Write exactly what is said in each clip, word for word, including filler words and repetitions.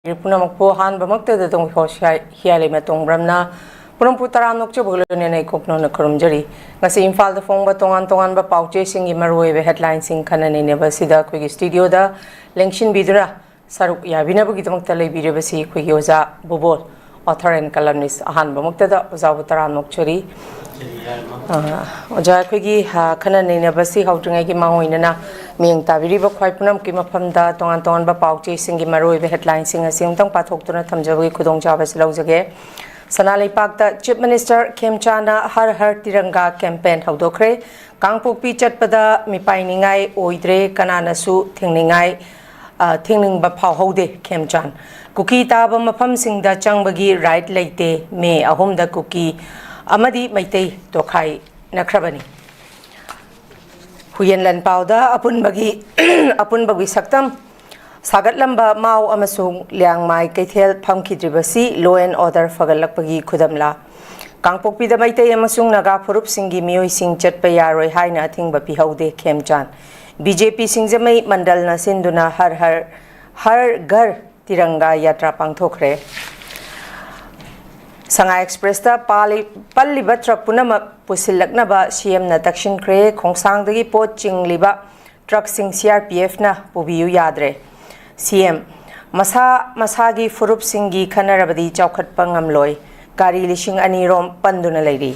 ꯄꯨꯝꯅꯃꯛꯄꯨ ꯑꯍꯥꯟꯕꯃꯛꯇꯗ ꯇꯣꯡ ꯍꯤꯌꯥꯂꯩꯃ ꯇꯣꯡꯕ꯭ꯔꯝꯅ ꯄꯨꯔꯝꯄꯨ ꯇꯔꯥꯝꯅ ꯑꯣꯛꯆꯕꯒ ꯂꯣꯏꯅꯅ ꯑꯩ ꯀꯣꯛꯅꯧꯅ ꯈꯨꯔꯨꯝꯖꯔꯤ꯫ ꯉꯁꯤ ꯏꯝꯐꯥꯜꯗ ꯐꯣꯡꯕ ꯇꯣꯉꯥꯟ ꯇꯣꯉꯥꯟꯕ ꯄꯥꯎ ꯆꯦꯁꯤꯡꯒꯤ ꯃꯔꯨꯑꯣꯏꯕ ꯍꯦꯗꯂꯥꯏꯟꯁꯤꯡ ꯈꯟꯅ ꯅꯩꯅꯕꯁꯤꯗ ꯑꯩꯈꯣꯏꯒꯤ ꯁ꯭ꯇꯨꯗꯤꯑꯣꯗ ꯂꯦꯡꯁꯤꯟꯕꯤꯗꯨꯅ ꯁꯔꯨꯛ ꯌꯥꯕꯤꯅꯕꯒꯤꯗꯃꯛꯇ ꯂꯩꯕꯤꯔꯤꯕꯁꯤ ꯑꯩꯈꯣꯏꯒꯤ ꯑꯣꯖꯥ ꯕꯨꯕꯣꯜ, author and columnist꯫ ꯑꯍꯥꯟꯕꯃꯛꯇꯗ ꯑꯣꯖꯥꯕꯨ ꯇꯔꯥꯝꯅ ꯑꯣꯛꯆꯔꯤ꯫ ꯑ, ꯑꯣꯖꯥ, ꯑꯩꯈꯣꯏꯒꯤ, ꯑ, ꯈꯟꯅ ꯅꯩꯅꯕꯁꯤ ꯍꯧꯗ꯭ꯔꯤꯉꯩꯒꯤ ꯃꯥꯡꯑꯣꯏꯅꯅ ꯃꯤꯠꯌꯦꯡ ꯇꯥꯕꯤꯔꯤꯕ ꯈ꯭ꯋꯥꯏ ꯄꯨꯝꯅꯃꯛꯀꯤ ꯃꯐꯝꯗ ꯇꯣꯉꯥꯟ ꯇꯣꯉꯥꯟꯕ ꯄꯥꯎ ꯆꯦꯁꯤꯡꯒꯤ ꯃꯔꯨꯑꯣꯏꯕ ꯍꯦꯗꯂꯥꯏꯟꯁꯤꯡ ꯑꯁꯤ ꯑꯃꯨꯛꯇꯪ ꯄꯥꯊꯣꯛꯇꯨꯅ ꯊꯝꯖꯕꯒꯤ ꯈꯨꯗꯣꯡꯆꯥꯕ ꯑꯁꯤ ꯂꯧꯖꯒꯦ꯫ ꯁꯅꯥ ꯂꯩꯄꯥꯛꯇ ꯆꯤꯐ ꯃꯤꯅꯤꯁꯇꯔ ꯈꯦꯝꯆꯥꯟꯅ ꯍꯔ ꯍꯔ ꯇꯤꯔꯪꯒꯥ ꯀꯦꯝꯄꯦꯟ ꯍꯧꯗꯣꯛꯈ꯭ꯔꯦ꯫ ꯀꯥꯡꯄꯣꯛꯄꯤ ꯆꯠꯄꯗ ꯃꯤꯄꯥꯏꯅꯤꯡꯉꯥꯏ ꯑꯣꯏꯗ꯭ꯔꯦ, ꯀꯅꯥꯅꯁꯨ ꯊꯤꯡꯅꯤꯡꯉꯥꯏ, ꯑ, ꯊꯤꯡꯅꯤꯡꯕ ꯐꯥꯎꯍꯧꯗꯦ ꯈꯦꯝꯆꯥꯟ꯫ ꯀꯨꯀꯤ ꯇꯥꯕ ꯃꯐꯝꯁꯤꯡꯗ ꯆꯪꯕꯒꯤ ꯔꯥꯏꯠ ꯂꯩꯇꯦ, ꯃꯦ ꯑꯍꯨꯝꯗ ꯀꯨꯀꯤ ꯑꯃꯗꯤ ꯃꯩꯇꯩ ꯇꯣꯈꯥꯏꯅꯈ꯭ꯔꯕꯅꯤ꯫ ꯍꯨꯏꯌꯦꯟ ꯂꯥꯟꯄꯥꯎꯗ ꯑꯄꯨꯟꯕꯒꯤ, ꯑꯄꯨꯟꯕꯒꯤ ꯁꯛꯇꯝ ꯁꯥꯒꯠꯂꯝꯕ ꯃꯥꯎ ꯑꯃꯁꯨꯡ ꯂꯤꯌꯥꯡꯃꯥꯏ ꯀꯩꯊꯦꯜ ꯐꯝꯈꯤꯗ꯭ꯔꯤꯕꯁꯤ law and order ꯐꯒꯠꯂꯛꯄꯒꯤ ꯈꯨꯗꯝꯂꯥ? ꯀꯥꯡꯄꯣꯛꯄꯤꯗ ꯃꯩꯇꯩ ꯑꯃꯁꯨꯡ ꯅꯥꯒꯥ ꯐꯨꯔꯨꯞꯁꯤꯡꯒꯤ ꯃꯤꯑꯣꯏꯁꯤꯡ ꯆꯠꯄ ꯌꯥꯔꯣꯏ ꯍꯥꯏꯅ ꯑꯊꯤꯡꯕ ꯄꯤꯍꯧꯗꯦ ꯈꯦꯝꯆꯥꯟ꯫ ꯕꯤ ꯖꯦ ꯄꯤ ꯁꯤꯡꯖꯃꯩ ꯃꯟꯗꯜꯅ ꯁꯤꯟꯗꯨꯅ ꯍꯔ ꯍꯔ, ꯍꯔ ꯘꯔ ꯇꯤꯔꯪꯒꯥ ꯌꯥꯇ꯭ꯔꯥ ꯄꯥꯡꯊꯣꯛꯈ꯭ꯔꯦ꯫ ꯁꯉꯥꯏ ꯑꯦꯛꯁꯄ꯭ꯔꯦꯁꯇ ꯄꯥꯜꯂꯤ-, ꯄꯜꯂꯤꯕ ꯇ꯭ꯔꯛ ꯄꯨꯝꯅꯃꯛ ꯄꯨꯁꯤꯜꯂꯛꯅꯕ ꯁꯤ ꯑꯦꯝꯅ ꯇꯛꯁꯤꯟꯈ꯭ꯔꯦ꯫ ꯈꯣꯡꯁꯥꯡꯗꯒꯤ ꯄꯣꯠ ꯆꯤꯡꯂꯤꯕ ꯇ꯭ꯔꯛꯁꯤꯡ ꯁꯤ ꯑꯥꯔ ꯄꯤ ꯑꯦꯐꯅ ꯄꯨꯕꯤꯌꯨ ꯌꯥꯗ꯭ꯔꯦ꯫ ꯁꯤ ꯑꯦꯝ, ꯃꯁꯥ ꯃꯁꯥꯒꯤ ꯐꯨꯔꯨꯞꯁꯤꯡꯒꯤ ꯈꯟꯅꯔꯕꯗꯤ ꯆꯥꯎꯈꯠꯄ ꯉꯝꯂꯣꯏ꯫ ꯒꯥꯔꯤ ꯂꯤꯁꯤꯡ ꯑꯅꯤ ꯔꯣꯝ ꯄꯟꯗꯨꯅ ꯂꯩꯔꯤ꯫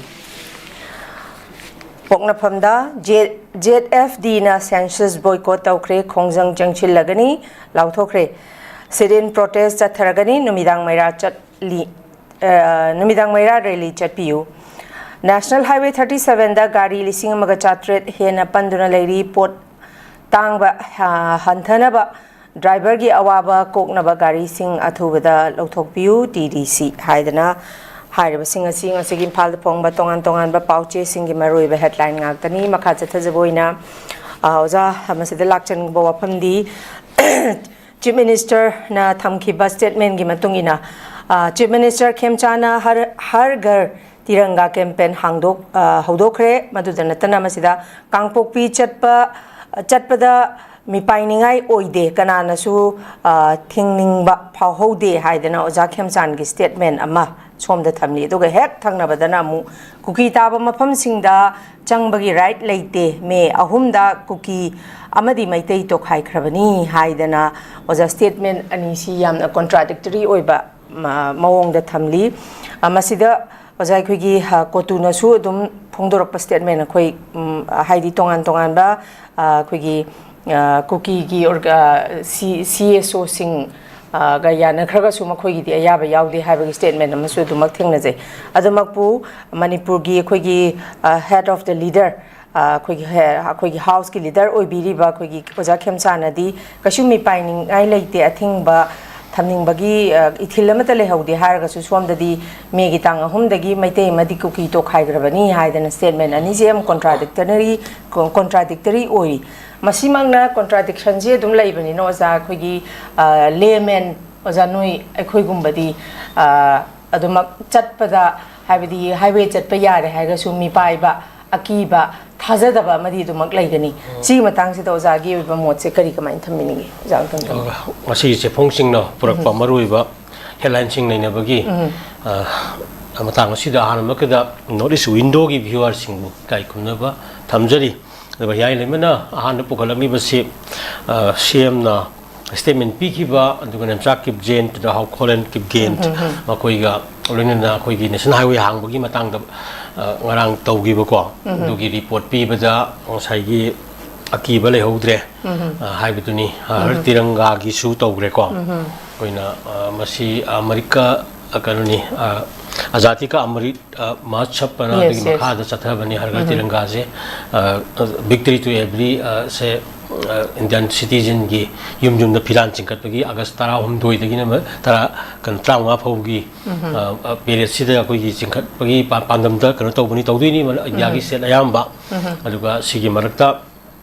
ꯄꯣꯛꯅꯐꯝꯗ ꯖꯦ-, ꯖꯦꯠ ꯑꯦꯐ ꯗꯤꯅ ꯁꯦꯟꯁꯁ ꯕꯣꯏꯀꯣꯠ ꯇꯧꯈ꯭ꯔꯦ, ꯈꯣꯡꯖꯪ ꯆꯪꯁꯤꯜꯂꯒꯅꯤ ꯂꯥꯎꯊꯣꯛꯈ꯭ꯔꯦ꯫ Sit-in protest ꯆꯠꯊꯔꯒꯅꯤ, ꯅꯨꯃꯤꯗꯥꯡ ꯃꯩꯔꯥ ꯆꯠꯂꯤ, ꯑ, ꯅꯨꯃꯤꯗꯥꯡ ꯃꯩꯔꯥ ꯔꯦꯂꯤ ꯆꯠꯄꯤꯌꯨ꯫ National Highway thirty seven ꯗ ꯒꯥꯔꯤ ꯂꯤꯁꯤꯡ ꯑꯃꯒ ꯆꯥꯇ꯭ꯔꯦꯠ ꯍꯦꯟꯅ ꯄꯟꯗꯨꯅ ꯂꯩꯔꯤ꯫ ꯄꯣꯠ ꯇꯥꯡꯕ, ꯑ, ꯍꯟꯊꯅꯕ, ꯗ꯭ꯔꯥꯏꯚꯔꯒꯤ ꯑꯋꯥꯕ ꯀꯣꯛꯅꯕ ꯒꯥꯔꯤꯁꯤꯡ ꯑꯊꯨꯕꯗ ꯂꯧꯊꯣꯛꯄꯤꯌꯨ, ꯇꯤ ꯗꯤ ꯁꯤ ꯍꯥꯏꯗꯅ ꯍꯥꯏꯔꯤꯕꯁꯤꯡ ꯑꯁꯤ ꯉꯁꯤꯒꯤ ꯏꯝꯐꯥꯜꯗ ꯐꯣꯡꯕ ꯇꯣꯉꯥꯟ ꯇꯣꯉꯥꯟꯕ ꯄꯥꯎ ꯆꯦꯁꯤꯡꯒꯤ ꯃꯔꯨꯑꯣꯏꯕ ꯍꯦꯗꯂꯥꯏꯟ ꯉꯥꯛꯇꯅꯤ꯫ ꯃꯈꯥ ꯆꯠꯊꯖꯕ ꯑꯣꯏꯅ, ꯑ, ꯑꯣꯖꯥ, ꯃꯁꯤꯗ ꯂꯥꯛꯆꯅꯤꯡꯕ ꯋꯥꯐꯝꯗꯤ, ꯆꯤꯐ ꯃꯤꯅꯤꯁꯇꯔꯅ ꯊꯝꯈꯤꯕ ꯁ꯭ꯇꯦꯠꯃꯦꯟꯒꯤ ꯃꯇꯨꯡ ꯏꯟꯅ, ꯑ, ꯆꯤꯐ ꯃꯤꯅꯤꯁꯇꯔ ꯈꯦꯝꯆꯥꯟꯅ ꯍꯔ, ꯍꯔ ꯘꯔ ꯇꯤꯔꯪꯒꯥ ꯀꯦꯝꯄꯦꯟ ꯍꯥꯡꯗꯣꯛ-, ꯑ, ꯍꯧꯗꯣꯛꯈ꯭ꯔꯦ꯫ ꯃꯗꯨꯗ ꯅꯠꯇꯅ ꯃꯁꯤꯗ ꯀꯥꯡꯄꯣꯛꯄꯤ ꯆꯠꯄ, ꯆꯠꯄꯗ ꯃꯤꯄꯥꯏꯅꯤꯡꯉꯥꯏ ꯑꯣꯏꯗꯦ, ꯀꯅꯥꯅꯁꯨ, ꯑ, ꯊꯤꯡꯅꯤꯡꯕ ꯐꯥꯎꯍꯧꯗꯦ ꯍꯥꯏꯗꯅ ꯑꯣꯖꯥ ꯈꯦꯝꯆꯥꯟꯒꯤ statement ꯑꯃ ꯁꯣꯝꯗ ꯊꯝꯂꯤ꯫ ꯑꯗꯨꯒ ꯍꯦꯛ ꯊꯪꯅꯕꯗꯅ ꯑꯃꯨꯛ ꯀꯨꯀꯤ ꯇꯥꯕ ꯃꯐꯝꯁꯤꯡꯗ ꯆꯪꯕꯒꯤ right ꯂꯩꯇꯦ, ꯃꯦ ꯑꯍꯨꯝꯗ ꯀꯨꯀꯤ ꯑꯃꯗꯤ ꯃꯩꯇꯩ ꯇꯣꯈꯥꯏꯈ꯭ꯔꯕꯅꯤ ꯍꯥꯏꯗꯅ ꯑꯣꯖꯥ statement ꯑꯅꯤꯁꯤ ꯌꯥꯝꯅ contradictory ꯑꯣꯏꯕ ꯃ-, ꯃꯑꯣꯡꯗ ꯊꯝꯂꯤ꯫ ꯑ, ꯃꯁꯤꯗ ꯑꯣꯖꯥ ꯑꯩꯈꯣꯏꯒꯤ, ꯑ, ꯀꯣꯇꯨꯅꯁꯨ ꯑꯗꯨꯝ ꯐꯣꯡꯗꯣꯔꯛꯄ statement ꯑꯩꯈꯣꯏ, ꯎꯝ, ꯍꯥꯏꯗꯤ ꯇꯣꯉꯥꯟ ꯇꯣꯉꯥꯟꯕ, ꯑ, ꯑꯩꯈꯣꯏꯒꯤ, ꯑ, ꯀꯨꯀꯤꯒꯤ ꯑꯣꯔ-, ꯑ, ꯁꯤ-, ꯁꯤ ꯑꯦꯁ ꯑꯣꯁꯤꯡ, ꯑ, ꯒ ꯌꯥꯅꯈ꯭ꯔꯒꯁꯨ ꯃꯈꯣꯏꯒꯤꯗꯤ ꯑꯌꯥꯕ ꯌꯥꯎꯗꯦ ꯍꯥꯏꯕꯒꯤ statement ꯑꯃꯁꯨ ꯑꯗꯨꯃꯛ ꯊꯦꯡꯅꯖꯩ꯫ ꯑꯗꯨꯃꯛꯄꯨ ꯃꯅꯤꯄꯨꯔꯒꯤ ꯑꯩꯈꯣꯏꯒꯤ, ꯑ, head of the leader, ꯑ, ꯑꯩꯈꯣꯏꯒꯤ ꯍꯦ-, ꯑꯩꯈꯣꯏꯒꯤ ꯍꯥꯎꯁꯀꯤ leader ꯑꯣꯏꯕꯤꯔꯤꯕ ꯑꯩꯈꯣꯏꯒꯤ ꯑꯣꯖꯥ ꯈꯦꯝꯆꯥꯅꯗꯤ ꯀꯩꯁꯨ ꯃꯤꯄꯥꯏꯅꯤꯡꯉꯥꯏ ꯂꯩꯇꯦ, ꯑꯊꯤꯡꯕ ꯊꯝꯅꯤꯡꯕꯒꯤ, ꯑ, ꯏꯊꯤꯜ ꯑꯃꯠꯇ ꯂꯩꯍꯧꯗꯦ ꯍꯥꯏꯔꯒꯁꯨ ꯁꯣꯝꯗꯗꯤ ꯃꯦꯒꯤ ꯇꯥꯡ ꯑꯍꯨꯝꯗꯒꯤ ꯃꯩꯇꯩ ꯑꯃꯗꯤ ꯀꯨꯀꯤ ꯇꯣꯈꯥꯏꯈ꯭ꯔꯕꯅꯤ ꯍꯥꯏꯗꯅ statement ꯑꯅꯤꯁꯦ ꯌꯥꯝ contradictory, contradictory ꯑꯣꯏꯔꯤ꯫ ꯃꯁꯤꯃꯛꯅ contradictionꯁꯦ ꯑꯗꯨꯝ ꯂꯩꯕꯅꯤꯅ ꯑꯣꯖꯥ ꯑꯩꯈꯣꯏꯒꯤ, ꯑ, layman ꯑꯣꯖꯥ ꯅꯣꯏ ꯑꯩꯈꯣꯏꯒꯨꯝꯕꯗꯤ, ꯑ, ꯑꯗꯨꯃꯛ ꯆꯠꯄꯗ, ꯍꯥꯏꯕꯗꯤ highway ꯆꯠꯄ ꯌꯥꯔꯦ ꯍꯥꯏꯔꯒꯁꯨ ꯃꯤꯄꯥꯏꯕ, ꯑꯀꯤꯕ, ꯊꯥꯖꯗꯕ ꯑꯃꯗꯤ ꯑꯗꯨꯃꯛ ꯂꯩꯒꯅꯤ꯫ ꯁꯤꯒꯤ ꯃꯇꯥꯡꯁꯤꯗ ꯑꯣꯖꯥꯒꯤ ꯑꯣꯏꯕ ꯃꯣꯠꯁꯦ ꯀꯔꯤ, ꯀꯃꯥꯏꯅ ꯊꯝꯕꯤꯅꯤꯡꯉꯤ, ꯑꯣꯖꯥ ꯑꯝꯇꯪ ꯊꯝꯕꯤꯌꯨ꯫ ꯑ, ꯉꯁꯤꯒꯤ ꯆꯦꯐꯣꯡꯁꯤꯡꯅ ꯄꯨꯔꯛꯄ ꯃꯔꯨꯑꯣꯏꯕ headlineꯁꯤꯡ ꯅꯩꯅꯕꯒꯤ, ꯑ, ꯃꯇꯥꯡ ꯑꯁꯤꯗ ꯑꯍꯥꯟꯕꯃꯛꯇꯗ North East Windowꯒꯤ viewerꯁꯤꯡꯕꯨ ꯏꯀꯥꯏ ꯈꯨꯝꯅꯕ ꯊꯝꯖꯔꯤ꯫ ꯑꯗꯨꯒ ꯍꯤꯌꯥꯏ ꯂꯩꯃꯅ ꯑꯍꯥꯟꯕ ꯄꯨꯈꯠꯂꯛꯂꯤꯕꯁꯤ, ꯑ, ꯁꯤ ꯑꯦꯝꯅ statement ꯄꯤꯈꯤꯕ, ꯑꯗꯨꯒ ꯅꯦꯝꯆꯥ ꯀꯤꯞꯖꯦꯟ, ꯇꯨꯗ ꯍꯥꯎ ꯈꯣꯂꯦꯟ ꯀꯤꯞꯒꯦꯟ, ꯃꯈꯣꯏꯒ ꯂꯣꯏꯅꯅ ꯑꯩꯈꯣꯏꯒꯤ national highway ꯍꯥꯡꯕꯒꯤ ꯃꯇꯥꯡꯗ, ꯑ, ꯉꯔꯥꯡ ꯇꯧꯈꯤꯕꯀꯣ, ꯑꯗꯨꯒꯤ report ꯄꯤꯕꯗ ꯉꯁꯥꯏꯒꯤ ꯑꯀꯤꯕ ꯂꯩꯍꯧꯗ꯭ꯔꯦ, ꯑ, ꯍꯥꯏꯕꯗꯨꯅꯤ꯫ ꯑ, ꯍꯔ ꯇꯤꯔꯪꯒꯥꯒꯤꯁꯨ ꯇꯧꯈ꯭ꯔꯦꯀꯣ꯫ ꯑꯩꯈꯣꯏꯅ, ꯑ, ꯃꯁꯤ ꯑꯃꯔꯤꯀꯥ, ꯑ, ꯀꯩꯅꯣꯅꯤ, ꯑ, ꯑꯖꯥꯗꯤ ꯀꯥ ꯑꯃꯔꯤꯠ, ꯑ, ꯃꯍꯠꯁꯕ ꯑꯅ ꯑꯗꯨꯒꯤ ꯃꯈꯥꯗ ꯆꯠꯊꯕꯅꯤ꯫ ꯍꯔ ꯍꯔ ꯇꯤꯔꯪꯒꯥꯁꯦ, ꯑ, Victory to Every, ꯑ, ꯁꯦ, ꯑ, Indian citizenꯒꯤ ꯌꯨꯝ ꯌꯨꯝꯗ ꯐꯤꯔꯥꯟ ꯆꯤꯡꯈꯠꯄꯒꯤ ꯑꯥꯒꯁ ꯇꯔꯥꯍꯨꯝꯗꯣꯏꯗꯒꯤꯅ ꯃ-, ꯇꯔꯥ, ꯀꯩꯅꯣ, ꯇꯔꯥꯃꯉꯥ ꯐꯥꯎꯒꯤ, ꯑ, ꯑ, periodꯁꯤꯗ ꯑꯩꯈꯣꯏꯒꯤ ꯆꯤꯡꯈꯠꯄꯒꯤ ꯄꯥ-, ꯄꯥꯟꯗꯝꯗ ꯀꯩꯅꯣ ꯇꯧꯕꯅꯤ, ꯇꯧꯗꯣꯏꯅꯤ, ꯃ-, ꯏꯟꯗꯤꯌꯥꯒꯤ state ꯑꯌꯥꯝꯕ꯫ ꯑꯗꯨꯒ ꯁꯤꯒꯤ ꯃꯔꯛꯇ,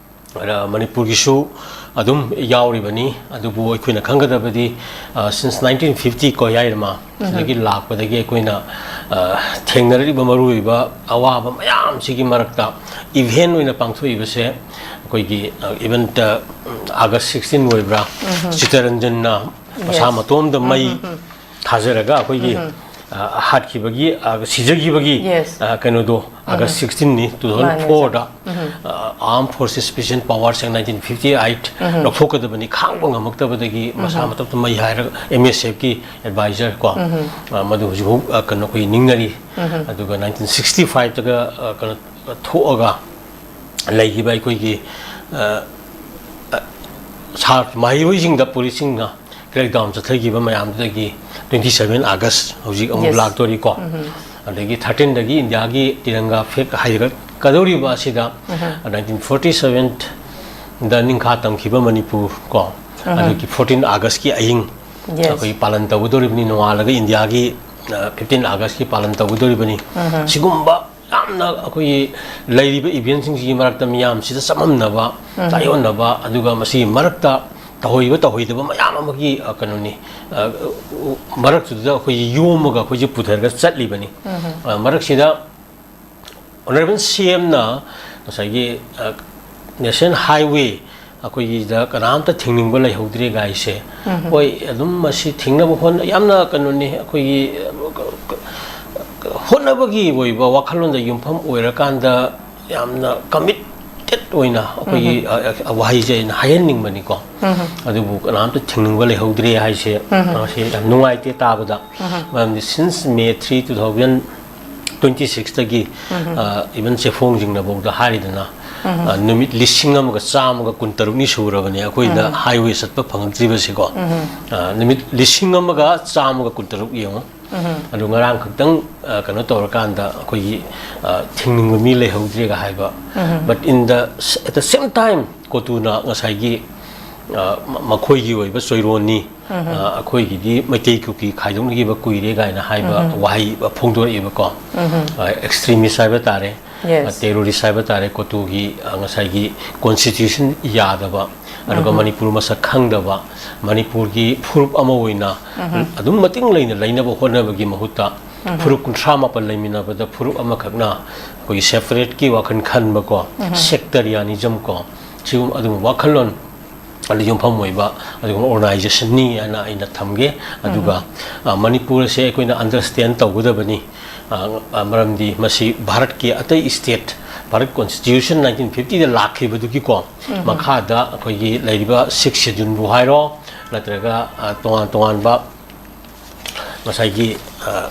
ꯑ, ꯃꯅꯤꯄꯨꯔꯒꯤꯁꯨ, ꯑꯗꯨꯝ ꯌꯥꯎꯔꯤꯕꯅꯤ꯫ ꯑꯗꯨꯕꯨ ꯑꯩꯈꯣꯏꯅ ꯈꯪꯒꯗꯕꯗꯤ, since nineteen fifty ꯀꯣ, ꯌꯥꯏꯔꯃ ꯁꯤꯗꯒꯤ ꯂꯥꯛꯄꯗꯒꯤ ꯑꯩꯈꯣꯏꯅ ꯊꯦꯡꯅꯔꯛꯂꯤꯕ ꯃꯔꯨꯑꯣꯏꯕ ꯑꯋꯥꯕ ꯃꯌꯥꯝꯁꯤꯒꯤ ꯃꯔꯛꯇ event ꯑꯣꯏꯅ ꯄꯥꯡꯊꯣꯛꯏꯕꯁꯦ ꯑꯩꯈꯣꯏꯒꯤ, even August sixteen ꯑꯣꯏꯕ꯭ꯔꯥ, ꯆꯤꯇꯔꯟꯖꯟꯅ ꯃꯁꯥ ꯃꯇꯣꯝꯗ ꯃꯩ ꯊꯥꯖꯔꯒ ꯑꯩꯈꯣꯏꯒꯤ ꯍꯥꯠꯈꯤꯕꯒꯤ, ꯁꯤꯖꯈꯤꯕꯒꯤ ꯀꯩꯅꯣꯗꯣ August sixteen ꯅꯤ, two thousand four ꯗ꯫ Armed Forces Special Powers Act nineteen fifty eight ꯂꯧꯊꯣꯛꯀꯗꯕꯅꯤ, ꯈꯥꯡꯕ ꯉꯝꯃꯛꯇꯕꯗꯒꯤ ꯃꯁꯥ ꯃꯇꯣꯝꯇ ꯃꯩ ꯍꯥꯏꯔꯒ, M S F ꯀꯤ advisor ꯀꯣ, ꯃꯗꯨ ꯍꯧꯖꯤꯛꯐꯥꯎ ꯀꯩꯅꯣ ꯑꯩꯈꯣꯏ ꯅꯤꯡꯅꯔꯤ꯫ ꯑꯗꯨꯒ nineteen sixty five ꯗꯒ ꯀꯩꯅꯣ ꯊꯣꯛꯑꯒ ꯂꯩꯈꯤꯕ ꯑꯩꯈꯣꯏꯒꯤ ꯃꯍꯩꯔꯣꯏꯁꯤꯡꯗ ꯄꯨꯂꯤꯁꯁꯤꯡꯅ crackdown ꯆꯠꯊꯈꯤꯕ ꯃꯌꯥꯝꯗꯨꯗꯒꯤ twenty seven August ꯍꯧꯖꯤꯛ ꯑꯃꯨꯛ ꯂꯥꯛꯇꯣꯔꯤꯀꯣ꯫ ꯑꯗꯒꯤ thirteen ꯗꯒꯤ ꯏꯟꯗꯤꯌꯥꯒꯤ ꯇꯤꯔꯪꯒꯥ flag ꯍꯥꯏꯒꯠꯀꯗꯧꯔꯤꯕ ꯑꯁꯤꯗ nineteen forty seven ꯗ ꯅꯤꯡꯈꯥ ꯇꯝꯈꯤꯕ ꯃꯅꯤꯄꯨꯔ ꯀꯣ, ꯑꯗꯨꯒꯤ fourteen August ꯀꯤ ꯑꯍꯤꯡ ꯑꯩꯈꯣꯏ ꯄꯥꯂꯟ ꯇꯧꯒꯗꯧꯔꯤꯕꯅꯤ꯫ ꯅꯣꯡꯉꯥꯜꯂꯒ ꯏꯟꯗꯤꯌꯥꯒꯤ fifteen August ꯀꯤ ꯄꯥꯂꯟ ꯇꯧꯒꯗꯧꯔꯤꯕꯅꯤ꯫ ꯁꯤꯒꯨꯝꯕ ꯌꯥꯝꯅ ꯑꯩꯈꯣꯏꯒꯤ ꯂꯩꯔꯤꯕ event ꯁꯤꯡꯁꯤꯒꯤ ꯃꯔꯛꯇ ꯃꯤꯌꯥꯝꯁꯤꯗ ꯆꯃꯝꯅꯕ, ꯇꯥꯏꯑꯣꯟꯅꯕ, ꯑꯗꯨꯒ ꯃꯁꯤꯒꯤ ꯃꯔꯛꯇ ꯇꯧꯍꯩꯕ ꯇꯧꯍꯩꯗꯕ ꯃꯌꯥꯝ ꯑꯃꯒꯤ ꯀꯩꯅꯣꯅꯤ, ꯃꯔꯛꯇꯨꯗ ꯑꯩꯈꯣꯏꯁꯤ ꯌꯣꯝꯃꯒ ꯑꯩꯈꯣꯏꯁꯤ ꯄꯨꯊꯔꯒ ꯆꯠꯂꯤꯕꯅꯤ꯫ ꯃꯔꯛꯁꯤꯗ Honourable C M ꯅ ꯉꯁꯥꯏꯒꯤ National Highway ꯑꯩꯈꯣꯏꯒꯤꯗ ꯀꯅꯥꯝꯇ ꯊꯤꯡꯅꯤꯡꯕ ꯂꯩꯍꯧꯗ꯭ꯔꯦ ꯒꯥꯏꯁꯦ꯫ ꯍꯣꯏ, ꯑꯗꯨꯝ ꯃꯁꯤ ꯊꯤꯡꯅꯕ ꯍꯣꯠꯅ-, ꯌꯥꯝꯅ ꯀꯩꯅꯣꯅꯤ, ꯑꯩꯈꯣꯏꯒꯤ ꯍꯣꯠꯅꯕꯒꯤ ꯑꯣꯏꯕ ꯋꯥꯈꯜꯂꯣꯟꯗ ꯌꯨꯝꯐꯝ ꯑꯣꯏꯔꯀꯥꯟꯗ ꯌꯥꯝꯅ committed ꯑꯣꯏꯅ ꯑꯩꯈꯣꯏꯒꯤ ꯋꯥꯍꯩꯁꯦ ꯑꯩꯅ ꯍꯥꯏꯍꯟꯅꯤꯡꯕꯅꯤꯀꯣ꯫ ꯑꯗꯨꯕꯨ ꯀꯅꯥꯝꯇ ꯊꯤꯡꯅꯤꯡꯕ ꯂꯩꯍꯧꯗ꯭ꯔꯦ ꯍꯥꯏꯁꯦ, ꯃꯁꯤ ꯌꯥꯝ ꯅꯨꯡꯉꯥꯏꯇꯦ ꯇꯥꯕꯗ꯫ ꯃꯔꯝꯗꯤ since May three, two thousand twenty six ꯇꯒꯤ even ꯆꯦꯐꯣꯡꯁꯤꯡꯅꯐꯥꯎꯗ ꯍꯥꯏꯔꯤꯗꯅ, ꯅꯨꯃꯤꯠ ꯂꯤꯁꯤꯡ ꯑꯃꯒ ꯆꯥꯝꯃꯒ ꯀꯨꯟꯇꯔꯨꯛꯅꯤ ꯁꯨꯔꯕꯅꯦ ꯑꯩꯈꯣꯏꯗ highway ꯆꯠꯄ ꯐꯪꯉꯛꯇ꯭ꯔꯤꯕꯁꯤꯀꯣ꯫ ꯅꯨꯃꯤꯠ ꯂꯤꯁꯤꯡ ꯑꯃꯒ ꯆꯥꯝꯃꯒ ꯀꯨꯟꯇꯔꯨꯛ ꯌꯦꯡꯉꯣ꯫ ꯑꯗꯨ ꯉꯔꯥꯡ ꯈꯛꯇꯪ ꯀꯩꯅꯣ ꯇꯧꯔꯀꯥꯟꯗ ꯑꯩꯈꯣꯏꯒꯤ ꯊꯤꯡꯅꯤꯡꯕ ꯃꯤ ꯂꯩꯍꯧꯗ꯭ꯔꯦꯒ ꯍꯥꯏꯕ꯫ But in the, at the same time, ꯀꯣꯇꯨꯅ ꯉꯁꯥꯏꯒꯤ ꯃꯈꯣꯏꯒꯤ ꯑꯣꯏꯕ ꯆꯣꯏꯔꯣꯟꯅꯤ, ꯑꯩꯈꯣꯏꯒꯤꯗꯤ ꯃꯩꯇꯩ ꯀꯨꯀꯤ ꯈꯥꯏꯗꯣꯛꯅꯈꯤꯕ ꯀꯨꯏꯔꯦ ꯀꯥꯏꯅ ꯍꯥꯏꯕ ꯋꯥꯍꯩ ꯐꯣꯡꯗꯣꯔꯛꯏꯕꯀꯣ꯫ Extremist ꯍꯥꯏꯕ ꯇꯥꯔꯦ꯫ Yes. ꯇꯦꯔꯣꯔꯤꯁ ꯍꯥꯏꯕ ꯇꯥꯔꯦ, ꯀꯣꯇꯨꯒꯤ, ꯑ, ꯉꯁꯥꯏꯒꯤ ꯀꯣꯟꯁꯇꯤꯇ꯭ꯌꯨꯁꯟ ꯌꯥꯗꯕ, ꯑꯗꯨꯒ ꯎꯝ꯫ ꯃꯅꯤꯄꯨꯔ ꯃꯁꯛ ꯈꯪꯗꯕ, ꯃꯅꯤꯄꯨꯔꯒꯤ ꯐꯨꯔꯨꯞ ꯑꯃ ꯑꯣꯏꯅ ꯎꯝ꯫ ꯑꯗꯨꯝ ꯃꯇꯤꯡ ꯂꯩꯅ ꯂꯩꯅꯕ ꯍꯣꯠꯅꯕꯒꯤ ꯃꯍꯨꯠꯇ ꯎꯝ꯫ ꯐꯨꯔꯨꯞ ꯀꯨꯟꯊ꯭ꯔꯥ ꯃꯥꯄꯟ ꯂꯩꯃꯤꯟꯅꯕꯗ ꯐꯨꯔꯨꯞ ꯑꯃꯈꯛꯅ ꯑꯩꯈꯣꯏꯒꯤ ꯁꯦꯄꯔꯦꯠꯀꯤ ꯋꯥꯈꯜ ꯈꯟꯕꯀꯣ, ꯎꯝ꯫ ꯁꯦꯛꯇꯔꯤꯌꯥꯅꯤꯖꯝ ꯀꯣ, ꯁꯤꯒꯨꯝꯕ ꯑꯗꯨꯒꯨꯝꯕ ꯋꯥꯈꯜꯂꯣꯟ ꯑꯗ ꯌꯨꯝꯐꯝ ꯑꯣꯏꯕ ꯑꯗꯨꯒꯨꯝꯕ ꯑꯣꯔꯒꯅꯥꯏꯖꯦꯁꯟꯅꯤ ꯍꯥꯏꯅ ꯑꯩꯅ ꯊꯝꯒꯦ꯫ ꯑꯗꯨꯒ, ꯎꯝ꯫ ꯑ, ꯃꯅꯤꯄꯨꯔ ꯑꯁꯦ ꯑꯩꯈꯣꯏꯅ ꯑꯟꯗꯔꯁꯇꯦꯟ ꯇꯧꯒꯗꯕꯅꯤ꯫ ꯑ, ꯑ, ꯃꯔꯝꯗꯤ ꯃꯁꯤ ꯚꯥꯔꯠꯀꯤ ꯑꯇꯩ ꯁ꯭ꯇꯦꯠ, ꯚꯥꯔꯠ ꯀꯣꯟꯁꯇꯤꯇ꯭ꯌꯨꯁꯟ ꯅꯥꯏꯟꯇꯤꯟ ꯐꯤꯐꯇꯤꯗ ꯂꯥꯛꯈꯤꯕꯗꯨꯒꯤꯀꯣ, ꯎꯝ꯫ ꯃꯈꯥꯗ ꯑꯩꯈꯣꯏꯒꯤ ꯂꯩꯔꯤꯕ ꯁꯤꯛꯁ ꯁꯦꯗ꯭ꯌꯨꯜꯕꯨ ꯍꯥꯏꯔꯣ, ꯅꯠꯇ꯭ꯔꯒ, ꯑ, ꯇꯣꯉꯥꯟ ꯇꯣꯉꯥꯟꯕ ꯉꯁꯥꯏꯒꯤ, ꯑ,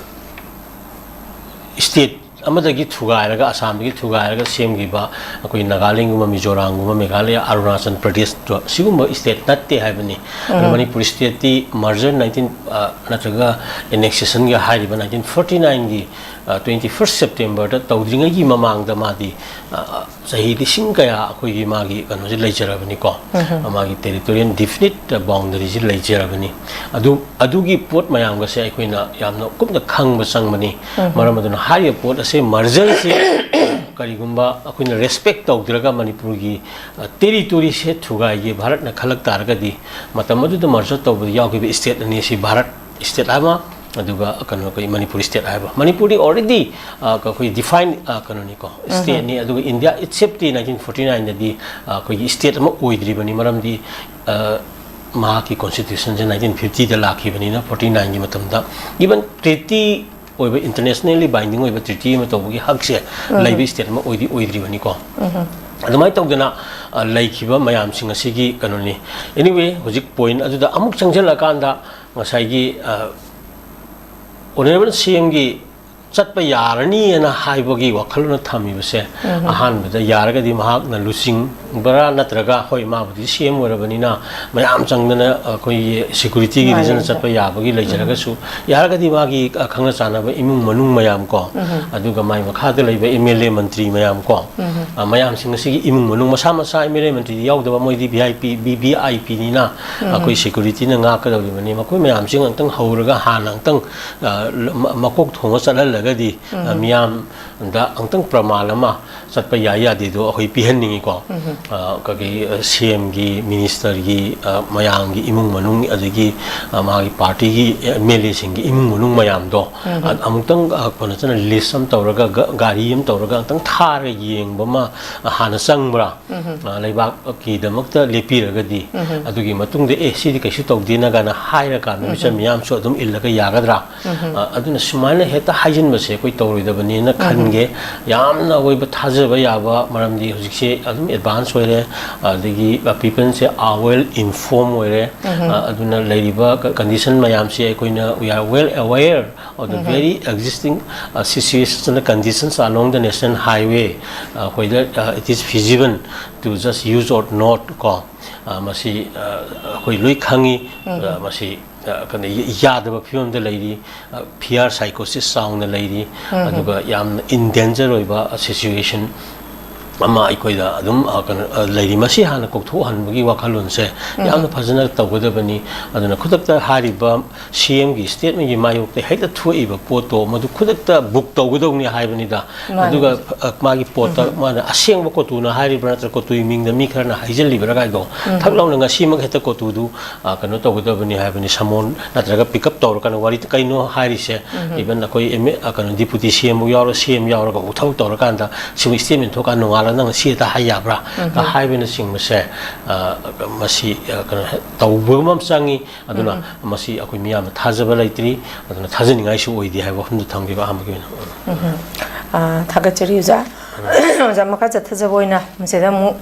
ꯁ꯭ꯇꯦꯠ ꯑꯃꯗꯒꯤ ꯊꯨꯒꯥꯏꯔꯒ, ꯑꯁꯥꯝꯗꯒꯤ ꯊꯨꯒꯥꯏꯔꯒ ꯁꯦꯝꯈꯤꯕ ꯑꯩꯈꯣꯏ ꯅꯥꯒꯥꯂꯦꯟꯒꯨꯝꯕ, ꯃꯤꯖꯣꯔꯥꯝꯒꯨꯝꯕ, ꯃꯦꯘꯥꯂꯌꯥ, ꯑꯔꯨꯅꯥꯆꯜ ꯄ꯭ꯔꯗꯦꯁꯇꯣ ꯁꯤꯒꯨꯝꯕ ꯁ꯭ꯇꯦꯠ ꯅꯠꯇꯦ ꯍꯥꯏꯕꯅꯤ꯫ ꯑꯗꯣ ꯎꯝ꯫ ꯃꯅꯤꯄꯨꯔ ꯁ꯭ꯇꯦꯠꯇꯤ ꯃꯔꯖꯔ ꯅꯥꯏꯟꯇꯤꯟ, ꯑ, ꯅꯠꯇ꯭ꯔꯒ ꯑꯦꯅꯦꯛꯁꯦꯁꯟꯒ ꯍꯥꯏꯔꯤꯕ ꯅꯥꯏꯟꯇꯤꯟ ꯐꯣꯔꯇꯤ ꯅꯥꯏꯟꯒꯤ, ꯑ, ꯇ꯭ꯋꯦꯟꯇꯤ ꯐꯥꯔꯁ ꯁꯦꯞꯇꯦꯝꯕꯔꯗ ꯇꯧꯗ꯭ꯔꯤꯉꯩꯒꯤ ꯃꯃꯥꯡꯗ ꯃꯥꯗꯤ, ꯑ, ꯆꯍꯤ ꯂꯤꯁꯤꯡ ꯀꯌꯥ ꯑꯩꯈꯣꯏꯒꯤ ꯃꯥꯒꯤ ꯀꯩꯅꯣꯁꯦ ꯂꯩꯖꯔꯕꯅꯤꯀꯣ꯫ ꯎꯝ꯫ ꯃꯥꯒꯤ ꯇꯦꯔꯤꯇꯣꯔꯤꯌꯦꯜ ꯗꯤꯐꯤꯅꯤꯠ ꯕꯥꯎꯟꯗꯔꯤꯁꯦ ꯂꯩꯖꯔꯕꯅꯤ꯫ ꯑꯗꯨ, ꯑꯗꯨꯒꯤ ꯄꯣꯠ ꯃꯌꯥꯝꯒꯁꯦ ꯑꯩꯈꯣꯏꯅ ꯌꯥꯝꯅ ꯀꯨꯞꯅ ꯈꯪꯕ ꯆꯪꯕꯅꯤ꯫ ꯎꯝ꯫ ꯃꯔꯝ ꯑꯗꯨꯅ ꯍꯥꯏꯔꯤꯕ ꯄꯣꯠ ꯑꯁꯦ ꯃꯔꯖꯔꯁꯦ ꯀꯔꯤꯒꯨꯝꯕ ꯑꯩꯈꯣꯏꯅ ꯔꯦꯁꯄꯦꯛ ꯇꯧꯗ꯭ꯔꯒ ꯃꯅꯤꯄꯨꯔꯒꯤ, ꯑ, ꯇꯦꯔꯤꯇꯣꯔꯤꯁꯦ ꯊꯨꯒꯥꯏꯒꯦ ꯚꯥꯔꯠꯅ ꯈꯜꯂꯛ ꯇꯥꯔꯒꯗꯤ, ꯃꯇꯝ ꯑꯗꯨꯗ ꯃꯔꯖꯔ ꯇꯧꯕꯗ ꯌꯥꯎꯈꯤꯕ ꯁ꯭ꯇꯦꯠ ꯑꯅꯤ ꯑꯁꯤ ꯚꯥꯔꯠ ꯁ꯭ꯇꯦꯠ ꯑꯃ, ꯑꯗꯨꯒ ꯀꯩꯅꯣ, ꯑꯩꯈꯣꯏ ꯃꯅꯤꯄꯨꯔ ꯁ꯭ꯇꯦꯠ ꯍꯥꯏꯕ꯫ ꯃꯅꯤꯄꯨꯔꯗꯤ already, ꯑ, ꯑꯩꯈꯣꯏ ꯗꯤꯐꯥꯏꯟ, ꯑ, ꯀꯩꯅꯣꯅꯤꯀꯣ, ꯎꯝ꯫ ꯁ꯭ꯇꯦꯠꯅꯤ꯫ ꯑꯗꯨꯒ ꯏꯟꯗꯤꯌꯥ ꯏꯠꯁꯦꯜꯐꯇꯤ ꯅꯥꯏꯟꯇꯤꯟ ꯐꯣꯔꯇꯤ ꯅꯥꯏꯟꯗꯗꯤ, ꯑ, ꯑꯩꯈꯣꯏꯒꯤ ꯁ꯭ꯇꯦꯠ ꯑꯃ ꯑꯣꯏꯗ꯭ꯔꯤꯕꯅꯤ꯫ ꯃꯔꯝꯗꯤ, ꯑ, ꯃꯍꯥꯛꯀꯤ ꯀꯣꯟꯁꯇꯤꯇ꯭ꯌꯨꯁꯟꯁꯦ ꯅꯥꯏꯟꯇꯤꯟ ꯐꯤꯐꯇꯤꯗ ꯂꯥꯛꯈꯤꯕꯅꯤꯅ, ꯐꯣꯔꯇꯤ ꯅꯥꯏꯟꯒꯤ ꯃꯇꯝꯗ ꯏꯚꯟ ꯇ꯭ꯔꯤꯇꯤ ꯑꯣꯏꯕ, ꯏꯟꯇꯔꯅꯦꯁꯅꯦꯜꯂꯤ ꯕꯥꯏꯟꯗꯤꯡ ꯑꯣꯏꯕ ꯇ꯭ꯔꯤꯇꯤ ꯑꯃ ꯇꯧꯕꯒꯤ ꯍꯛꯁꯦ ꯎꯝ꯫ ꯂꯩꯕ ꯁ꯭ꯇꯦꯠ ꯑꯃ ꯑꯣꯏꯗꯤ ꯑꯣꯏꯗ꯭ꯔꯤꯕꯅꯤꯀꯣ꯫ ꯎꯝ꯫ ꯑꯗꯨꯃꯥꯏꯅ ꯇꯧꯗꯅ, ꯑ, ꯂꯩꯈꯤꯕ ꯃꯌꯥꯝꯁꯤꯡ ꯑꯁꯤꯒꯤ ꯀꯩꯅꯣꯅꯤ꯫ Anyway, ꯍꯧꯖꯤꯛ ꯄꯣꯏꯟ ꯑꯗꯨꯗ ꯑꯃꯨꯛ ꯆꯪꯁꯤꯜꯂꯀꯥꯟꯗ ꯉꯁꯥꯏꯒꯤ, ꯑ, ꯑꯣꯅꯔꯦꯕꯜ ꯁꯤ ꯑꯦꯝꯒꯤ ꯆꯠꯄ ꯌꯥꯔꯅꯤꯅ ꯍꯥꯏꯕꯒꯤ ꯋꯥꯈꯜꯂꯣꯟ ꯊꯝꯃꯤꯕꯁꯦ, ꯎꯝ꯫ ꯑꯍꯥꯟꯕꯗ ꯌꯥꯔꯒꯗꯤ ꯃꯍꯥꯛꯅ ꯂꯨꯆꯤꯡꯕ꯭ꯔꯥ, ꯅꯠꯇ꯭ꯔꯒ, ꯍꯣꯏ, ꯃꯥꯕꯨꯗꯤ ꯁꯤ ꯑꯦꯝ ꯑꯣꯏꯔꯕꯅꯤꯅ ꯃꯌꯥꯝ ꯆꯪꯗꯅ ꯑꯩꯈꯣꯏꯒꯤ ꯁꯦꯀ꯭ꯌꯨꯔꯤꯇꯤꯒꯤ ꯃꯥꯅꯤ, ꯔꯤꯖꯟ ꯃꯥꯅꯤ꯫ ꯆꯠꯄ ꯌꯥꯕꯒꯤ ꯎꯝ꯫ ꯂꯩꯖꯔꯒꯁꯨ, ꯌꯥꯔꯒꯗꯤ ꯃꯥꯒꯤ, ꯑ, ꯈꯪꯅ ꯆꯥꯟꯅꯕ ꯏꯃꯨꯡ ꯃꯅꯨꯡ ꯃꯌꯥꯝ ꯀꯣ, ꯎꯝ꯫ ꯑꯗꯨꯒ ꯃꯥꯏ ꯃꯈꯥꯗ ꯂꯩꯕ ꯑꯦꯝ ꯑꯦꯜ ꯑꯦ ꯃꯟꯇ꯭ꯔꯤ ꯃꯌꯥꯝ ꯀꯣ, ꯎꯝ꯫ ꯑ, ꯃꯌꯥꯝꯁꯤꯡ ꯑꯁꯤꯒꯤ ꯏꯃꯨꯡ ꯃꯅꯨꯡ, ꯃꯁꯥ ꯃꯁꯥ ꯑꯦꯝ ꯑꯦꯜ ꯑꯦ ꯃꯟꯇ꯭ꯔꯤꯗꯤ ꯌꯥꯎꯗꯕ, ꯃꯣꯏꯗꯤ V I P, V V I ꯄꯤꯅꯤꯅ ꯎꯝ꯫ ꯑꯩꯈꯣꯏ ꯁꯦꯀ꯭ꯌꯨꯔꯤꯇꯤꯅ ꯉꯥꯛꯀꯗꯧꯔꯤꯕꯅꯤ꯫ ꯃꯈꯣꯏ ꯃꯌꯥꯝꯁꯤ ꯑꯃꯨꯛꯇꯪ ꯍꯧꯔꯒ ꯍꯥꯟꯅ ꯑꯃꯨꯛꯇꯪ, ꯑ, ꯃ-, ꯃꯀꯣꯛ ꯊꯣꯡꯕ ꯆꯠꯍꯜꯂ ꯒꯗꯤ, ꯑ, ꯃꯤꯌꯥꯝꯗ ꯑꯃꯨꯛꯇꯪ ꯄ꯭ꯔꯃꯥꯟ ꯑꯃ ꯆꯠꯄ ꯌꯥꯏ ꯌꯥꯗꯦꯗꯣ ꯑꯩꯈꯣꯏ ꯄꯤꯍꯟꯅꯤꯡꯉꯤꯀꯣ꯫ ꯑ, ꯀꯩꯀꯩ, ꯑ, ꯁꯤ ꯑꯦꯝꯒꯤ, ꯃꯤꯅꯤꯁꯇꯔꯒꯤ, ꯑ, ꯃꯌꯥꯝꯒꯤ ꯏꯃꯨꯡ ꯃꯅꯨꯡ, ꯑꯗꯒꯤ, ꯑ, ꯃꯥꯒꯤ ꯄꯥꯔꯇꯤꯒꯤ ꯑꯦꯝ ꯑꯦꯜ ꯑꯦꯁꯤꯡꯒꯤ ꯏꯃꯨꯡ ꯃꯅꯨꯡ ꯃꯌꯥꯝꯗꯣ, ꯑ, ꯑꯃꯨꯛꯇꯪ, ꯑ, ꯀꯩꯅꯣ ꯆꯠꯅ ꯂꯤꯁ ꯑꯃ ꯇꯧꯔꯒ, ꯒ-, ꯒꯥꯔꯤ ꯑꯃ ꯇꯧꯔꯒ ꯑꯃꯨꯛꯇꯪ ꯊꯥꯔꯒ ꯌꯦꯡꯕ ꯑꯃ, ꯑ, ꯍꯥꯟꯅ ꯆꯪꯕ꯭ꯔꯥ? ꯑ, ꯂꯩꯕꯥꯛꯀꯤꯗꯃꯛꯇ ꯂꯦꯞꯄꯤꯔꯒꯗꯤ, ꯑꯗꯨꯒꯤ ꯃꯇꯨꯡꯗ, "ꯑꯦ, ꯁꯤꯗꯤ ꯀꯩꯁꯨ ꯇꯧꯗꯦꯅ" ꯀꯥꯏꯅ ꯍꯥꯏꯔꯀꯥꯟꯗ ꯃꯤꯆꯝ ꯃꯤꯌꯥꯝꯁꯨ ꯑꯗꯨꯝ ꯏꯜꯂꯒ ꯌꯥꯒꯗ꯭ꯔꯥ? ꯑ, ꯑꯗꯨꯅ ꯁꯨꯃꯥꯏꯅ ꯍꯦꯛꯇ ꯍꯥꯏꯖꯤꯟꯕꯁꯦ ꯑꯩꯈꯣꯏ ꯇꯧꯔꯣꯏꯗꯕꯅꯦꯅ ꯈꯟꯒꯦ꯫ ꯌꯥꯝꯅ ꯑꯩꯈꯣꯏꯕꯨ ꯊꯥꯖꯕ ꯌꯥꯕ, ꯃꯔꯝꯗꯤ ꯍꯧꯖꯤꯛꯁꯦ ꯑꯗꯨꯝ ꯑꯦꯗꯚꯥꯟꯁ ꯑꯣꯏꯔꯦ, ꯑꯗꯒꯤ, ꯑ, ꯄꯤꯄꯜꯁꯦ, ꯑ, ꯋꯦꯜ ꯏꯟꯐꯣꯔꯝ ꯑꯣꯏꯔꯦ꯫ ꯑ, ꯑꯗꯨꯅ ꯂꯩꯔꯤꯕ ꯀ-, ꯀꯟꯗꯤꯁꯟ ꯃꯌꯥꯝꯁꯦ ꯑꯩꯈꯣꯏꯅ, we are well aware of the very existing, uh, situations and the conditions along the national highway, uh, whether, uh, it is feasible to just use or not, ꯀꯣ꯫ ꯑ, ꯃꯁꯤ, ꯑ, ꯑꯩꯈꯣꯏ ꯂꯣꯏ ꯈꯪꯉꯤ꯫ ꯑ, ꯃꯁꯤ, ꯑ, ꯀꯩꯅꯣ, ꯌꯥꯗꯕ ꯐꯤꯕꯝꯗ ꯂꯩꯔꯤ꯫ ꯑ, ꯐꯤꯌꯥꯔ ꯁꯥꯏꯀꯣꯁꯤꯁ ꯆꯥꯎꯅ ꯂꯩꯔꯤ꯫ ꯑꯗꯨꯒ ꯌꯥꯝꯅ ꯏꯟ ꯗꯦꯟꯖꯔ ꯑꯣꯏꯕ ꯁꯤꯆꯨꯋꯦꯁꯟ ꯑꯃ ꯑꯩꯈꯣꯏꯗ ꯑꯗꯨꯝ, ꯑ, ꯀꯩꯅꯣ, ꯑ, ꯂꯩꯔꯤ꯫ ꯃꯁꯤ ꯍꯥꯟꯅ ꯀꯣꯛꯊꯣꯛꯍꯟꯕꯒꯤ ꯋꯥꯈꯜꯂꯣꯟꯁꯦ ꯌꯥꯝꯅ ꯐꯖꯅ ꯇꯧꯒꯗꯕꯅꯤ꯫ ꯑꯗꯨꯅ ꯈꯨꯗꯛꯇ ꯍꯥꯏꯔꯤꯕ ꯁꯤ ꯑꯦꯝꯒꯤ ꯁ꯭ꯇꯦꯠꯃꯦꯟꯒꯤ ꯃꯥꯌꯣꯛꯇ ꯍꯦꯛꯇ ꯊꯣꯛꯏꯕ ꯄꯣꯠꯇꯣ ꯃꯗꯨ ꯈꯨꯗꯛꯇ ꯕꯨꯛ ꯇꯧꯒꯗꯧꯅꯤ ꯍꯥꯏꯕꯅꯤꯗ꯫ ꯃꯥꯅꯤ꯫ ꯑꯗꯨꯒ, ꯑ, ꯃꯥꯒꯤ ꯄꯣꯠꯇ ꯃꯥꯅ ꯑꯁꯦꯡꯕ ꯀꯣꯇꯨꯅ ꯍꯥꯏꯔꯤꯕ꯭ꯔꯥ ꯅꯠꯇ꯭ꯔꯒ ꯀꯣꯇꯨꯒꯤ ꯃꯤꯡꯗ ꯃꯤ ꯈꯔꯅ ꯍꯥꯏꯖꯤꯜꯂꯤꯕ꯭ꯔꯥ ꯀꯥꯏꯗꯣ ꯊꯛ ꯂꯥꯎꯅ ꯉꯁꯤꯃꯛ ꯍꯦꯛꯇ ꯀꯣꯇꯨꯗꯨ, ꯑ, ꯀꯩꯅꯣ ꯇꯧꯒꯗꯕꯅꯤ ꯍꯥꯏꯕꯅꯤ, ꯁꯃꯣꯟ ꯅꯠꯇ꯭ꯔꯒ ꯄꯤꯛ ꯑꯞ ꯇꯧꯔꯀꯥꯟꯗ ꯋꯥꯔꯤ ꯀꯩꯅꯣ ꯍꯥꯏꯔꯤꯁꯦ꯫ ꯏꯚꯟ ꯑꯩꯈꯣꯏ ꯑꯦꯝ ꯑꯦ, ꯑ, ꯀꯩꯅꯣ, ꯗꯤꯄꯨꯇꯤ ꯁꯤ ꯑꯦꯝꯕꯨ ꯌꯥꯎꯔ, ꯁꯤ ꯑꯦꯝ ꯌꯥꯎꯔꯒ ꯑꯃꯨꯛ ꯊꯕꯛ ꯇꯧꯔꯀꯥꯟꯗ ꯁꯤꯕꯨ ꯁ꯭ꯇꯦꯠꯃꯦꯟ ꯊꯣꯛꯀꯥꯟꯗ ꯅꯣꯡꯉꯥꯜꯂꯒ ꯅꯪ ꯁꯤ ꯍꯦꯛꯇ ꯍꯥꯏ ꯌꯥꯕ꯭ꯔꯥ? ꯀ ꯍꯥꯏꯕꯅꯆꯤꯡꯕꯁꯦ, ꯑ, ꯃꯁꯤ, ꯑ, ꯀꯩꯅꯣ, ꯇꯧꯕ ꯑꯃ ꯆꯪꯉꯤ꯫ ꯑꯗꯨꯅ ꯃꯁꯤ ꯑꯩꯈꯣꯏ ꯃꯤꯌꯥꯝꯅ ꯊꯥꯖꯕ ꯂꯩꯇ꯭ꯔꯤ, ꯑꯗꯨꯅ ꯊꯥꯖꯅꯤꯡꯉꯥꯏꯁꯨ ꯑꯣꯏꯗꯦ ꯍꯥꯏꯕ ꯋꯥꯐꯝꯗꯨ ꯊꯝꯈꯤꯕ ꯑꯍꯥꯟꯕꯒꯤ ꯑꯣꯏꯅ꯫ ꯑ, ꯊꯥꯒꯠꯆꯔꯤ ꯑꯣꯖꯥ꯫ ꯑꯣꯖꯥ, ꯃꯈꯥ ꯆꯠꯊꯖꯕ ꯑꯣꯏꯅ ꯃꯁꯤꯗ ꯑꯃꯨꯛ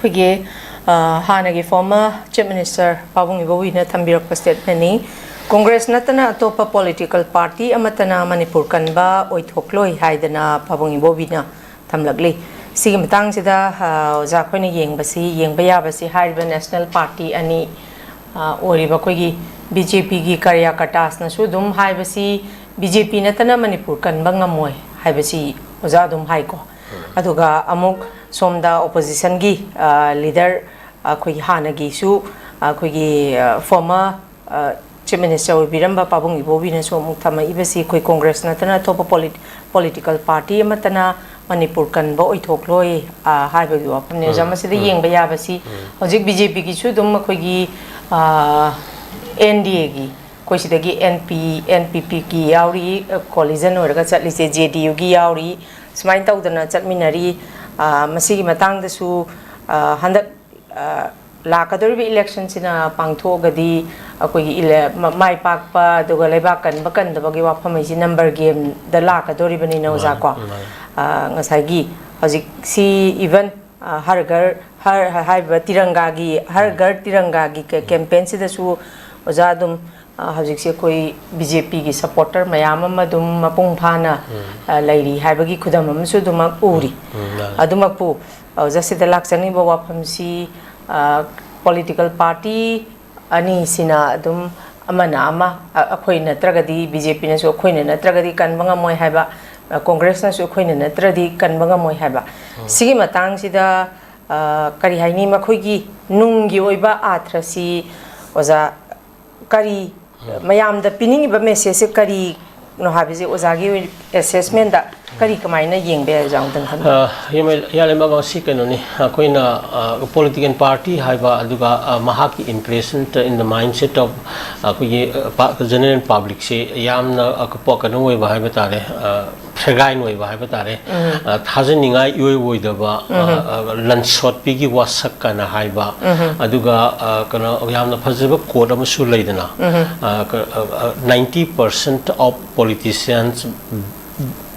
ꯑꯩꯈꯣꯏꯒꯤ, ꯑ, ꯍꯥꯟꯅꯒꯤ former Chief Minister ꯄꯥꯕꯨꯡ ꯏꯕꯣꯕꯤꯅ ꯊꯝꯕꯤꯔꯛꯄ statementꯅꯤ꯫ ꯀꯣꯡꯒ꯭ꯔꯦꯁ ꯅꯠꯇꯅ ꯑꯇꯣꯞꯄ political party ꯑꯃꯠꯇꯅ ꯃꯅꯤꯄꯨꯔ ꯀꯟꯕ ꯑꯣꯏꯊꯣꯛꯂꯣꯏ ꯍꯥꯏꯗꯅ ꯄꯥꯕꯨꯡ ꯏꯕꯣꯕꯤꯅ ꯊꯝꯂꯛꯂꯤ꯫ ꯁꯤꯒꯤ ꯃꯇꯥꯡꯁꯤꯗ, ꯑ, ꯑꯣꯖꯥ, ꯑꯩꯈꯣꯏꯅ ꯌꯦꯡꯕꯁꯤ, ꯌꯦꯡꯕ ꯌꯥꯕꯁꯤ ꯍꯥꯏꯔꯤꯕ national party ꯑꯅꯤ, ꯑ, ꯑꯣꯏꯔꯤꯕ ꯑꯩꯈꯣꯏꯒꯤ BJPꯒꯤ ꯀꯥꯔꯌꯥꯀꯔꯇꯥꯁꯅꯁꯨ ꯑꯗꯨꯝ ꯍꯥꯏꯕꯁꯤ, BJP ꯅꯠꯇꯅ ꯃꯅꯤꯄꯨꯔ ꯀꯟꯕ ꯉꯝꯃꯣꯏ ꯍꯥꯏꯕꯁꯤ ꯑꯣꯖꯥ ꯑꯗꯨꯝ ꯍꯥꯏꯀꯣ꯫ ꯑꯗꯨꯒ ꯑꯃꯨꯛ ꯁꯣꯝꯗ oppositionꯒꯤ, ꯑ, leader, ꯑꯩꯈꯣꯏꯒꯤ ꯍꯥꯟꯅꯒꯤꯁꯨ, ꯑꯩꯈꯣꯏꯒꯤ, ꯑ, former, ꯑ, Chief Minister ꯑꯣꯏꯕꯤꯔꯝꯕ ꯄꯥꯕꯨꯡ ꯏꯕꯣꯕꯤꯅꯁꯨ ꯑꯃꯨꯛ ꯊꯝꯃꯛꯏꯕꯁꯤ ꯑꯩꯈꯣꯏ ꯀꯣꯡꯒ꯭ꯔꯦꯁ ꯅꯠꯇꯅ ꯑꯇꯣꯞꯄ ꯄꯣꯂꯤ-, political party ꯑꯃꯠꯇꯅ ꯃꯅꯤꯄꯨꯔ ꯀꯟꯕ ꯑꯣꯏꯊꯣꯛꯂꯣꯏ, ꯑ, ꯍꯥꯏꯕꯒꯤ ꯋꯥꯐꯝꯅꯤ꯫ ꯑꯣꯖꯥ, ꯎꯝ, ꯃꯁꯤꯗ ꯎꯝ꯫ ꯌꯦꯡꯕ ꯌꯥꯕꯁꯤ ꯎꯝ꯫ ꯍꯧꯖꯤꯛ BJPꯒꯤꯁꯨ ꯑꯗꯨꯝ ꯑꯩꯈꯣꯏꯒꯤ, ꯑ, NDAꯒꯤ, ꯑꯩꯈꯣꯏ ꯁꯤꯗꯒꯤ NP, NPPꯒꯤ ꯌꯥꯎꯔꯤ, ꯑ, coalition ꯑꯣꯏꯔꯒ ꯆꯠꯂꯤꯁꯦ JDUꯒꯤ ꯌꯥꯎꯔꯤ, ꯁꯨꯃꯥꯏꯅ ꯇꯧꯗꯅ ꯆꯠꯃꯤꯟꯅꯔꯤ꯫ ꯑ, ꯃꯁꯤꯒꯤ ꯃꯇꯥꯡꯗꯁꯨ, ꯑ, ꯍꯟꯗꯛ ꯑ, ꯂꯥꯛꯀꯗꯧꯔꯤꯕ electionꯁꯤꯅ ꯄꯥꯡꯊꯣꯛꯑꯒꯗꯤ ꯑꯩꯈꯣꯏꯒꯤ ꯏꯂꯦ-, ꯃ-, ꯃꯥꯏ ꯄꯥꯛꯄ ꯑꯗꯨꯒ ꯂꯩꯕꯥꯛ ꯀꯟꯕ ꯀꯟꯗꯕꯒꯤ ꯋꯥꯐꯝ ꯍꯥꯏꯁꯤ number gameꯗ ꯂꯥꯛꯀꯗꯧꯔꯤꯕꯅꯤꯅ, ꯑꯣꯖꯥ, ꯃꯥꯅꯤ, ꯀꯣ? ꯃꯥꯅꯤ꯫ ꯑ, ꯉꯁꯥꯏꯒꯤ ꯍꯧꯖꯤꯛꯁꯤ even, ꯑ, ꯍꯔ ꯘꯔ, ꯍꯔ ꯍꯥꯏꯔꯤꯕ ꯇꯤꯔꯪꯒꯥꯒꯤ, ꯍꯔ ꯎꯝ꯫ ꯘꯔ ꯇꯤꯔꯪꯒꯥꯒꯤ ꯀꯦ-, ꯎꯝ꯫ campaignꯁꯤꯗꯁꯨ ꯑꯣꯖꯥ ꯑꯗꯨꯝ, ꯑ, ꯍꯧꯖꯤꯛꯁꯦ ꯑꯩꯈꯣꯏ BJPꯒꯤ supporter ꯃꯌꯥꯝ ꯑꯃ ꯑꯗꯨꯝ ꯃꯄꯨꯡ ꯐꯥꯅ, ꯎꯝ꯫ ꯑ, ꯂꯩꯔꯤ ꯍꯥꯏꯕꯒꯤ ꯈꯨꯗꯝ ꯑꯃꯁꯨ ꯑꯗꯨꯃꯛ ꯎꯔꯤ꯫ ꯎꯝ, ꯎꯝ, ꯃꯥꯅꯤ꯫ ꯑꯗꯨꯃꯛꯄꯨ ꯑꯣꯖꯥ, ꯁꯤꯗ ꯂꯥꯛꯆꯅꯤꯡꯕ ꯋꯥꯐꯝꯁꯤ, ꯑ, political party ꯑꯅꯤꯁꯤꯅ ꯑꯗꯨꯝ ꯑꯃꯅ ꯑꯃ, ꯑ, ꯑꯩꯈꯣꯏ ꯅꯠꯇ꯭ꯔꯒꯗꯤ, BJPꯅꯁꯨ ꯑꯩꯈꯣꯏꯅ ꯅꯠꯇ꯭ꯔꯒꯗꯤ ꯀꯟꯕ ꯉꯝꯃꯣꯏ ꯍꯥꯏꯕ, ꯑ, ꯀꯣꯡꯒ꯭ꯔꯦꯁꯅꯁꯨ ꯑꯩꯈꯣꯏꯅ ꯅꯠꯇ꯭ꯔꯗꯤ ꯀꯟꯕ ꯉꯝꯃꯣꯏ ꯍꯥꯏꯕ꯫ ꯎꯝ꯫ ꯁꯤꯒꯤ ꯃꯇꯥꯡꯁꯤꯗ, ꯑ, ꯀꯔꯤ ꯍꯥꯏꯅꯤ, ꯃꯈꯣꯏꯒꯤ ꯅꯨꯡꯒꯤ ꯑꯣꯏꯕ ꯑꯥꯊ꯭ꯔꯁꯤ, ꯑꯣꯖꯥ, ꯀꯔꯤ, ꯎꯝ꯫ ꯃꯌꯥꯝꯗ ꯄꯤꯅꯤꯡꯉꯤꯕ messageꯁꯦ ꯀꯔꯤꯅꯣ ꯍꯥꯏꯕꯁꯦ ꯑꯣꯖꯥꯒꯤ ꯑꯣꯏ-, assessmentꯗ ꯀꯔꯤ ꯀꯃꯥꯏꯅ ꯌꯦꯡꯕ ꯌꯥꯏ, ꯑꯣꯖꯥ, ꯑꯃꯨꯛꯇꯪ ꯊꯝꯕꯤꯌꯨ꯫ ꯑ, ꯌꯥꯝ-, ꯌꯥꯔꯦ, ꯃꯃꯥꯡ ꯁꯤ ꯀꯩꯅꯣꯅꯤ, ꯑꯩꯈꯣꯏꯅ, ꯑ, political party ꯍꯥꯏꯕ, ꯑꯗꯨꯒ, ꯑ, ꯃꯍꯥꯛꯀꯤ impression in the mindset of, ꯑꯩꯈꯣꯏꯒꯤ, ꯑ, ꯄ-, general publicꯁꯦ ꯌꯥꯝꯅ, ꯑ, ꯀ-, ꯄ-, ꯀꯩꯅꯣ ꯑꯣꯏꯕ ꯍꯥꯏꯕ ꯇꯥꯔꯦ, ꯑ, ꯐꯦꯒꯥꯏꯟ ꯑꯣꯏꯕ ꯍꯥꯏꯕ ꯇꯥꯔꯦ, ꯎꯝ꯫ ꯑ, ꯊꯥꯖꯅꯤꯡꯉꯥꯏ ꯏꯑꯣꯏ ꯑꯣꯏꯗꯕ, ꯑ, ꯎꯝ꯫ ꯑ, ꯂꯟꯁꯣꯠꯄꯤꯒꯤ ꯋꯥꯁꯛ ꯀꯅ ꯍꯥꯏꯕ, ꯎꯝ꯫ ꯑꯗꯨꯒ, ꯑ, ꯀꯩꯅꯣ, ꯌꯥꯝꯅ ꯐꯖꯕ quote ꯑꯃꯁꯨ ꯂꯩꯗꯅ, ꯎꯝ꯫ ꯑ, ꯀ-, ꯑ, ꯑ, "Ninety percent of politicians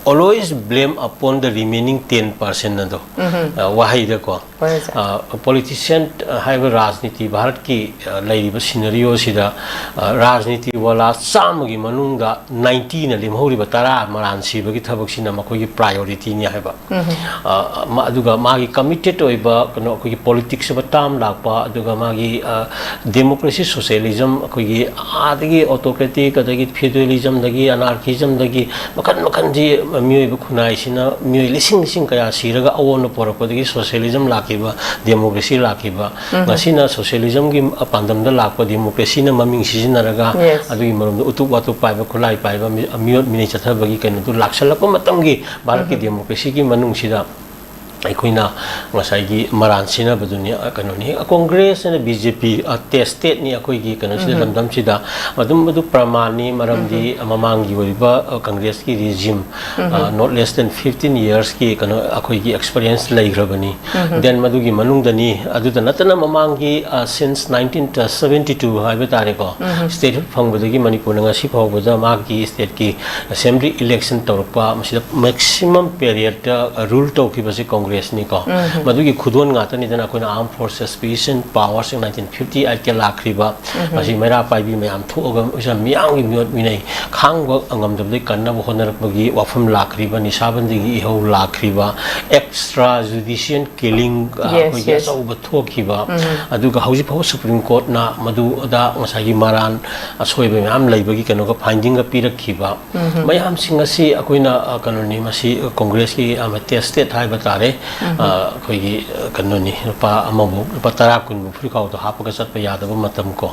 always blame upon the remaining ten percent" ꯑꯗꯣ, ꯎꯝ꯫ ꯑ, ꯋꯥꯍꯩꯗꯀꯣ꯫ ꯍꯣꯏ, ꯑꯣꯖꯥ꯫ ꯑ, politician ꯍꯥꯏꯕ ꯔꯥꯖꯅꯤꯇꯤ, ꯚꯥꯔꯠꯀꯤ, ꯑ, ꯂꯩꯔꯤꯕ scenarioꯁꯤꯗ, ꯑ, ꯔꯥꯖꯅꯤꯇꯤ ꯋꯥꯂꯥ ꯆꯥꯝꯃꯒꯤ ꯃꯅꯨꯡꯗ ninetyꯅ ꯂꯦꯝꯍꯧꯔꯤꯕ ꯇꯔꯥ ꯃꯔꯥꯟ ꯁꯤꯕꯒꯤ ꯊꯕꯛꯁꯤꯅ ꯃꯈꯣꯏꯒꯤ priorityꯅꯤ ꯍꯥꯏꯕ꯫ ꯎꯝ꯫ ꯑ, ꯃ-, ꯑꯗꯨꯒ ꯃꯥꯒꯤ committed ꯑꯣꯏꯕ ꯀꯩꯅꯣ, ꯑꯩꯈꯣꯏꯒꯤ politics ꯑꯃ term ꯂꯥꯛꯄ, ꯑꯗꯨꯒ ꯃꯥꯒꯤ, ꯑ, democracy socialism, ꯑꯩꯈꯣꯏꯒꯤ ꯑꯥꯗꯒꯤ autocratic, ꯑꯗꯒꯤ feudalismꯗꯒꯤ, anarchismꯗꯒꯤ ꯃꯈꯟ ꯃꯈꯟꯁꯤ ꯃꯤꯑꯣꯏꯕ ꯈꯨꯟꯅꯥꯏꯁꯤꯅ ꯃꯤꯑꯣꯏ ꯂꯤꯁꯤꯡ ꯂꯤꯁꯤꯡ ꯀꯌꯥ ꯁꯤꯔꯒ ꯑꯑꯣꯟꯕ ꯄꯣꯔꯛꯄꯗꯒꯤ socialism ꯂꯥꯛ ꯂꯥꯛꯈꯤꯕ, ꯗꯦꯃꯣꯀ꯭ꯔꯦꯁꯤ ꯂꯥꯛꯈꯤꯕ, ꯉꯁꯤꯅ ꯁꯣꯁꯤꯌꯦꯂꯤꯖꯝꯒꯤ ꯄꯥꯟꯗꯝꯗ ꯂꯥꯛꯄ ꯗꯦꯃꯣꯀ꯭ꯔꯦꯁꯤꯅ ꯃꯃꯤꯡ ꯁꯤꯖꯤꯟꯅꯔꯒ, ꯌꯦꯁ꯫ ꯑꯗꯨꯒꯤ ꯃꯔꯨꯝꯗ ꯎꯇꯨꯞ ꯋꯥꯇꯨꯞ ꯄꯥꯏꯕ, ꯈꯨꯠꯂꯥꯏ ꯄꯥꯏꯕ, ꯃꯤ-, ꯃꯤꯑꯣꯠ ꯃꯤꯅꯩ ꯆꯠꯊꯕꯒꯤ ꯀꯩꯅꯣꯗꯨ ꯂꯥꯛꯁꯜꯂꯛꯄ ꯃꯇꯝꯒꯤ ꯚꯥꯔꯠꯀꯤ ꯗꯦꯃꯣꯀ꯭ꯔꯦꯁꯤꯒꯤ ꯃꯅꯨꯡꯁꯤꯗ ꯑꯩꯈꯣꯏꯅ ꯉꯁꯥꯏꯒꯤ ꯃꯔꯥꯟ ꯁꯤꯖꯤꯟꯅꯕꯗꯨꯅꯤ, ꯑ, ꯀꯩꯅꯣꯅꯤ, ꯀꯣꯡꯒ꯭ꯔꯦꯁꯅ ꯕꯤ ꯖꯦ ꯄꯤ, ꯑ, ꯇꯦꯁꯇꯦꯠꯅꯤ ꯑꯩꯈꯣꯏꯒꯤ ꯀꯩꯅꯣꯁꯤꯗ, ꯂꯝꯗꯝꯁꯤꯗ꯫ ꯑꯗꯨꯝ ꯑꯗꯨ ꯄ꯭ꯔꯃꯥꯟꯅꯤ, ꯃꯔꯝꯗꯤ ꯃꯃꯥꯡꯒꯤ ꯑꯣꯏꯔꯤꯕ, ꯑ, ꯀꯪꯒ꯭ꯔꯦꯁꯀꯤ ꯔꯤꯖꯤꯝ, ꯑ, not less than fifteen yearsꯀꯤ ꯀꯩꯅꯣ ꯑꯩꯈꯣꯏꯒꯤ ꯑꯦꯛꯁꯄꯤꯔꯤꯌꯦꯟꯁ ꯂꯩꯈ꯭ꯔꯕꯅꯤ꯫ Then ꯃꯗꯨꯒꯤ ꯃꯅꯨꯡꯗꯅꯤ, ꯑꯗꯨꯗ ꯅꯠꯇꯅ ꯃꯃꯥꯡꯒꯤ, ꯑ, since nineteen seventy two ꯍꯥꯏꯕ ꯇꯥꯔꯦꯀꯣ, statehood ꯐꯪꯕꯗꯒꯤ ꯃꯅꯤꯄꯨꯔꯅ ꯉꯁꯤ ꯐꯥꯎꯕꯗ ꯃꯥꯒꯤ stateꯀꯤ assembly election ꯇꯧꯔꯛꯄ, ꯃꯁꯤꯗ maximum periodꯇ, ꯑ, rule ꯇꯧꯈꯤꯕꯁꯤ ꯀꯣꯡꯒ꯭ꯔꯦꯁꯅꯤꯀꯣ꯫ ꯃꯗꯨꯒꯤ ꯈꯨꯗꯣꯟ ꯉꯥꯛꯇꯅꯤꯗꯅ ꯑꯩꯈꯣꯏꯅ Armed Forces Peace and Powers Act nineteen fifty eightꯀ ꯂꯥꯛꯈ꯭ꯔꯤꯕ, ꯃꯁꯤ ꯃꯩꯔꯥ ꯄꯥꯏꯕꯤ ꯃꯌꯥꯝ ꯊꯣꯛꯑꯒ ꯃꯁꯤꯗ ꯃꯤꯌꯥꯝꯒꯤ ꯃꯤꯑꯣꯠ ꯃꯤꯅꯩ ꯈꯥꯡꯕ ꯉꯝꯗꯕꯗꯒꯤ ꯀꯟꯅꯕ ꯍꯣꯠꯅꯔꯛꯄꯒꯤ ꯋꯥꯐꯝ ꯂꯥꯛꯈ꯭ꯔꯤꯕ, ꯅꯤꯁꯥꯕꯟꯗꯤꯒꯤ ꯏꯍꯧ ꯂꯥꯛꯈ꯭ꯔꯤꯕ, extra judicial killing, ꯑ, Yes, ꯑꯩꯈꯣꯏꯒꯤ yes. ꯑꯆꯧꯕ ꯊꯣꯛꯈꯤꯕ, ꯑꯗꯨꯒ ꯍꯧꯖꯤꯛ ꯐꯥꯎꯕ Supreme Courtꯅ ꯃꯗꯨꯗ ꯉꯁꯥꯏꯒꯤ ꯃꯔꯥꯟ ꯑꯁꯣꯏꯕ ꯃꯌꯥꯝ ꯂꯩꯕꯒꯤ ꯀꯩꯅꯣꯒ findingꯒ ꯄꯤꯔꯛꯈꯤꯕ, ꯃꯌꯥꯝꯁꯤꯡ ꯑꯁꯤ ꯑꯩꯈꯣꯏꯅ, ꯑ, ꯀꯩꯅꯣꯅꯤ, ꯃꯁꯤ ꯀꯣꯡꯒ꯭ꯔꯦꯁꯀꯤ, ꯑ, tested ꯍꯥꯏꯕ ꯇꯥꯔꯦ꯫ ꯑ, ꯑꯩꯈꯣꯏꯒꯤ, ꯑ, ꯀꯩꯅꯣꯅꯤ, ꯂꯨꯄꯥ ꯑꯃꯕꯨ, ꯂꯨꯄꯥ ꯇꯔꯥ ꯀꯨꯟꯕꯨ ꯐꯨꯔꯤꯈꯥꯎꯗ ꯍꯥꯞꯄꯒ ꯆꯠꯄ ꯌꯥꯗꯕ ꯃꯇꯝ ꯀꯣ,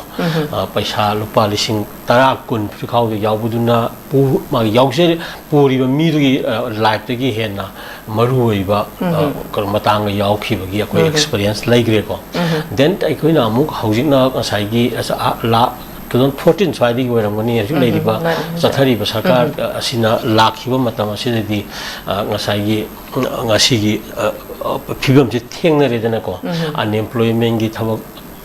ꯑ, ꯄꯩꯁꯥ ꯂꯨꯄꯥ ꯂꯤꯁꯤꯡ ꯇꯔꯥ ꯀꯨꯟ ꯐꯨꯔꯤꯈꯥꯎꯗ ꯌꯥꯎꯕꯗꯨꯅ ꯄꯨ-, ꯃꯥꯒꯤ ꯌꯥꯎꯖ-, ꯄꯨꯔꯤꯕ ꯃꯤꯗꯨꯒꯤ, ꯑ, life ꯇꯒꯤ ꯍꯦꯟꯅ ꯃꯔꯨ ꯑꯣꯏꯕ, ꯑ, ꯀꯩꯅꯣ ꯃꯇꯥꯡꯒ ꯌꯥꯎꯈꯤꯕꯒꯤ ꯑꯩꯈꯣꯏ experience ꯂꯩꯈ꯭ꯔꯦꯀꯣ꯫ Then ꯑꯩꯈꯣꯏꯅ ꯑꯃꯨꯛ ꯍꯧꯖꯤꯛꯅ ꯉꯁꯥꯏꯒꯤ ꯑꯁ, ꯑ, ꯂꯥ-, two thousand fourteen ꯁ꯭ꯋꯥꯏꯗꯒꯤ ꯑꯣꯏꯔꯝꯒꯅꯤ, ꯍꯧꯖꯤꯛ ꯂꯩꯔꯤꯕ ꯃꯥꯅꯤ꯫ ꯆꯠꯊꯔꯤꯕ ꯁꯔꯀꯥꯔ, ꯑ, ꯑꯁꯤꯅ ꯂꯥꯛꯈꯤꯕ ꯃꯇꯝ ꯑꯁꯤꯗꯗꯤ, ꯑ, ꯉꯁꯥꯏꯒꯤ, ꯎꯝ, ꯉꯁꯤꯒꯤ, ꯑ, ꯑ, ꯐꯤꯕꯝꯁꯤ ꯊꯦꯡꯅꯔꯦꯗꯅꯀꯣ꯫ Unemploymentꯀꯤ ꯊꯕꯛ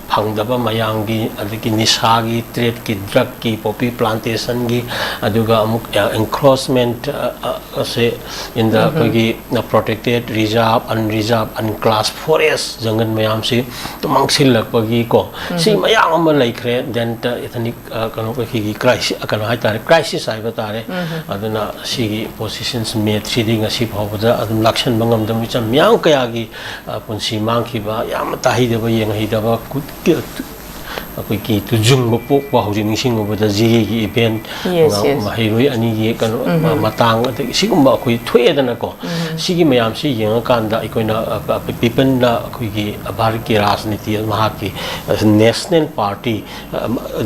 ꯐꯪꯗꯕ ꯃꯌꯥꯝꯒꯤ, ꯑꯗꯒꯤ ꯅꯤꯁꯥꯒꯤ, tradeꯀꯤ, drugꯀꯤ, poppy plantationꯒꯤ, ꯑꯗꯨꯒ ꯑꯃꯨꯛ, ꯑ, encroachment, ꯑ, ꯑ, ꯑꯁꯦ in the ꯑꯩꯈꯣꯏꯒꯤ protected, reserve, unreserved, unclassed forest ꯖꯪꯒꯜ ꯃꯌꯥꯝꯁꯤ ꯃꯥꯡꯁꯤꯜꯂꯛꯄꯒꯤꯀꯣ, ꯁꯤ ꯃꯌꯥꯝ ꯑꯃ ꯂꯩꯈ꯭ꯔꯦ꯫ Then ethnic, ꯑ, ꯀꯩꯅꯣ, ꯑꯩꯈꯣꯏꯒꯤ crisis, ꯀꯩꯅꯣ ꯍꯥꯏꯇꯥꯔꯦ, crisis ꯍꯥꯏꯕ ꯇꯥꯔꯦ꯫ ꯑꯗꯨꯅ ꯁꯤꯒꯤ positions ꯃꯦꯠꯁꯤꯗꯤ ꯉꯁꯤ ꯐꯥꯎꯕꯗ ꯑꯗꯨꯝ ꯂꯥꯛꯁꯟꯕ ꯉꯝꯗꯕ ꯃꯤꯆꯝ ꯃꯤꯌꯥꯝ ꯀꯌꯥꯒꯤ, ꯑ, ꯄꯨꯟꯁꯤ ꯃꯥꯡꯈꯤꯕ, ꯌꯥꯝꯅ ꯇꯥꯍꯩꯗꯕ, ꯌꯦꯡꯍꯩꯗꯕ, ꯀꯨ-, ꯀ-, ꯑꯩꯈꯣꯏꯒꯤ ꯇꯨꯖꯨꯡꯕ ꯄꯣꯛꯄ ꯍꯧꯖꯤꯛ ꯅꯤꯡꯁꯤꯡꯉꯨꯕꯗ ꯖꯤꯔꯤꯒꯤ ꯏꯚꯦꯟ, Yes, yes. ꯃꯍꯩꯔꯣꯏ ꯑꯅꯤꯒꯤ ꯀꯩꯅꯣ ꯃꯇꯥꯡ, ꯑꯗꯒꯤ ꯁꯤꯒꯨꯝꯕ ꯑꯩꯈꯣꯏ ꯊꯣꯛꯑꯦꯗꯅꯀꯣ꯫ ꯁꯤꯒꯤ ꯃꯌꯥꯝꯁꯤ ꯌꯦꯡꯉꯀꯥꯟꯗ ꯑꯩꯈꯣꯏꯅ ꯄꯤꯄꯜꯅ ꯑꯩꯈꯣꯏꯒꯤ ꯚꯥꯔꯠꯀꯤ ꯔꯥꯖꯅꯤꯇꯤ, ꯃꯍꯥꯛꯀꯤ ꯅꯦꯁꯅꯦꯜ ꯄꯥꯔꯇꯤ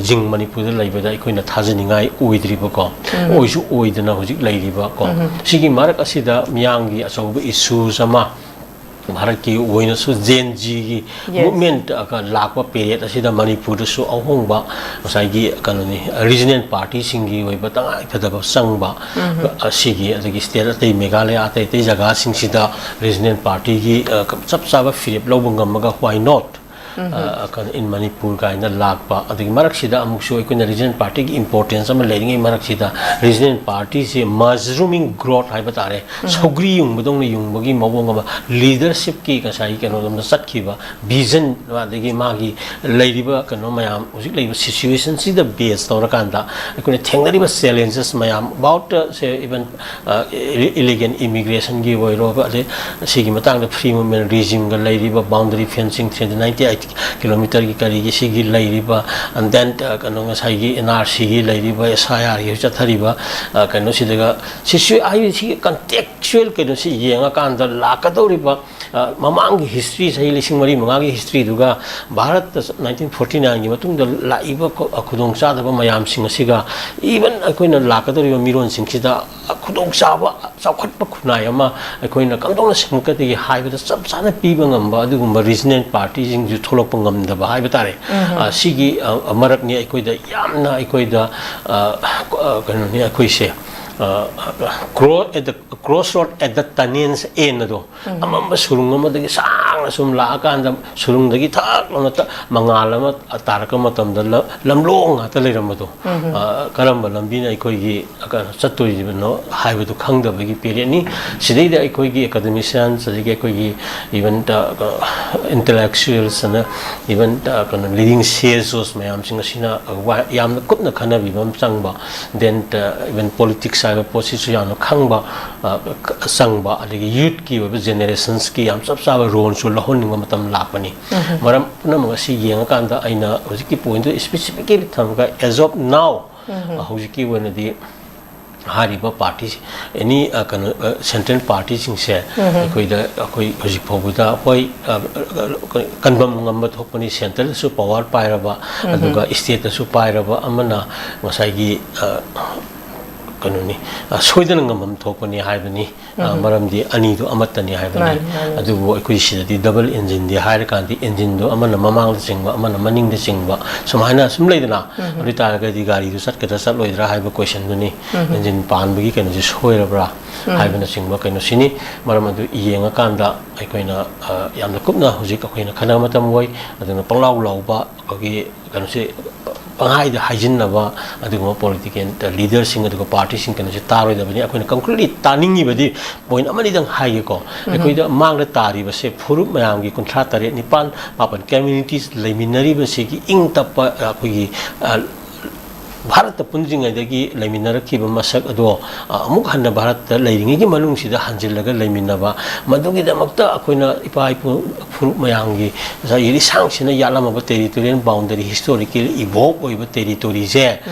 ꯖꯤꯡ ꯃꯅꯤꯄꯨꯔꯗ ꯂꯩꯕꯗ ꯑꯩꯈꯣꯏꯅ ꯊꯥꯖꯅꯤꯡꯉꯥꯏ ꯑꯣꯏꯗ꯭ꯔꯤꯕꯀꯣ, ꯑꯣꯏꯁꯨ ꯑꯣꯏꯗꯅ ꯍꯧꯖꯤꯛ ꯂꯩꯔꯤꯕꯀꯣ꯫ ꯁꯤꯒꯤ ꯃꯔꯛ ꯑꯁꯤꯗ ꯃꯤꯌꯥꯝꯒꯤ ꯑꯆꯧꯕ ꯏꯁꯨꯁ ꯑꯃ, ꯚꯥꯔꯠꯀꯤ ꯑꯣꯏꯅꯁꯨ ꯖꯦꯟ ꯖꯤꯒꯤ Yes. ꯃꯨꯞꯃꯦꯟ ꯂꯥꯛꯄ ꯄꯦꯔꯦꯠ ꯑꯁꯤꯗ ꯃꯅꯤꯄꯨꯔꯗꯁꯨ ꯑꯍꯣꯡꯕ, ꯉꯁꯥꯏꯒꯤ ꯀꯩꯅꯣꯅꯤ, ꯔꯤꯖꯅꯦꯜ ꯄꯥꯔꯇꯤꯁꯤꯡꯒꯤ ꯑꯣꯏꯕ ꯇꯉꯥꯏ ꯐꯗꯕ ꯆꯪꯕ ꯑꯁꯤꯒꯤ, ꯑꯗꯒꯤ ꯁ꯭ꯇꯦꯠ ꯑꯇꯩ, ꯃꯦꯘꯥꯂꯌꯥ ꯑꯇꯩ ꯑꯇꯩ ꯖꯒꯥꯁꯤꯡꯁꯤꯗ ꯔꯤꯖꯅꯦꯜ ꯄꯥꯔꯇꯤꯒꯤ ꯆꯞ ꯆꯥꯕ ꯐꯤꯔꯦꯞ ꯂꯧꯕ ꯉꯝꯃꯒ why not? ꯏꯟ ꯃꯅꯤꯄꯨꯔ ꯀꯥꯏꯅ ꯂꯥꯛꯄ, ꯑꯗꯒꯤ ꯃꯔꯛꯁꯤꯗ ꯑꯃꯨꯛꯁꯨ ꯑꯩꯈꯣꯏꯅ ꯔꯤꯖꯅꯦꯜ ꯄꯥꯔꯇꯤꯒꯤ ꯏꯝꯄꯣꯔꯇꯦꯟꯁ ꯑꯃ ꯂꯩꯔꯤꯉꯩ ꯃꯔꯛꯁꯤꯗ ꯔꯤꯖꯅꯦꯜ ꯄꯥꯔꯇꯤꯁꯦ ꯃꯁꯔꯨꯃꯤꯡ ꯒ꯭ꯔꯣꯠ ꯍꯥꯏꯕ ꯇꯥꯔꯦ, ꯁꯧꯒ꯭ꯔꯤ ꯌꯨꯡꯕꯗꯧꯅ ꯌꯨꯡꯕꯒꯤ ꯃꯑꯣꯡ ꯑꯃ, ꯂꯤꯗꯔꯁꯤꯞꯀꯤ ꯉꯁꯥꯏꯒꯤ ꯀꯩꯅꯣꯔꯣꯝꯗ ꯆꯠꯈꯤꯕ ꯚꯤꯖꯟ, ꯑꯗꯒꯤ ꯃꯥꯒꯤ ꯂꯩꯔꯤꯕ ꯀꯩꯅꯣ ꯃꯌꯥꯝ, ꯍꯧꯖꯤꯛ ꯂꯩꯔꯤꯕ ꯁꯤꯆꯨꯋꯦꯁꯟꯁꯤꯗ ꯕꯦꯁ ꯇꯧꯔꯀꯥꯟꯗ ꯑꯩꯈꯣꯏꯅ ꯊꯦꯡꯅꯔꯤꯕ ꯆꯦꯂꯦꯟꯖꯦꯁ ꯃꯌꯥꯝ ꯑꯕꯥꯎꯠ ꯁꯦ ꯏꯚꯟ ꯏꯂꯤꯒꯦꯟ ꯏꯃꯤꯒ꯭ꯔꯦꯁꯟꯒꯤ ꯑꯣꯏꯔꯣ, ꯑꯗꯩ ꯁꯤꯒꯤ ꯃꯇꯥꯡꯗ ꯐ꯭ꯔꯤ ꯃꯨꯞꯃꯦꯟ ꯔꯤꯖꯤꯝꯒ ꯂꯩꯔꯤꯕ boundary fencing three hundred ninety eight ꯀꯤꯂꯣꯃꯤꯇꯔꯒꯤ ꯀꯔꯤꯒꯤ ꯁꯤꯒꯤ ꯂꯩꯔꯤꯕ, and then ꯀꯩꯅꯣ ꯉꯁꯥꯏꯒꯤ ꯑꯦꯟ ꯑꯥꯔ ꯁꯤꯒꯤ ꯂꯩꯔꯤꯕ, ꯑꯦꯁ ꯑꯥꯏ ꯑꯥꯔꯒꯤ ꯆꯠꯊꯔꯤꯕ ꯀꯩꯅꯣꯁꯤꯗꯒ ꯁꯤꯁꯨ ꯍꯥꯏꯗꯤ ꯁꯤꯒꯤ ꯀꯟꯇꯦꯛꯆꯨꯋꯦꯜ ꯀꯩꯅꯣꯁꯤ ꯌꯦꯡꯉꯀꯥꯟꯗ ꯂꯥꯛꯀꯗꯧꯔꯤꯕ ꯃꯃꯥꯡꯒꯤ ꯍꯤꯁꯇ꯭ꯔꯤ, ꯆꯍꯤ ꯂꯤꯁꯤꯡ ꯃꯔꯤ ꯃꯉꯥꯒꯤ ꯍꯤꯁꯇ꯭ꯔꯤꯗꯨꯒ ꯚꯥꯔꯠꯇ ꯅꯥꯏꯟꯇꯤꯟ ꯐꯣꯔꯇꯤ ꯅꯥꯏꯟꯒꯤ ꯃꯇꯨꯡꯗ ꯂꯥꯛꯏꯕ ꯈꯨꯗꯣꯡꯆꯥꯗꯕ ꯃꯌꯥꯝꯁꯤꯡ ꯑꯁꯤꯒ ꯏꯚꯟ ꯑꯩꯈꯣꯏꯅ ꯂꯥꯛꯀꯗꯧꯔꯤꯕ ꯃꯤꯔꯣꯟꯁꯤꯡꯁꯤꯗ ꯈꯨꯗꯣꯡꯆꯥꯕ ꯆꯥꯎꯈꯠꯄ ꯈꯨꯟꯅꯥꯏ ꯑꯃ ꯑꯩꯈꯣꯏꯅ ꯀꯝꯗꯧꯅ ꯁꯦꯝꯒꯠꯀꯗꯒꯦ ꯍꯥꯏꯕꯗ ꯆꯞ ꯆꯥꯅ ꯄꯤꯕ ꯉꯝꯕ ꯑꯗꯨꯒꯨꯝꯕ ꯔꯤꯖꯅꯦꯜ ꯄꯥꯔꯇꯤꯁꯤꯡꯁꯨ ꯊꯣꯛꯂꯛꯄ ꯉꯝꯗꯕ ꯍꯥꯏꯕ ꯇꯥꯔꯦ꯫ ꯁꯤꯒꯤ ꯃꯔꯛꯅꯤ ꯑꯩꯈꯣꯏꯗ ꯌꯥꯝꯅ ꯑꯩꯈꯣꯏꯗ ꯀꯩꯅꯣꯅꯤ, ꯑꯩꯈꯣꯏꯁꯦ cross at the cross road at the tunnels and ꯑꯗꯣ, ꯑꯃꯝꯕ ꯁꯨꯔꯨꯡ ꯑꯃꯗꯒꯤ ꯁꯥꯡꯅ ꯁꯨꯝ ꯂꯥꯛꯑꯀꯥꯟꯗ ꯁꯨꯔꯨꯡꯗꯒꯤ ꯊꯛ ꯂꯥꯎꯅ ꯃꯉꯥꯜ ꯑꯃ ꯇꯥꯔꯛꯄ ꯃꯇꯝꯗ ꯂꯝꯂꯣꯡ ꯉꯥꯛꯇ ꯂꯩꯔꯝꯕꯗꯣ, ꯀꯔꯝꯕ ꯂꯝꯕꯤꯅ ꯑꯩꯈꯣꯏꯒꯤ ꯆꯠꯇꯣꯔꯤꯕꯅꯣ ꯍꯥꯏꯕꯗꯨ ꯈꯪꯗꯕꯒꯤ ꯄꯦꯔꯦꯠꯅꯤ꯫ ꯁꯤꯗꯩꯗ ꯑꯩꯈꯣꯏꯒꯤ ꯑꯦꯀꯥꯗꯃꯤꯁꯤꯌꯥꯟꯁ, ꯑꯗꯒꯤ ꯑꯩꯈꯣꯏꯒꯤ ꯏꯚꯟ ꯏꯟꯇꯂꯦꯛꯆꯨꯋꯦꯜꯁ ꯑꯅ, ꯏꯚꯟ ꯀꯩꯅꯣ ꯂꯤꯗꯤꯡ ꯁꯦꯖꯣꯁ ꯃꯌꯥꯝꯁꯤꯡ ꯑꯁꯤꯅ ꯌꯥꯝꯅ ꯀꯨꯞꯅ ꯈꯟꯅꯕꯤꯕ ꯑꯃ ꯆꯪꯕ, ꯗꯦꯟ ꯏꯚꯟ ꯄꯣꯂꯤꯇꯤꯛꯁ ꯍꯥꯏꯕ ꯄꯣꯠꯁꯤꯁꯨ ꯌꯥꯝꯅ ꯈꯪꯕ ꯆꯪꯕ, ꯑꯗꯒꯤ ꯌꯨꯠꯀꯤ ꯑꯣꯏꯕ ꯖꯦꯅꯦꯔꯦꯁꯟꯁꯀꯤ ꯌꯥꯝ ꯆꯞ ꯆꯥꯕ ꯔꯣꯜꯁꯨ ꯂꯧꯍꯟꯅꯤꯡꯕ ꯃꯇꯝ ꯂꯥꯛꯄꯅꯤ꯫ ꯃꯔꯝ ꯄꯨꯝꯅꯃꯛ ꯑꯁꯤ ꯌꯦꯡꯉꯀꯥꯟꯗ ꯑꯩꯅ ꯍꯧꯖꯤꯛꯀꯤ ꯄꯣꯏꯟꯗꯨ ꯏꯁꯄꯦꯁꯤꯐꯤꯀꯦꯂꯤ ꯊꯝꯃꯒ, as of now, ꯍꯧꯖꯤꯛꯀꯤ ꯑꯣꯏꯅꯗꯤ ꯍꯥꯏꯔꯤꯕ ꯄꯥꯔꯇꯤ, ꯑꯦꯅꯤ, ꯑ, ꯀꯩꯅꯣ, ꯑ, ꯁꯦꯟꯇ꯭ꯔꯦꯜ ꯄꯥꯔꯇꯤꯁꯤꯡꯁꯦ ꯑꯩꯈꯣꯏꯗ, ꯑꯩꯈꯣꯏ ꯍꯧꯖꯤꯛ ꯐꯥꯎꯕꯗ, ꯍꯣꯏ, ꯑ, ꯑ, ꯀꯟꯐꯝ ꯉꯝꯕ ꯊꯣꯛꯄꯅꯤ, ꯁꯦꯟꯇ꯭ꯔꯦꯜꯗꯁꯨ ꯄꯋꯥꯔ ꯄꯥꯏꯔꯕ, ꯑꯗꯨꯒ ꯁ꯭ꯇꯦꯠꯇꯁꯨ ꯄꯥꯏꯔꯕ ꯑꯃꯅ ꯉꯁꯥꯏꯒꯤ, ꯑ, ꯀꯩꯅꯣꯅꯤ, ꯑ, ꯁꯣꯏꯗꯅ ꯉꯝꯐꯝ ꯊꯣꯛꯄꯅꯤ ꯍꯥꯏꯕꯅꯤ꯫ ꯑ, ꯃꯔꯝꯗꯤ ꯑꯅꯤꯗꯨ ꯑꯃꯠꯇꯅꯤ ꯍꯥꯏꯕꯅꯤ꯫ ꯃꯥꯅꯤ, ꯃꯥꯅꯤ꯫ ꯑꯗꯨꯕꯨ ꯑꯩꯈꯣꯏ ꯁꯤꯗꯗꯤ ꯗꯕꯜ ꯏꯟꯖꯤꯟꯗꯤ ꯍꯥꯏꯔꯀꯥꯟꯗꯤ, ꯏꯟꯖꯤꯟꯗꯣ ꯑꯃꯅ ꯃꯃꯥꯡꯗ ꯆꯤꯡꯕ, ꯑꯃꯅ ꯃꯅꯤꯡꯗ ꯆꯤꯡꯕ, ꯁꯨꯃꯥꯏꯅ ꯁꯨꯝ ꯂꯩꯗꯅ꯫ ꯑꯗꯨ ꯑꯣꯏꯇꯥꯔꯒꯗꯤ ꯒꯥꯔꯤꯗꯨ ꯆꯠꯀꯗ꯭ꯔꯥ ꯆꯠꯂꯣꯏꯗ꯭ꯔꯥ ꯍꯥꯏꯕ ꯀꯣꯏꯁꯟꯗꯨꯅꯤ꯫ ꯏꯟꯖꯤꯟ ꯄꯥꯟꯕꯒꯤ ꯀꯩꯅꯣꯁꯤ ꯁꯣꯏꯔꯕ꯭ꯔꯥ ꯍꯥꯏꯕꯅꯆꯤꯡꯕ ꯀꯩꯅꯣꯁꯤꯅꯤ꯫ ꯃꯔꯝ ꯑꯗꯨ ꯌꯦꯡꯉꯀꯥꯟꯗ ꯑꯩꯈꯣꯏꯅ, ꯑ, ꯌꯥꯝꯅ ꯀꯨꯞꯅ ꯍꯧꯖꯤꯛ ꯑꯩꯈꯣꯏꯅ ꯈꯟꯅꯕ ꯃꯇꯝ ꯑꯣꯏ꯫ ꯑꯗꯨꯅ ꯄꯪꯂꯥꯎ ꯂꯥꯎꯕ ꯑꯩꯈꯣꯏꯒꯤ ꯀꯩꯅꯣꯁꯤ, ꯄꯪꯍꯥꯏꯗ ꯍꯥꯏꯖꯤꯟꯅꯕ ꯑꯗꯨꯒꯨꯝꯕ ꯄꯣꯂꯤꯇꯤꯀꯦꯜ ꯂꯤꯗꯔꯁꯤꯡ ꯑꯗꯨꯒ ꯄꯥꯔꯇꯤꯁꯤꯡ ꯀꯩꯅꯣꯁꯦ ꯇꯥꯔꯣꯏꯗꯕꯅꯤ꯫ ꯑꯩꯈꯣꯏꯅ ꯀꯟꯀ꯭ꯔꯤꯠꯂꯤ ꯇꯥꯅꯤꯡꯉꯤꯕꯗꯤ ꯄꯣꯏꯟ ꯑꯃꯅꯤꯗꯪ ꯍꯥꯏꯒꯦꯀꯣ꯫ ꯑꯩꯈꯣꯏꯗ ꯃꯥꯡꯗ ꯇꯥꯔꯤꯕꯁꯦ ꯐꯨꯔꯨꯞ ꯃꯌꯥꯝꯒꯤ ꯀꯨꯟꯊ꯭ꯔꯥ ꯇꯔꯦꯠ, ꯅꯤꯄꯥꯟ, ꯃꯥꯄꯟ ꯀꯝꯃ꯭ꯌꯨꯅꯤꯇꯤꯁ ꯂꯩꯃꯤꯟꯅꯔꯤꯕꯁꯤꯒꯤ ꯏꯪ ꯇꯞꯄ, ꯑꯩꯈꯣꯏꯒꯤ, ꯑ, ꯚꯥꯔꯠꯇ ꯄꯨꯟꯗ꯭ꯔꯤꯉꯩꯗꯒꯤ ꯂꯩꯃꯤꯟꯅꯔꯛꯈꯤꯕ ꯃꯁꯛ ꯑꯗꯣ, ꯑ, ꯑꯃꯨꯛ ꯍꯟꯅ ꯚꯥꯔꯠꯇ ꯂꯩꯔꯤꯉꯩꯒꯤ ꯃꯅꯨꯡꯁꯤꯗ ꯍꯟꯖꯤꯜꯂꯒ ꯂꯩꯃꯤꯟꯅꯕ, ꯃꯗꯨꯒꯤꯗꯃꯛꯇ ꯑꯩꯈꯣꯏꯅ ꯏꯄꯥ ꯏꯄꯨ ꯐꯨꯔꯨꯞ ꯃꯌꯥꯝꯒꯤ ꯉꯁꯥꯏꯒꯤ ꯂꯤꯁꯥꯡꯁꯤꯟꯅ ꯌꯥꯠꯂꯝꯃꯕ ꯇꯦꯔꯤꯇꯣꯔꯤꯌꯦꯜ ꯕꯥꯎꯟꯗꯔꯤ, ꯍꯤꯁꯇꯣꯔꯤꯀꯦꯜ ꯏꯚꯣꯛ ꯑꯣꯏꯕ ꯇꯦꯔꯤꯇꯣꯔꯤꯁꯦ,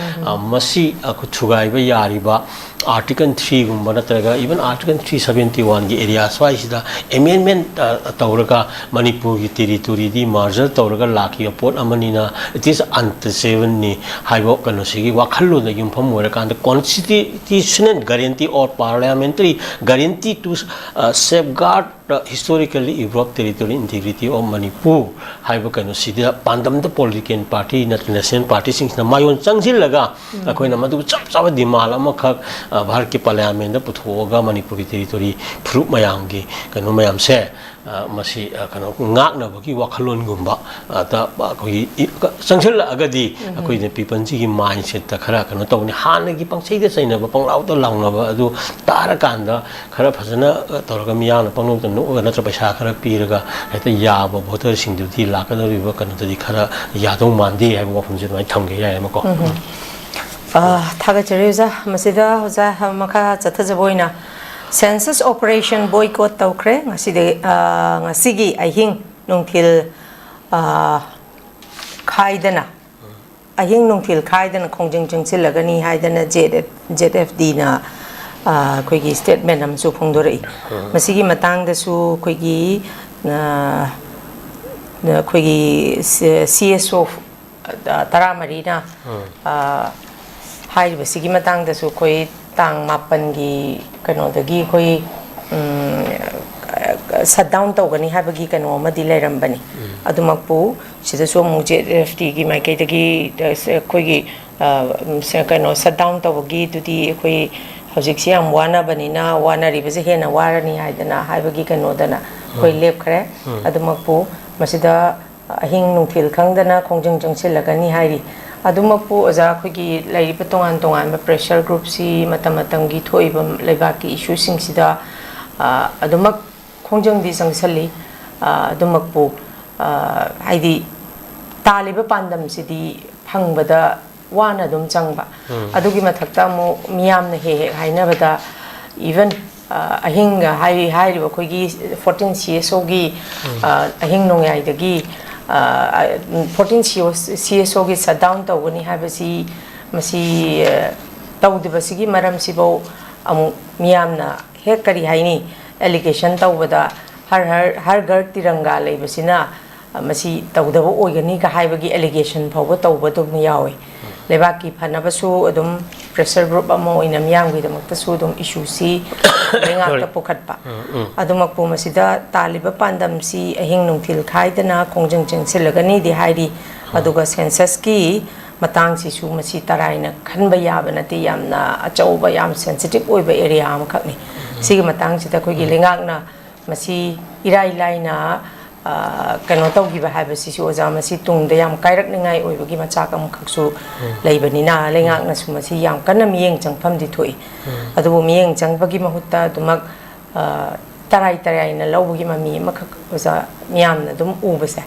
ꯑ, ꯃꯁꯤ, ꯑ, ꯊꯨꯒꯥꯏꯕ ꯌꯥꯔꯤꯕ ꯑꯥꯔꯇꯤꯀꯜ ꯊ꯭ꯔꯤꯒꯨꯝꯕ ꯅꯠꯇ꯭ꯔꯒ even ꯑꯥꯔꯇꯤꯀꯜ ꯊ꯭ꯔꯤ ꯁꯕꯦꯟꯇꯤ ꯋꯥꯟꯒꯤ ꯑꯦꯔꯤꯌꯥ ꯁ꯭ꯋꯥꯏꯁꯤꯗ ꯑꯦꯃꯦꯟꯃꯦꯟ, ꯑ, ꯇꯧꯔꯒ ꯃꯅꯤꯄꯨꯔꯒꯤ ꯇꯦꯔꯤꯇꯣꯔꯤꯗꯤ ꯃꯥꯔꯖꯔ ꯇꯧꯔꯒ ꯂꯥꯛꯈꯤꯕ ꯄꯣꯠ ꯑꯃꯅꯤꯅ, it is untouchable ꯅꯤ ꯍꯥꯏꯕ ꯀꯩꯅꯣꯁꯤꯒꯤ ꯋꯥꯈꯜꯂꯣꯟꯗ ꯌꯨꯝꯐꯝ ꯑꯣꯏꯔꯀꯥꯟꯗ constitutional guarantee or parliamentary guarantee to, uh, safeguard the historically evolved territorial integrity of Manipur ꯍꯥꯏꯕ ꯀꯩꯅꯣꯁꯤꯗ ꯄꯥꯟꯗꯝꯗ ꯄꯣꯂꯤꯇꯤꯀꯦꯜ ꯄꯥꯔꯇꯤ ꯅꯠꯇ꯭ꯔꯒ ꯅꯦꯁꯅꯦꯜ ꯄꯥꯔꯇꯤꯁꯤꯡꯁꯤꯅ ꯃꯌꯣꯟ ꯆꯪꯁꯤꯜꯂꯒ ꯑꯩꯈꯣꯏꯅ ꯃꯗꯨ ꯆꯞ ꯆꯥꯕ ꯗꯤꯃꯥꯟ ꯑꯃꯈꯛ, ꯑ, ꯚꯥꯔꯠꯀꯤ ꯄꯥꯔꯂꯤꯌꯥꯃꯦꯟꯗ ꯄꯨꯊꯣꯛꯑꯒ ꯃꯅꯤꯄꯨꯔꯒꯤ ꯇꯦꯔꯤꯇꯣꯔꯤ ꯐꯨꯔꯨꯞ ꯃꯌꯥꯝꯒꯤ ꯀꯩꯅꯣ ꯃꯌꯥꯝꯁꯦ, ꯑ, ꯃꯁꯤ, ꯑ, ꯀꯩꯅꯣ, ꯉꯥꯛꯅꯕꯒꯤ ꯋꯥꯈꯜꯂꯣꯟꯒꯨꯝꯕ, ꯑ, ꯇ, ꯑꯩꯈꯣꯏꯒꯤ ꯏ-, ꯀ-, ꯆꯪꯁꯤꯜꯂꯛꯑꯒꯗꯤ ꯑꯩꯈꯣꯏꯅ ꯄꯤꯄꯜꯁꯤꯒꯤ ꯃꯥꯏꯟꯁꯦꯠꯇ ꯈꯔ ꯀꯩꯅꯣ ꯇꯧꯅꯤ꯫ ꯍꯥꯟꯅꯒꯤ ꯄꯪꯆꯩꯗ ꯆꯩꯅꯕ, ꯄꯪꯂꯥꯎꯗ ꯂꯥꯎꯅꯕ ꯑꯗꯨ ꯇꯥꯔꯀꯥꯟꯗ ꯈꯔ ꯐꯖꯅ, ꯑ, ꯇꯧꯔꯒ ꯃꯤꯌꯥꯝꯅ ꯄꯪꯅꯣꯛꯇ ꯅꯣꯛꯑꯒ ꯅꯠꯇ꯭ꯔ ꯄꯩꯁꯥ ꯈꯔ ꯄꯤꯔꯒ ꯍꯦꯛꯇ ꯌꯥꯕ ꯚꯣꯇꯔꯁꯤꯡꯗꯨꯗꯤ ꯂꯥꯛꯀꯗꯧꯔꯤꯕ ꯀꯩꯅꯣꯗꯗꯤ ꯈꯔ ꯌꯥꯗꯧ ꯃꯥꯟꯗꯦ ꯍꯥꯏꯕ ꯋꯥꯐꯝꯁꯦ ꯑꯗꯨꯃꯥꯏꯅ ꯊꯝꯒꯦ ꯌꯥꯏ ꯑꯃꯀꯣ꯫ ꯑ, ꯊꯥꯒꯠꯆꯔꯤ ꯑꯣꯖꯥ꯫ ꯃꯁꯤꯗ ꯑꯣꯖꯥ ꯃꯈꯥ ꯆꯠꯊꯖꯕ ꯑꯣꯏꯅ Census operation boycott ꯇꯧꯈ꯭ꯔꯦ ꯉꯁꯤꯗꯤ꯫ ꯑ, ꯉꯁꯤꯒꯤ ꯑꯍꯤꯡ ꯅꯨꯡꯊꯤꯜ, ꯑ, ꯈꯥꯏꯗꯅ, ꯑꯍꯤꯡ ꯅꯨꯡꯊꯤꯜ ꯈꯥꯏꯗꯅ ꯈꯣꯡꯖꯪ ꯆꯪꯁꯤꯜꯂꯒꯅꯤ ꯍꯥꯏꯗꯅ ꯖꯦꯠ ꯑꯦꯐ, ꯖꯦꯠ ꯑꯦꯐ ꯗꯤꯅ, ꯑ, ꯑꯩꯈꯣꯏꯒꯤ statement ꯑꯃꯁꯨ ꯐꯣꯡꯗꯣꯔꯛꯏ꯫ ꯃꯁꯤꯒꯤ ꯃꯇꯥꯡꯗꯁꯨ ꯑꯩꯈꯣꯏꯒꯤ, ꯑ, ꯑꯩꯈꯣꯏꯒꯤ ꯁꯤ ꯑꯦꯁ ꯑꯣ ꯇꯔꯥꯃꯔꯤꯅ, ꯑ, ꯍꯥꯏꯔꯤꯕꯁꯤꯒꯤ ꯃꯇꯥꯡꯗꯁꯨ ꯑꯩꯈꯣꯏ ꯇꯥꯡ ꯃꯥꯄꯟꯒꯤ ꯀꯩꯅꯣꯗꯒꯤ ꯑꯩꯈꯣꯏ, ꯎꯝ, shutdown ꯇꯧꯒꯅꯤ ꯍꯥꯏꯕꯒꯤ ꯀꯩꯅꯣ ꯑꯃꯗꯤ ꯂꯩꯔꯝꯕꯅꯤ꯫ ꯑꯗꯨꯃꯛꯄꯨ ꯁꯤꯗꯁꯨ ꯑꯃꯨꯛ ꯖꯦꯠ ꯑꯦꯐ ꯇꯤꯒꯤ ꯃꯥꯏꯀꯩꯗꯒꯤ, ꯑ, ꯑꯩꯈꯣꯏꯒꯤ, ꯑ, ꯁ-, ꯀꯩꯅꯣ, shutdown ꯇꯧꯕꯒꯤꯗꯨꯗꯤ ꯑꯩꯈꯣꯏ ꯍꯧꯖꯤꯛꯁꯤ ꯌꯥꯝ ꯋꯥꯅꯕꯅꯤꯅ, ꯋꯥꯅꯔꯤꯕꯁꯦ ꯍꯦꯟꯅ ꯋꯥꯔꯅꯤ ꯍꯥꯏꯗꯅ ꯍꯥꯏꯕꯒꯤ ꯀꯩꯅꯣꯗꯅ ꯑꯩꯈꯣꯏ ꯂꯦꯞꯈ꯭ꯔꯦ꯫ ꯑꯗꯨꯃꯛꯄꯨ ꯃꯁꯤꯗ ꯑꯍꯤꯡ ꯅꯨꯡꯊꯤꯜ ꯈꯪꯗꯅ ꯈꯣꯡꯖꯪ ꯆꯪꯁꯤꯜꯂꯒꯅꯤ ꯍꯥꯏꯔꯤ꯫ ꯑꯗꯨꯃꯛꯄꯨ ꯑꯣꯖꯥ, ꯑꯩꯈꯣꯏꯒꯤ ꯂꯩꯔꯤꯕ ꯇꯣꯉꯥꯟ ꯇꯣꯉꯥꯟꯕ pressure groupꯁꯤ ꯃꯇꯝ ꯃꯇꯝꯒꯤ ꯊꯣꯛꯏꯕ ꯂꯩꯕꯥꯛꯀꯤ issueꯁꯤꯡꯁꯤꯗ, ꯑ, ꯑꯗꯨꯃꯛ ꯈꯣꯡꯖꯪꯗꯤ ꯆꯪꯁꯤꯜꯂꯤ꯫ ꯑ, ꯑꯗꯨꯃꯛꯄꯨ, ꯑ, ꯍꯥꯏꯗꯤ ꯇꯥꯜꯂꯤꯕ ꯄꯥꯟꯗꯝꯁꯤꯗꯤ ꯐꯪꯕꯗ ꯋꯥꯅ ꯑꯗꯨꯝ ꯆꯪꯕ꯫ ꯑꯗꯨꯒꯤ ꯃꯊꯛꯇ ꯑꯃꯨꯛ ꯃꯤꯌꯥꯝꯅ ꯍꯦꯛ ꯍꯦꯛ ꯍꯥꯏꯅꯕꯗ, even, ꯑ, ꯑꯍꯤꯡ ꯍꯥꯏ-, ꯍꯥꯏꯔꯤꯕ ꯑꯩꯈꯣꯏꯒꯤ fourteen C S Oꯒꯤ, ꯑ, ꯑꯍꯤꯡ ꯅꯣꯡꯌꯥꯏꯗꯒꯤ, ꯑ, fourteen C S Oꯒꯤ shutdown ꯇꯧꯒꯅꯤ ꯍꯥꯏꯕꯁꯤ, ꯃꯁꯤ, ꯑ, ꯇꯧꯗꯕꯁꯤꯒꯤ ꯃꯔꯝꯁꯤꯐꯧ ꯑꯃꯨꯛ ꯃꯤꯌꯥꯝꯅ ꯍꯦꯛ, ꯀꯔꯤ ꯍꯥꯏꯅꯤ, allegation ꯇꯧꯕꯗ, "ꯍꯔ ꯍꯔ, ꯍꯔ ꯘꯔ ꯇꯤꯔꯪꯒꯥ ꯂꯩꯕꯁꯤꯅ ꯃꯁꯤ ꯇꯧꯗꯕ ꯑꯣꯏꯒꯅꯤꯒ" ꯍꯥꯏꯕꯒꯤ allegation ꯐꯥꯎꯕ ꯇꯧꯕ ꯑꯗꯨꯝ ꯌꯥꯎꯋꯤ꯫ ꯂꯩꯕꯥꯛꯀꯤ ꯐꯅꯕꯁꯨ ꯑꯗꯨꯝ pressure group ꯑꯃ ꯑꯣꯏꯅ ꯃꯤꯌꯥꯝꯒꯤꯗꯃꯛꯇꯁꯨ ꯑꯗꯨꯝ issueꯁꯤ ꯂꯩꯉꯥꯛꯇ ꯄꯨꯈꯠꯄ꯫ ꯑꯗꯨꯃꯛꯄꯨ ꯃꯁꯤꯗ ꯇꯥꯜꯂꯤꯕ ꯄꯥꯟꯗꯝꯁꯤ ꯑꯍꯤꯡ ꯅꯨꯡꯊꯤꯜ ꯈꯥꯏꯗꯅ ꯈꯣꯡꯖꯪ ꯆꯪꯁꯤꯜꯂꯒꯅꯤꯗꯤ ꯍꯥꯏꯔꯤ꯫ ꯑꯗꯨꯒ censusꯀꯤ ꯃꯇꯥꯡꯁꯤꯁꯨ ꯃꯁꯤ ꯇꯔꯥꯏꯅ ꯈꯟꯕ ꯌꯥꯕ ꯅꯠꯇꯦ, ꯌꯥꯝꯅ ꯑꯆꯧꯕ, ꯌꯥꯝ sensitive ꯑꯣꯏꯕ area ꯑꯃꯈꯛꯅꯤ꯫ ꯁꯤꯒꯤ ꯃꯇꯥꯡꯁꯤꯗ ꯑꯩꯈꯣꯏꯒꯤ ꯂꯩꯉꯥꯛꯅ ꯃꯁꯤ ꯏꯔꯥꯏ ꯂꯥꯏꯅ, ꯑ, ꯀꯩꯅꯣ ꯇꯧꯈꯤꯕ ꯍꯥꯏꯕꯁꯤꯁꯨ, ꯑꯣꯖꯥ, ꯃꯁꯤ ꯇꯨꯡꯗ ꯌꯥꯝ ꯀꯥꯏꯔꯛꯅꯤꯉꯥꯏ ꯑꯣꯏꯕꯒꯤ ꯃꯆꯥꯛ ꯑꯃꯈꯛꯁꯨ ꯂꯩꯕꯅꯤꯅ, ꯂꯩꯉꯥꯛꯅꯁꯨ ꯃꯁꯤ ꯌꯥꯝ ꯀꯟꯅ ꯃꯤꯠꯌꯦꯡ ꯆꯪꯐꯝꯗꯤ ꯊꯣꯛꯏ꯫ ꯑꯗꯨꯕꯨ ꯃꯤꯠꯌꯦꯡ ꯆꯪꯕꯒꯤ ꯃꯍꯨꯠꯇ ꯑꯗꯨꯃꯛ, ꯑ, ꯇꯔꯥꯏ ꯇꯔꯥꯏꯅ ꯂꯧꯕꯒꯤ ꯃꯃꯤ ꯑꯃꯈꯛ, ꯑꯣꯖꯥ, ꯃꯤꯌꯥꯝꯅ ꯑꯗꯨꯝ ꯎꯕꯁꯦ꯫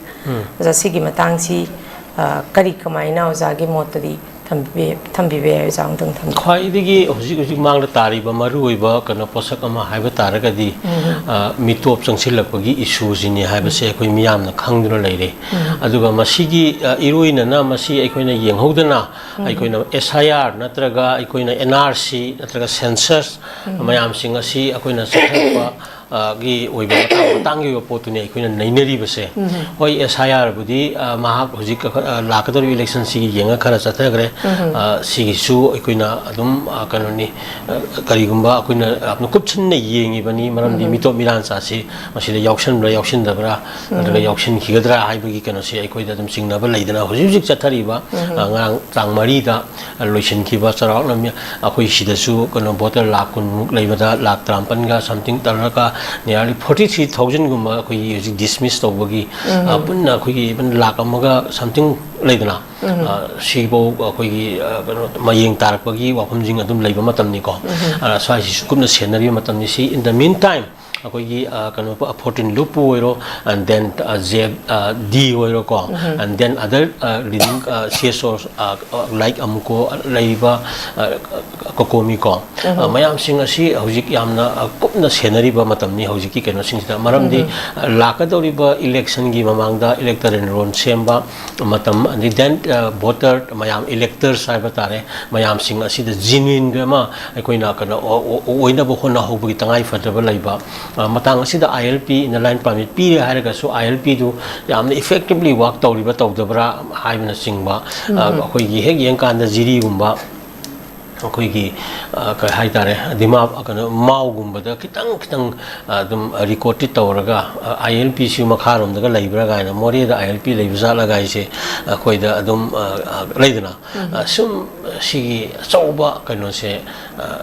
ꯑꯣꯖꯥ, ꯁꯤꯒꯤ ꯃꯇꯥꯡꯁꯤ, ꯑ, ꯀꯔꯤ, ꯀꯃꯥꯏꯅ ꯑꯣꯖꯥꯒꯤ ꯃꯣꯠꯇꯗꯤ ꯊꯝꯕꯤ- ꯊꯝꯕꯤꯕ ꯌꯥꯏ, ꯑꯣꯖꯥ ꯑꯃꯨꯛꯇꯪ ꯊꯝꯕꯤꯌꯨ꯫ ꯈ꯭ꯋꯥꯏꯗꯒꯤ ꯍꯧꯖꯤꯛ ꯍꯧꯖꯤꯛ ꯃꯥꯡꯗ ꯇꯥꯔꯤꯕ ꯃꯔꯨꯑꯣꯏꯕ ꯀꯩꯅꯣ ꯄꯣꯠꯁꯛ ꯑꯃ ꯍꯥꯏꯕ ꯇꯥꯔꯒꯗꯤ, ꯎꯝ꯫ ꯑ, ꯃꯤꯇꯣꯞ ꯆꯪꯁꯤꯜꯂꯛꯄꯒꯤ ꯏꯁꯨꯁꯤꯅꯤ ꯍꯥꯏꯕꯁꯦ ꯑꯩꯈꯣꯏ ꯃꯤꯌꯥꯝꯅ ꯈꯪꯗꯨꯅ ꯂꯩꯔꯦ꯫ ꯎꯝ꯫ ꯑꯗꯨꯒ ꯃꯁꯤꯒꯤ, ꯑ, ꯏꯔꯣꯏꯅꯅ ꯃꯁꯤ ꯑꯩꯈꯣꯏꯅ ꯌꯦꯡꯍꯧꯗꯅ, ꯎꯝ꯫ ꯑꯩꯈꯣꯏꯅ S I R ꯅꯠꯇ꯭ꯔꯒ ꯑꯩꯈꯣꯏꯅ N R C ꯅꯠꯇ꯭ꯔꯒ census, ꯎꯝ꯫ ꯃꯌꯥꯝꯁꯤꯡ ꯑꯁꯤ ꯑꯩꯈꯣꯏꯅ ꯆꯠꯊꯔꯛꯄ, ꯑ, ꯒꯤ ꯑꯣꯏꯕ ꯃꯇꯥꯡ ꯃꯇꯥꯡꯒꯤ ꯑꯣꯏꯕ ꯄꯣꯠꯇꯨꯅꯤ ꯑꯩꯈꯣꯏꯅ ꯅꯩꯅꯔꯤꯕꯁꯦ꯫ ꯎꯝ꯫ ꯍꯣꯏ, S I R ꯕꯨꯗꯤ, ꯑ, ꯃꯍꯥꯛ ꯍꯧꯖꯤꯛ, ꯑ, ꯂꯥꯛꯀꯗꯧꯔꯤꯕ election ꯁꯤꯒꯤ ꯌꯦꯡꯉ ꯈꯔ ꯆꯠꯊꯈ꯭ꯔꯦ꯫ ꯎꯝ꯫ ꯑ, ꯁꯤꯒꯤꯁꯨ ꯑꯩꯈꯣꯏꯅ ꯑꯗꯨꯝ, ꯑ, ꯀꯩꯅꯣꯅꯤ, ꯑ, ꯀꯔꯤꯒꯨꯝꯕ ꯑꯩꯈꯣꯏꯅ ꯌꯥꯝꯅ ꯀꯨꯞꯁꯤꯟꯅ ꯌꯦꯡꯉꯤꯕꯅꯤ, ꯃꯔꯝꯗꯤ ꯎꯝ꯫ ꯃꯤꯇꯣꯞ ꯃꯤꯔꯥꯟꯆꯥꯁꯤ ꯃꯁꯤꯗ ꯌꯥꯎꯁꯟꯕ꯭ꯔꯥ ꯌꯥꯎꯁꯤꯟꯗꯕ꯭ꯔꯥ, ꯎꯝ꯫ ꯅꯠꯇ꯭ꯔꯒ ꯌꯥꯎꯁꯤꯟꯈꯤꯒꯗ꯭ꯔꯥ ꯍꯥꯏꯕꯒꯤ ꯀꯩꯅꯣꯁꯤ ꯑꯩꯈꯣꯏꯗ ꯑꯗꯨꯝ ꯆꯤꯡꯅꯕ ꯂꯩꯗꯅ, ꯍꯧꯖꯤꯛ ꯍꯧꯖꯤꯛ ꯆꯠꯊꯔꯤꯕ, ꯎꯝ꯫ ꯑ, ꯉꯔꯥꯡ ꯇꯥꯡ ꯃꯔꯤꯗ ꯂꯣꯏꯁꯤꯟꯈꯤꯕ ꯆꯥꯎꯔꯥꯛꯅ ꯃꯤ-, ꯑꯩꯈꯣꯏ ꯁꯤꯗꯁꯨ ꯀꯩꯅꯣ voter ꯂꯥꯈ ꯀꯨꯟꯃꯨꯛ ꯂꯩꯕꯗ ꯂꯥꯈ ꯇꯔꯥꯃꯥꯄꯟꯒ something ꯇꯧꯔꯒ nearly forty three thousand ꯒꯨꯝꯕ ꯑꯩꯈꯣꯏꯒꯤ ꯍꯧꯖꯤꯛ dismiss ꯇꯧꯕꯒꯤ, ꯎꯝ꯫ ꯑ, ꯄꯨꯟꯅ ꯑꯩꯈꯣꯏꯒꯤ even ꯂꯥꯈ ꯑꯃꯒ something ꯂꯩꯗꯅ, ꯎꯝ꯫ ꯑ, ꯁꯤꯐꯧ ꯑꯩꯈꯣꯏꯒꯤ, ꯑ, ꯀꯩꯅꯣ ꯃꯌꯦꯡ ꯇꯥꯔꯛꯄꯒꯤ ꯋꯥꯐꯝꯁꯤꯡ ꯑꯗꯨꯝ ꯂꯩꯕ ꯃꯇꯝꯅꯤꯀꯣ꯫ ꯎꯝ꯫ ꯑ, ꯁ꯭ꯋꯥꯏꯁꯤꯁꯨ ꯀꯨꯞꯅ ꯁꯦꯟꯅꯔꯤꯕ ꯃꯇꯝꯅꯤ꯫ ꯁꯤ in the meantime ꯑꯩꯈꯣꯏꯒꯤ, ꯑ, ꯀꯩꯅꯣ, fourteen ꯂꯨꯞꯄꯨ ꯑꯣꯏꯔꯣ, and then, ꯑ, Z, ꯑ, D ꯑꯣꯏꯔꯣꯀꯣ, um. And then other, ꯑ, leading, ꯑ, C S Os, ꯑ, like ꯑꯃꯨꯀꯣ ꯂꯩꯔꯤꯕ, ꯑ, ꯀꯣꯀꯣꯃꯤ ꯀꯣ, ꯎꯝ꯫ ꯑ, ꯃꯌꯥꯝꯁꯤꯡ ꯑꯁꯤ ꯍꯧꯖꯤꯛ ꯌꯥꯝꯅ, ꯑ, ꯀꯨꯞꯅ ꯁꯦꯟꯅꯔꯤꯕ ꯃꯇꯝꯅꯤ ꯍꯧꯖꯤꯛꯀꯤ ꯀꯩꯅꯣꯁꯤꯡꯁꯤꯗ꯫ ꯃꯔꯝꯗꯤ, ꯎꯝ꯫ ꯑ, ꯂꯥꯛꯀꯗꯧꯔꯤꯕ election ꯒꯤ ꯃꯃꯥꯡꯗ electoral roll ꯁꯦꯝꯕ ꯃꯇꯝ, ꯑꯗꯩ then, ꯑ, voter ꯃꯌꯥꯝ electors ꯍꯥꯏꯕ ꯇꯥꯔꯦ, ꯃꯌꯥꯝꯁꯤꯡ ꯑꯁꯤꯗ genuine ꯑꯃ ꯑꯩꯈꯣꯏꯅ ꯀꯩꯅꯣ ꯑꯣ-, ꯑꯣ-, ꯑꯣꯏꯅꯕ ꯍꯣꯠꯅꯍꯧꯕꯒꯤ ꯇꯉꯥꯏ ꯐꯗ꯭ꯔꯕ ꯂꯩꯕ꯫ ꯑ, ꯃꯇꯥꯡ ꯑꯁꯤꯗ I L P, Inner Line Permit ꯄꯤꯔꯦ ꯍꯥꯏꯔꯒꯁꯨ I L P ꯗꯨ ꯌꯥꯝꯅ effectively work ꯇꯧꯔꯤꯕ ꯇꯧꯗꯕ꯭ꯔꯥ ꯍꯥꯏꯕꯅꯆꯤꯡꯕ, ꯑ, ꯎꯝ꯫ ꯑꯩꯈꯣꯏꯒꯤ ꯍꯦꯛ ꯌꯦꯡꯀꯥꯟꯗ ꯖꯤꯔꯤꯒꯨꯝꯕ, ꯑꯩꯈꯣꯏꯒꯤ, ꯑ, ꯀꯩ ꯍꯥꯏꯇꯥꯔꯦ, ꯗꯤꯃꯥ-, ꯀꯩꯅꯣ, ꯃꯥꯎꯒꯨꯝꯕꯗ ꯈꯤꯇꯪ ꯈꯤꯇꯪ, ꯑ, ꯑꯗꯨꯝ recorded ꯇꯧꯔꯒ, ꯑ, I L P ꯁꯤ ꯃꯈꯥꯔꯣꯝꯗꯒ ꯂꯩꯕ꯭ꯔꯥ ꯀꯥꯏꯅ, ꯃꯣꯔꯦꯗ I L P ꯂꯩꯕ ꯖꯥꯠꯂꯒ ꯍꯥꯏꯁꯦ ꯑꯩꯈꯣꯏꯗ ꯑꯗꯨꯝ, ꯑ, ꯑ, ꯂꯩꯗꯅ, ꯎꯝ꯫ ꯑ, ꯁꯨꯝ ꯁꯤꯒꯤ ꯑꯆꯧꯕ ꯀꯩꯅꯣꯁꯦ, ꯑ,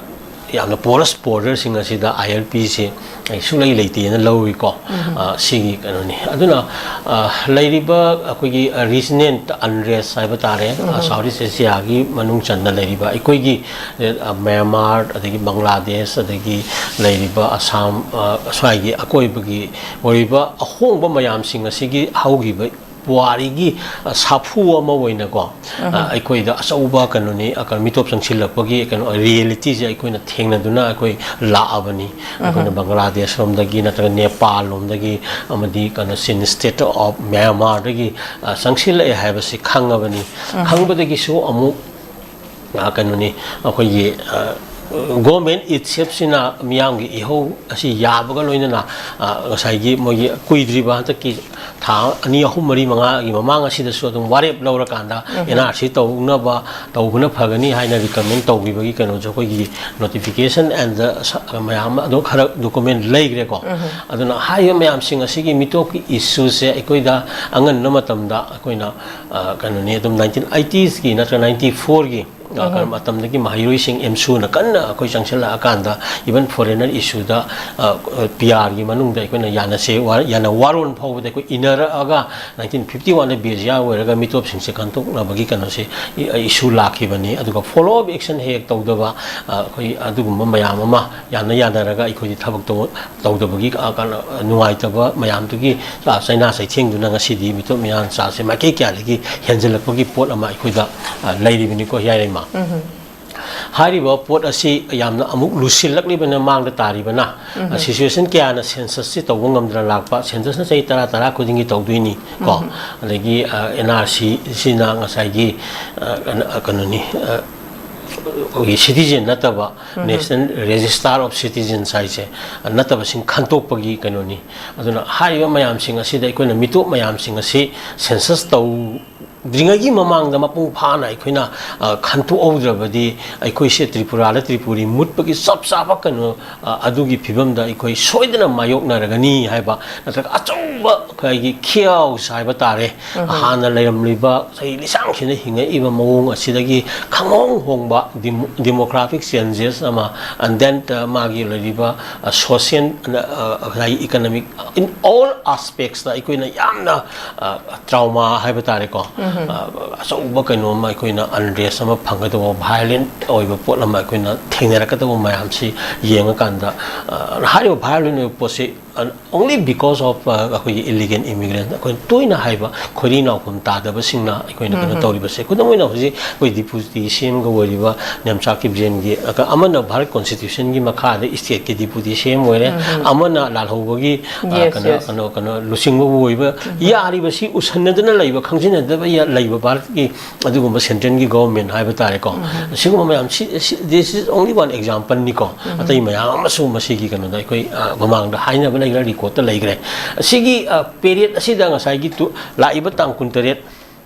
ꯌꯥꯝꯅ porous borderꯁꯤꯡ ꯑꯁꯤꯗ I L Pꯁꯦ ꯑꯩ ꯁꯨꯡꯂꯩ ꯂꯩꯇꯦꯅ ꯂꯧꯏꯀꯣ꯫ ꯎꯝ꯫ ꯑ, ꯁꯤꯒꯤ ꯀꯩꯅꯣꯅꯤ꯫ ꯑꯗꯨꯅ, ꯑ, ꯂꯩꯔꯤꯕ ꯑꯩꯈꯣꯏꯒꯤ, ꯑ, regional unrest ꯍꯥꯏꯕ ꯇꯥꯔꯦ, ꯑ, ꯎꯝ꯫ South East Asiaꯒꯤ ꯃꯅꯨꯡ ꯆꯟꯅ ꯂꯩꯔꯤꯕ ꯑꯩꯈꯣꯏꯒꯤ, ꯑ, ꯃ꯭ꯌꯥꯟꯃꯥꯔ, ꯑꯗꯒꯤ ꯕꯪꯒ꯭ꯂꯥꯗꯦꯁ, ꯑꯗꯒꯤ ꯂꯩꯔꯤꯕ ꯑꯁꯥꯝ, ꯑ, ꯁ꯭ꯋꯥꯏꯒꯤ ꯑꯀꯣꯏꯕꯒꯤ ꯑꯣꯏꯔꯤꯕ ꯑꯍꯣꯡꯕ ꯃꯌꯥꯝꯁꯤꯡ ꯑꯁꯤꯒꯤ ꯍꯧꯈꯤꯕ ꯄꯨꯋꯥꯔꯤꯒꯤ, ꯑ, ꯁꯥꯐꯨ ꯑꯃ ꯑꯣꯏꯅꯀꯣ, ꯑ, ꯑꯩꯈꯣꯏꯗ ꯑꯆꯧꯕ ꯀꯩꯅꯣꯅꯤ, ꯑ, ꯀꯩꯅꯣ, ꯃꯤꯇꯣꯞ ꯆꯪꯁꯤꯜꯂꯛꯄꯒꯤ ꯀꯩꯅꯣ, ꯔꯤꯌꯦꯂꯤꯇꯤꯁꯦ ꯑꯩꯈꯣꯏꯅ ꯊꯦꯡꯅꯗꯨꯅ ꯑꯩꯈꯣꯏ ꯂꯥꯛꯑꯕꯅꯤ꯫ ꯑꯩꯈꯣꯏꯅ ꯕꯪꯒ꯭ꯂꯥꯗꯦꯁ ꯂꯣꯝꯗꯒꯤ ꯅꯠꯇ꯭ꯔꯒ ꯅꯦꯄꯥꯜ ꯂꯣꯝꯗꯒꯤ ꯑꯃꯗꯤ ꯀꯩꯅꯣ, Chin State of Myanmar ꯗꯒꯤ, ꯑ, ꯆꯪꯁꯤꯜꯂꯛꯑꯦ ꯍꯥꯏꯕꯁꯤ ꯈꯪꯉꯕꯅꯤ꯫ ꯈꯪꯕꯗꯒꯤꯁꯨ ꯑꯃꯨꯛ, ꯑ, ꯀꯩꯅꯣꯅꯤ, ꯑꯩꯈꯣꯏꯒꯤ, ꯑ, government itself ꯁꯤꯅ ꯃꯤꯌꯥꯝꯒꯤ ꯏꯍꯧ ꯑꯁꯤ ꯌꯥꯕꯒ ꯂꯣꯏꯅꯅ, ꯑ, ꯉꯁꯥꯏꯒꯤ ꯃꯣꯏꯒꯤ ꯀꯨꯏꯗ꯭ꯔꯤꯕ ꯍꯟꯗꯛꯀꯤ ꯊꯥ ꯑꯅꯤ, ꯑꯍꯨꯝ, ꯃꯔꯤ, ꯃꯉꯥꯒꯤ ꯃꯃꯥꯡ ꯑꯁꯤꯗꯁꯨ ꯑꯗꯨꯝ ꯋꯥꯔꯦꯞ ꯂꯧꯔꯀꯥꯟꯗ N R C ꯇꯧꯅꯕ, ꯇꯧꯕꯅ ꯐꯒꯅꯤ ꯍꯥꯏꯅ recommend ꯇꯧꯕꯤꯕꯒꯤ ꯀꯩꯅꯣꯁꯨ ꯑꯩꯈꯣꯏꯒꯤ notification and ꯃꯌꯥꯝ ꯑꯃ ꯑꯗꯨꯝ ꯈꯔ document ꯂꯩꯈ꯭ꯔꯦꯀꯣ꯫ ꯑꯗꯨꯅ ꯍꯥꯏꯔꯤꯕ ꯃꯌꯥꯝꯁꯤꯡ ꯑꯁꯤꯒꯤ ꯃꯤꯇꯣꯞꯀꯤ issue ꯁꯦ ꯑꯩꯈꯣꯏꯗ ꯑꯉꯟꯕ ꯃꯇꯝꯗ ꯑꯩꯈꯣꯏꯅ, ꯑ, ꯀꯩꯅꯣꯅꯤ, ꯑꯗꯨꯝ nineteen eighties ꯀꯤ ꯅꯠꯇ꯭ꯔꯒ ninety four ꯒꯤ, ꯑ, ꯃꯇꯝꯗꯒꯤ ꯃꯍꯩꯔꯣꯏꯁꯤꯡ ꯑꯦꯝꯁꯨꯅ ꯀꯟꯅ ꯑꯩꯈꯣꯏ ꯆꯪꯁꯤꯜꯂꯛꯑꯀꯥꯟꯗ, even foreigner issue ꯗ, ꯑ, P R ꯒꯤ ꯃꯅꯨꯡꯗ ꯑꯩꯈꯣꯏꯅ ꯌꯥꯅꯁꯦ, ꯋꯥ-, ꯌꯥꯅ ꯋꯥꯔꯣꯜ ꯐꯥꯎꯕꯗ ꯑꯩꯈꯣꯏ ꯏꯟꯅꯔꯛꯑꯒ nineteen fifty one ꯗ ꯕꯦꯖꯤꯌꯥ ꯑꯣꯏꯔꯒ ꯃꯤꯇꯣꯞꯁꯤꯡꯁꯦ ꯈꯟꯗꯣꯛꯅꯕꯒꯤ ꯀꯩꯅꯣꯁꯦ, ꯏ-, issue ꯂꯥꯛꯈꯤꯕꯅꯤ꯫ ꯑꯗꯨꯒ follow up action ꯍꯦꯛ ꯍꯦꯛ ꯇꯧꯗꯕ, ꯑ, ꯑꯩꯈꯣꯏ ꯑꯗꯨꯒꯨꯝꯕ ꯃꯌꯥꯝ ꯑꯃ ꯌꯥꯅ ꯌꯥꯅꯔꯒ ꯑꯩꯈꯣꯏꯗꯤ ꯊꯕꯛ ꯇꯧ-, ꯇꯧꯗꯕꯒꯤ, ꯑ, ꯀꯩꯅꯣ, ꯅꯨꯡꯉꯥꯏꯇꯕ ꯃꯌꯥꯝꯗꯨꯒꯤ, ꯑ, ꯆꯩꯅꯥ ꯆꯩꯊꯦꯡꯗꯨꯅ ꯉꯁꯤꯗꯤ ꯃꯤꯇꯣꯞ ꯃꯤꯌꯥꯟꯆꯥꯁꯦ ꯃꯥꯏꯀꯩ ꯀꯌꯥꯗꯒꯤ ꯍꯦꯟꯖꯜꯂꯛꯄꯒꯤ ꯄꯣꯠ ꯑꯃ ꯑꯩꯈꯣꯏꯗ, ꯑ, ꯂꯩꯔꯤꯕꯅꯤꯀꯣ, ꯍꯤꯌꯥꯏꯔꯩꯃ꯫ ꯍꯥꯏꯔꯤꯕ ꯄꯣꯠ ꯑꯁꯤ ꯌꯥꯝꯅ ꯑꯃꯨꯛ ꯂꯨꯁꯤꯜꯂꯛꯂꯤꯕꯅ ꯃꯥꯡꯗ ꯇꯥꯔꯤꯕꯅ, ꯑ, situation ꯀꯌꯥꯅ census ꯁꯤ ꯇꯧꯕ ꯉꯝꯗꯅ ꯂꯥꯛꯄ, census ꯅ ꯆꯍꯤ ꯇꯔꯥ, ꯇꯔꯥ ꯈꯨꯗꯤꯡꯒꯤ ꯇꯧꯗꯣꯏꯅꯤ ꯀꯣ꯫ ꯑꯗꯒꯤ, ꯑ, N R C ꯁꯤꯅ ꯉꯁꯥꯏꯒꯤ, ꯑ, ꯀꯩꯅꯣ-, ꯑ, ꯀꯩꯅꯣꯅꯤ, ꯑ, ꯑꯩꯈꯣꯏꯒꯤ citizen ꯅꯠꯇꯕ, National Register of Citizens ꯍꯥꯏꯁꯦ, ꯑ, ꯅꯠꯇꯕꯁꯤꯡ ꯈꯟꯇꯣꯛꯄꯒꯤ ꯀꯩꯅꯣꯅꯤ꯫ ꯑꯗꯨꯅ ꯍꯥꯏꯔꯤꯕ ꯃꯌꯥꯝꯁꯤꯡ ꯑꯁꯤꯗ ꯑꯩꯈꯣꯏꯅ ꯃꯤꯇꯣꯞ ꯃꯌꯥꯝꯁꯤꯡ ꯑꯁꯤ census ꯇꯧꯗ꯭ꯔꯤꯉꯩꯒꯤ ꯃꯃꯥꯡꯗ ꯃꯄꯨꯡ ꯐꯥꯅ ꯑꯩꯈꯣꯏꯅ, ꯑ, ꯈꯟꯇꯣꯛꯍꯧꯗ꯭ꯔꯕꯗꯤ ꯑꯩꯈꯣꯏꯁꯦ ꯇ꯭ꯔꯤꯄꯨꯔꯥꯗ ꯇ꯭ꯔꯤꯄꯨꯔꯤ ꯃꯨꯠꯄꯒꯤ ꯆꯞ ꯆꯥꯕ ꯀꯩꯅꯣ, ꯑ, ꯑꯗꯨꯒꯤ ꯐꯤꯕꯝꯗ ꯑꯩꯈꯣꯏ ꯁꯣꯏꯗꯅ ꯃꯥꯌꯣꯛꯅꯔꯒꯅꯤ ꯍꯥꯏꯕ, ꯅꯠꯇ꯭ꯔꯒ ꯑꯆꯧꯕ ꯑꯩꯈꯣꯏꯒꯤ chaos ꯍꯥꯏꯕ ꯇꯥꯔꯦ꯫ ꯍꯥꯟꯅ ꯂꯩꯔꯝꯂꯤꯕ ꯆꯍꯤ ꯂꯤꯁꯥꯡꯁꯤꯟꯅ ꯍꯤꯡꯉꯛꯏꯕ ꯃꯑꯣꯡ ꯑꯁꯤꯗꯒꯤ ꯈꯪꯍꯣꯡ ꯍꯣꯡꯕ demo-, demographic changes ꯑꯃ, and then, uh, ꯃꯥꯒꯤ ꯂꯩꯔꯤꯕ, uh, social, uh, uh, economic, in all aspects ꯇ ꯑꯩꯈꯣꯏꯅ ꯌꯥꯝꯅ, uh, trauma ꯍꯥꯏꯕ ꯇꯥꯔꯦꯀꯣ, ꯑ, ꯑꯆꯧꯕ ꯀꯩꯅꯣ ꯑꯃ, ꯑꯩꯈꯣꯏꯅ unrest ꯑꯃ ꯐꯪꯒꯗꯧꯕ, violent ꯑꯣꯏꯕ ꯄꯣꯠ ꯑꯃ ꯑꯩꯈꯣꯏꯅ ꯊꯦꯡꯅꯔꯛꯀꯗꯧꯕ ꯃꯌꯥꯝꯁꯤ ꯌꯦꯡꯉꯀꯥꯟꯗ, ꯑ, ꯍꯥꯏꯔꯤꯕ violent ꯑꯣꯏꯕ ꯄꯣꯠꯁꯤ, ꯑ, only because of, ꯑ, ꯑꯩꯈꯣꯏꯒꯤ illegal immigrant, ꯑꯩꯈꯣꯏꯅ ꯇꯣꯏꯅ ꯍꯥꯏꯕ ꯈꯣꯏꯔꯤ ꯅꯥꯎꯐꯝ ꯇꯥꯗꯕꯁꯤꯡꯅ ꯑꯩꯈꯣꯏꯅ ꯀꯩꯅꯣ ꯇꯧꯔꯤꯕꯁꯦ꯫ ꯈꯨꯗꯝ ꯑꯣꯏꯅ ꯍꯧꯖꯤꯛ ꯑꯩꯈꯣꯏ deputy C M ꯒ ꯑꯣꯏꯔꯤꯕ ꯅꯦꯝꯆꯥ ꯀꯤꯞꯖꯦꯟꯒꯤ, ꯑꯃꯅ ꯚꯥꯔꯠ constitution ꯒꯤ ꯃꯈꯥꯗ state ꯀꯤ deputy C M ꯑꯣꯏꯔꯦ, ꯑꯃꯅ ꯂꯥꯜꯍꯧꯕꯒꯤ, ꯑ, Yes, ꯀꯩꯅꯣ, yes. ꯀꯩꯅꯣ, ꯀꯩꯅꯣ, ꯂꯨꯆꯤꯡꯕꯕꯨ ꯑꯣꯏꯕ, ꯌꯥꯔꯤꯕꯁꯤ ꯎꯁꯟꯅꯗꯅ ꯂꯩꯕ, ꯈꯪꯖꯤꯟꯅꯗꯕ ꯌꯥ-, ꯂꯩꯕ ꯚꯥꯔꯠꯀꯤ ꯑꯗꯨꯒꯨꯝꯕ central ꯒꯤ government ꯍꯥꯏꯕ ꯇꯥꯔꯦꯀꯣ꯫ ꯁꯤꯒꯨꯝꯕ ꯃꯌꯥꯝ ꯁꯤ, ꯁꯤ, this is only one example ꯅꯤꯀꯣ꯫ ꯑꯇꯩ ꯃꯌꯥꯝ ꯑꯃꯁꯨ ꯃꯁꯤꯒꯤ ꯀꯩꯅꯣꯗ ꯑꯩꯈꯣꯏ, ꯑ, ꯃꯃꯥꯡꯗ ꯍꯥꯏꯅꯕ ꯂꯩꯈ꯭ꯔꯦ, record ꯇ ꯂꯩꯈ꯭ꯔꯦ꯫ ꯑꯁꯤꯒꯤ, ꯑ, period ꯑꯁꯤꯗ ꯉꯁꯥꯏꯒꯤ ꯇꯨ-, ꯂꯥꯛꯏꯕ ꯇꯥꯡ ꯀꯨꯟꯇꯔꯦꯠ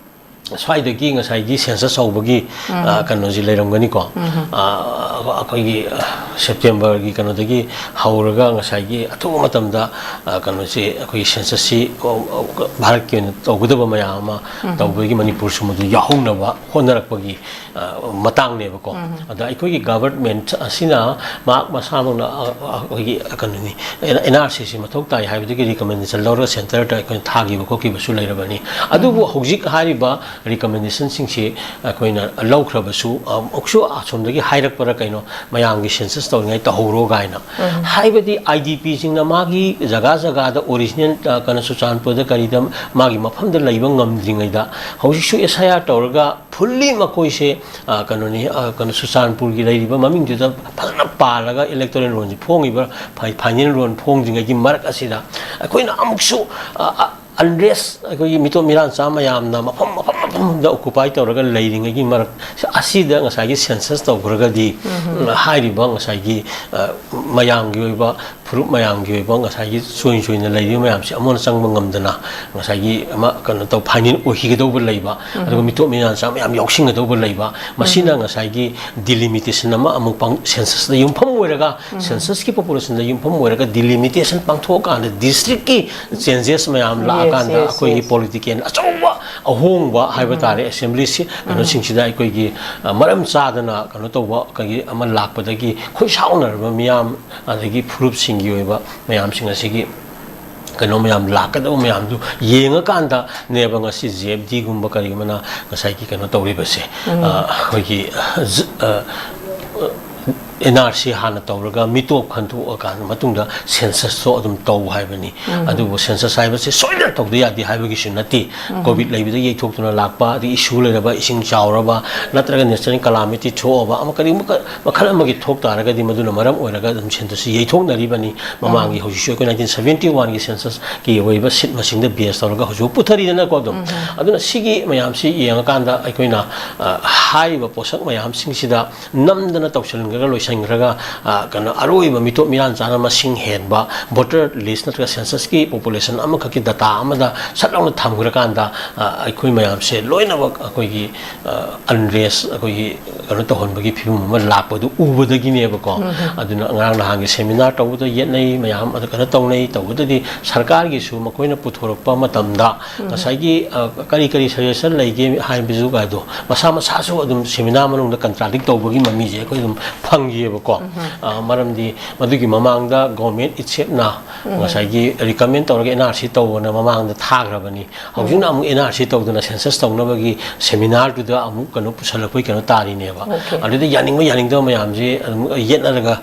ꯁ꯭ꯋꯥꯏꯗꯒꯤ ꯉꯁꯥꯏꯒꯤ census ꯍꯧꯕꯒꯤ, ꯑ, ꯀꯩꯅꯣꯁꯤ ꯂꯩꯔꯝꯒꯅꯤꯀꯣ꯫ ꯑ, ꯑꯩꯈꯣꯏꯒꯤ, ꯑ, September ꯒꯤ ꯀꯩꯅꯣꯗꯒꯤ ꯍꯧꯔꯒ ꯉꯁꯥꯏꯒꯤ ꯑꯊꯨꯕ ꯃꯇꯝꯗ, ꯑ, ꯀꯩꯅꯣꯁꯤ ꯑꯩꯈꯣꯏꯒꯤ census ꯁꯤ, ꯑ, ꯑ, ꯚꯥꯔꯠꯀꯤ ꯑꯣꯏꯅ ꯇꯧꯒꯗꯕ ꯃꯌꯥꯝ ꯑꯃ ꯇꯧꯕꯒꯤ ꯃꯅꯤꯄꯨꯔꯁꯨ ꯃꯗꯨ ꯌꯥꯎꯍꯧꯅꯕ ꯍꯣꯠꯅꯔꯛꯄꯒꯤ, ꯑ, ꯃꯇꯥꯡꯅꯦꯕꯀꯣ꯫ ꯑꯗ ꯑꯩꯈꯣꯏꯒꯤ government ꯑꯁꯤꯅ ꯃꯍꯥꯛ ꯃꯁꯥꯃꯛꯅ, ꯑ, ꯑ, ꯑꯩꯈꯣꯏꯒꯤ ꯀꯩꯅꯣꯅꯤ, N R C ꯁꯤ ꯃꯊꯧ ꯇꯥꯏ ꯍꯥꯏꯕꯗꯨꯒꯤ recommendation ꯂꯧꯔꯒ centre ꯗ ꯑꯩꯈꯣꯏꯅ ꯊꯥꯈꯤꯕ ꯈꯣꯠꯈꯤꯕꯁꯨ ꯂꯩꯔꯕꯅꯤ꯫ ꯑꯗꯨꯕꯨ ꯍꯧꯖꯤꯛ ꯍꯥꯏꯔꯤꯕ recommendation ꯁꯤꯡꯁꯤ ꯑꯩꯈꯣꯏꯅ ꯂꯧꯈ꯭ꯔꯕꯁꯨ, ꯑ, ꯑꯃꯨꯛꯁꯨ ꯑꯁꯣꯝꯗꯒꯤ ꯍꯥꯏꯔꯛꯄꯔ ꯀꯩꯅꯣ, ꯃꯌꯥꯝꯒꯤ census ꯇꯧꯔꯤꯉꯩ ꯇꯧꯍꯧꯔꯣ ꯀꯥꯏꯅ꯫ ꯍꯥꯏꯕꯗꯤ I D P ꯁꯤꯡꯅ ꯃꯥꯒꯤ ꯖꯒꯥ ꯖꯒꯥꯗ original, ꯑ, ꯀꯩꯅꯣ, ꯆꯨꯔꯆꯥꯟꯄꯨꯔꯗ ꯀꯔꯤꯗ ꯃꯥꯒꯤ ꯃꯐꯝꯗ ꯂꯩꯕ ꯉꯝꯗ꯭ꯔꯤꯉꯩꯗ ꯍꯧꯖꯤꯛꯁꯨ S I R ꯇꯧꯔꯒ fully ꯃꯈꯣꯏꯁꯦ, ꯑ, ꯀꯩꯅꯣꯅꯤ, ꯑ, ꯀꯩꯅꯣ, ꯆꯨꯔꯆꯥꯟꯄꯨꯔꯒꯤ ꯂꯩꯔꯤꯕ ꯃꯃꯤꯡꯗꯨꯗ ꯐꯖꯅ ꯄꯥꯜꯂꯒ electoral roll ꯁꯤ ꯐꯣꯡꯉꯤꯕ, ꯐꯥꯏ-, final roll ꯐꯣꯡꯗ꯭ꯔꯤꯉꯩꯒꯤ ꯃꯔꯛ ꯑꯁꯤꯗ ꯑꯩꯈꯣꯏꯅ ꯑꯃꯨꯛꯁꯨ, ꯑ, ꯑ, unrest, ꯑꯩꯈꯣꯏꯒꯤ ꯃꯤꯇꯣꯞ ꯃꯤꯔꯥꯟꯆꯥ ꯃꯌꯥꯝꯅ ꯃꯐꯝ, ꯃꯐꯝ, ꯃꯐꯝꯗ occupy ꯇꯧꯔꯒ ꯂꯩꯔꯤꯉꯩꯒꯤ ꯃꯔꯛ ꯑꯁꯤꯗ ꯉꯁꯥꯏꯒꯤ census ꯇꯧꯈ꯭ꯔꯒꯗꯤ, ꯎꯝ, ꯍꯥꯏꯔꯤꯕ ꯉꯁꯥꯏꯒꯤ, ꯑ, ꯃꯌꯥꯝꯒꯤ ꯑꯣꯏꯕ, ꯐꯨꯔꯨꯞ ꯃꯌꯥꯝꯒꯤ ꯑꯣꯏꯕ ꯉꯁꯥꯏꯒꯤ ꯆꯣꯏꯅ ꯆꯣꯏꯅ ꯂꯩꯔꯤꯕ ꯃꯌꯥꯝꯁꯤ ꯑꯃꯨꯛ ꯍꯟꯅ ꯆꯪꯕ ꯉꯝꯗꯅ ꯉꯁꯥꯏꯒꯤ ꯑꯃ ꯀꯩꯅꯣ ꯇꯧ, final ꯑꯣꯏꯈꯤꯒꯗꯧꯕ ꯂꯩꯕ, ꯑꯗꯨꯒ ꯃꯤꯇꯣꯞ ꯃꯤꯔꯥꯟꯆꯥ ꯃꯌꯥꯝ ꯌꯥꯎꯁꯤꯟꯒꯗꯧꯕ ꯂꯩꯕ, ꯃꯁꯤꯅ ꯉꯁꯥꯏꯒꯤ delimitation ꯑꯃ ꯑꯃꯨꯛ ꯄꯥꯡ-, census ꯇ ꯌꯨꯝꯐꯝ ꯑꯣꯏꯔꯒ, census ꯀꯤ population ꯗ ꯌꯨꯝꯐꯝ ꯑꯣꯏꯔꯒ delimitation ꯄꯥꯡꯊꯣꯛꯑꯀꯥꯟꯗ district ꯀꯤ changes ꯃꯌꯥꯝ Yes, ꯂꯥꯛꯑꯀꯥꯟꯗ yes, ꯑꯩꯈꯣꯏꯒꯤ yes. Political ꯑꯆꯧꯕ ꯑꯍꯣꯡꯕ ꯍꯥꯏꯕ ꯇꯥꯔꯦ, assembly ꯁꯤ ꯀꯩꯅꯣꯁꯤꯡꯁꯤꯗ ꯑꯩꯈꯣꯏꯒꯤ, ꯑ, ꯃꯔꯝ ꯆꯥꯗꯅ ꯀꯩꯅꯣ ꯇꯧꯕ, ꯑꯩꯈꯣꯏꯒꯤ ꯑꯃ ꯂꯥꯛꯄꯗꯒꯤ ꯈꯣꯏ ꯁꯥꯎꯅꯔꯕ ꯃꯤꯌꯥꯝ, ꯑꯗꯒꯤ ꯐꯨꯔꯨꯞꯁꯤꯡꯒꯤ ꯑꯣꯏꯕ ꯃꯌꯥꯝꯁꯤꯡ ꯑꯁꯤꯒꯤ ꯀꯩꯅꯣ ꯃꯌꯥꯝ ꯂꯥꯛꯀꯗꯕ ꯃꯌꯥꯝꯗꯨ ꯌꯦꯡꯉꯀꯥꯟꯗꯅꯦꯕ ꯉꯁꯤ ꯖꯦ ꯑꯦꯐ ꯗꯤꯒꯨꯝꯕ ꯀꯔꯤꯒꯨꯝꯕꯅ ꯉꯁꯥꯏꯒꯤ ꯀꯩꯅꯣ ꯇꯧꯔꯤꯕꯁꯦ꯫ ꯑ, ꯑꯩꯈꯣꯏꯒꯤ, ꯑ, ꯖ-, ꯑ, ꯑꯦꯟ ꯑꯥꯔ ꯁꯤ ꯍꯥꯟꯅ ꯇꯧꯔꯒ ꯃꯤꯇꯣꯞ ꯈꯟꯗꯣꯛꯑꯀꯥꯟꯗ ꯃꯇꯨꯡꯗ ꯁꯦꯟꯁꯁꯇꯣ ꯑꯗꯨꯝ ꯇꯧ ꯍꯥꯏꯕꯅꯤ꯫ ꯑꯗꯨꯕꯨ ꯁꯦꯟꯁꯁ ꯍꯥꯏꯕꯁꯦ ꯁꯣꯏꯗꯅ ꯇꯧꯗ ꯌꯥꯗꯦ ꯍꯥꯏꯕꯒꯤꯁꯨ ꯅꯠꯇꯦ꯫ ꯀꯣꯚꯤꯗ ꯂꯩꯕꯗ ꯌꯩꯊꯣꯛꯇꯨꯅ ꯂꯥꯛꯄ, ꯑꯗꯒꯤ ꯏꯁꯨ ꯂꯩꯔꯕ, ꯏꯁꯤꯡ ꯆꯥꯎꯔꯕ, ꯅꯠꯇ꯭ꯔꯒ ꯅꯦꯆꯔꯦꯜ ꯀꯂꯥꯃꯤꯇꯤ ꯊꯣꯛꯑꯕ, ꯑꯃ ꯀꯔꯤꯒꯨꯝꯕ ꯀ-, ꯃꯈꯜ ꯑꯃꯒꯤ ꯊꯣꯛ ꯇꯥꯔꯒꯗꯤ ꯃꯗꯨꯅ ꯃꯔꯝ ꯑꯣꯏꯔꯒ ꯑꯗꯨꯝ ꯁꯦꯟꯁꯁꯁꯤ ꯌꯩꯊꯣꯛꯅꯔꯤꯕꯅꯤ꯫ ꯃꯃꯥꯡꯒꯤ ꯍꯧꯖꯤꯛꯁꯨ ꯑꯩꯈꯣꯏ ꯅꯥꯏꯟꯇꯤꯟ ꯁꯚꯦꯟꯇꯤ ꯋꯥꯟꯒꯤ ꯁꯦꯟꯁꯁꯀꯤ ꯑꯣꯏꯕ ꯁꯤꯠ ꯃꯁꯤꯡꯗ ꯕꯦꯁ ꯇꯧꯔꯒ ꯍꯧꯖꯤꯛ ꯄꯨꯊꯔꯤꯗꯅꯀꯣ ꯑꯗꯨꯝ꯫ ꯑꯗꯨꯅ ꯁꯤꯒꯤ ꯃꯌꯥꯝꯁꯤ ꯌꯦꯡꯉꯀꯥꯟꯗ ꯑꯩꯈꯣꯏꯅ, ꯑ, ꯍꯥꯏꯔꯤꯕ ꯄꯣꯠꯁꯛ ꯃꯌꯥꯝꯁꯤꯡꯁꯤꯗ ꯅꯝꯗꯅ ꯇꯧꯁꯤꯟꯈ꯭ꯔꯒ ꯂꯣꯏꯁꯤꯟꯈ꯭ꯔꯒ, ꯑ, ꯀꯩꯅꯣ, ꯑꯔꯣꯏꯕ ꯃꯤꯇꯣꯞ ꯃꯤꯔꯥꯟ ꯆꯥꯅ ꯃꯁꯤꯡ ꯍꯦꯟꯕ ꯚꯣꯇꯔ ꯂꯤꯁ ꯅꯠꯇ꯭ꯔꯒ ꯁꯦꯟꯁꯁꯀꯤ ꯄꯣꯄꯨꯂꯦꯁꯟ ꯑꯃꯈꯛꯀꯤ ꯗꯇꯥ ꯑꯃꯗ ꯁꯠ ꯂꯥꯎꯅ ꯊꯝꯈ꯭ꯔꯀꯥꯟꯗ, ꯑ, ꯑꯩꯈꯣꯏ ꯃꯌꯥꯝꯁꯦ ꯂꯣꯏꯅꯃꯛ ꯑꯩꯈꯣꯏꯒꯤ, ꯑ, ꯑꯟꯔꯦꯁ, ꯑꯩꯈꯣꯏꯒꯤ ꯀꯩꯅꯣ ꯇꯧꯍꯟꯕꯒꯤ ꯐꯤꯕꯝ ꯑꯃ ꯂꯥꯛꯄꯗꯨ ꯎꯕꯗꯒꯤꯅꯦꯕꯀꯣ꯫ ꯑꯗꯨꯅ ꯉꯔꯥꯡ ꯅꯍꯥꯟꯒꯤ ꯁꯦꯃꯤꯅꯥꯔ ꯇꯧꯕꯗ ꯌꯦꯠꯅꯩ ꯃꯌꯥꯝ, ꯑꯗꯨ ꯀꯩꯅꯣ ꯇꯧꯅꯩ, ꯇꯧꯕꯗꯗꯤ ꯁꯔꯀꯥꯔꯒꯤꯁꯨ ꯃꯈꯣꯏꯅ ꯄꯨꯊꯣꯔꯛꯄ ꯃꯇꯝꯗ ꯉꯁꯥꯏꯒꯤ, ꯑ, ꯀꯔꯤ ꯀꯔꯤ ꯁꯖꯦꯁꯟ ꯂꯩꯒꯦ ꯍꯥꯏꯕꯁꯨ ꯀꯥꯏꯗꯣ ꯃꯁꯥ ꯃꯁꯥꯁꯨ ꯑꯗꯨꯝ ꯁꯦꯃꯤꯅꯥꯔ ꯃꯅꯨꯡꯗ ꯀꯟꯇ꯭ꯔꯥꯗꯤꯛ ꯇꯧꯕꯒꯤ ꯃꯃꯤꯁꯦ ꯑꯩꯈꯣꯏ ꯑꯗꯨꯝ ꯐꯪꯈꯤꯑꯕꯀꯣ꯫ ꯑ, ꯃꯔꯝꯗꯤ ꯃꯗꯨꯒꯤ ꯃꯃꯥꯡꯗ ꯒꯣꯔꯃꯦꯟ ꯏꯠꯁꯦꯞꯅ ꯉꯁꯥꯏꯒꯤ ꯔꯤꯀꯃꯦꯟ ꯇꯧꯔꯒ ꯑꯦꯟ ꯑꯥꯔ ꯁꯤ ꯇꯧꯕꯅ ꯃꯃꯥꯡꯗ ꯊꯥꯈ꯭ꯔꯕꯅꯤ꯫ ꯍꯧꯖꯤꯛꯅ ꯑꯃꯨꯛ ꯑꯦꯟ ꯑꯥꯔ ꯁꯤ ꯇꯧꯗꯅ ꯁꯦꯟꯁꯁ ꯇꯧꯅꯕꯒꯤ ꯁꯦꯃꯤꯅꯥꯔꯗꯨꯗ ꯑꯃꯨꯛ ꯀꯩꯅꯣ ꯄꯨꯁꯜꯂꯛꯄꯒꯤ ꯀꯩꯅꯣ ꯇꯥꯔꯤꯅꯦꯕ꯫ ꯑꯗꯨꯗ ꯌꯥꯅꯤꯡꯕ ꯌꯥꯅꯤꯡꯗꯕ ꯃꯌꯥꯝꯁꯦ ꯑꯗꯨꯝ ꯌꯦꯠꯅꯔꯒ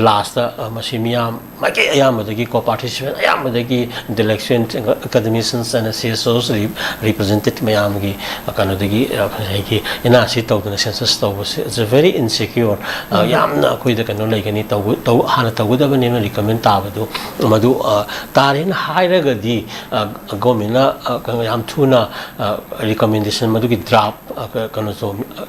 ꯂꯥꯁꯇ, ꯑ, ꯃꯁꯤ ꯃꯤꯌꯥꯝ ꯃꯥꯏꯀꯩ ꯑꯌꯥꯝꯕꯗꯒꯤꯀꯣ, participant ꯑꯌꯥꯝꯕꯗꯒꯤ, intellectual, academicians and C S Os, represented ꯃꯌꯥꯝꯒꯤ, ꯑ, ꯀꯩꯅꯣꯗꯒꯤ, ꯑ, ꯉꯁꯥꯏꯒꯤ ꯑꯦꯟ ꯑꯥꯔ ꯁꯤ ꯇꯧꯗꯅ ꯁꯦꯟꯁꯁ ꯇꯧꯕꯁꯦ, it's a very insecure, ꯑ, ꯌꯥꯝꯅ ꯑꯩꯈꯣꯏꯗ ꯀꯩꯅꯣ ꯂꯩꯒꯅꯤ, ꯇꯧꯕ-, ꯇꯧ-, ꯍꯥꯟꯅ ꯇꯧꯒꯗꯕꯅꯦꯅ ꯔꯤꯀꯃꯦꯟ ꯇꯥꯕꯗꯨ ꯃꯗꯨ, ꯑ, ꯇꯥꯔꯦꯅ ꯍꯥꯏꯔꯒꯗꯤ, ꯑ, ꯒꯣꯔꯃꯦꯟꯅ, ꯑ, ꯀꯩꯅꯣ, ꯌꯥꯝ ꯊꯨꯅ, ꯑ, ꯔꯤꯀꯃꯦꯟꯗꯦꯁꯟ ꯃꯗꯨꯒꯤ ꯗ꯭ꯔꯥꯐ, ꯑ, ꯀ-, ꯀꯩꯅꯣꯁꯨ, ꯑ,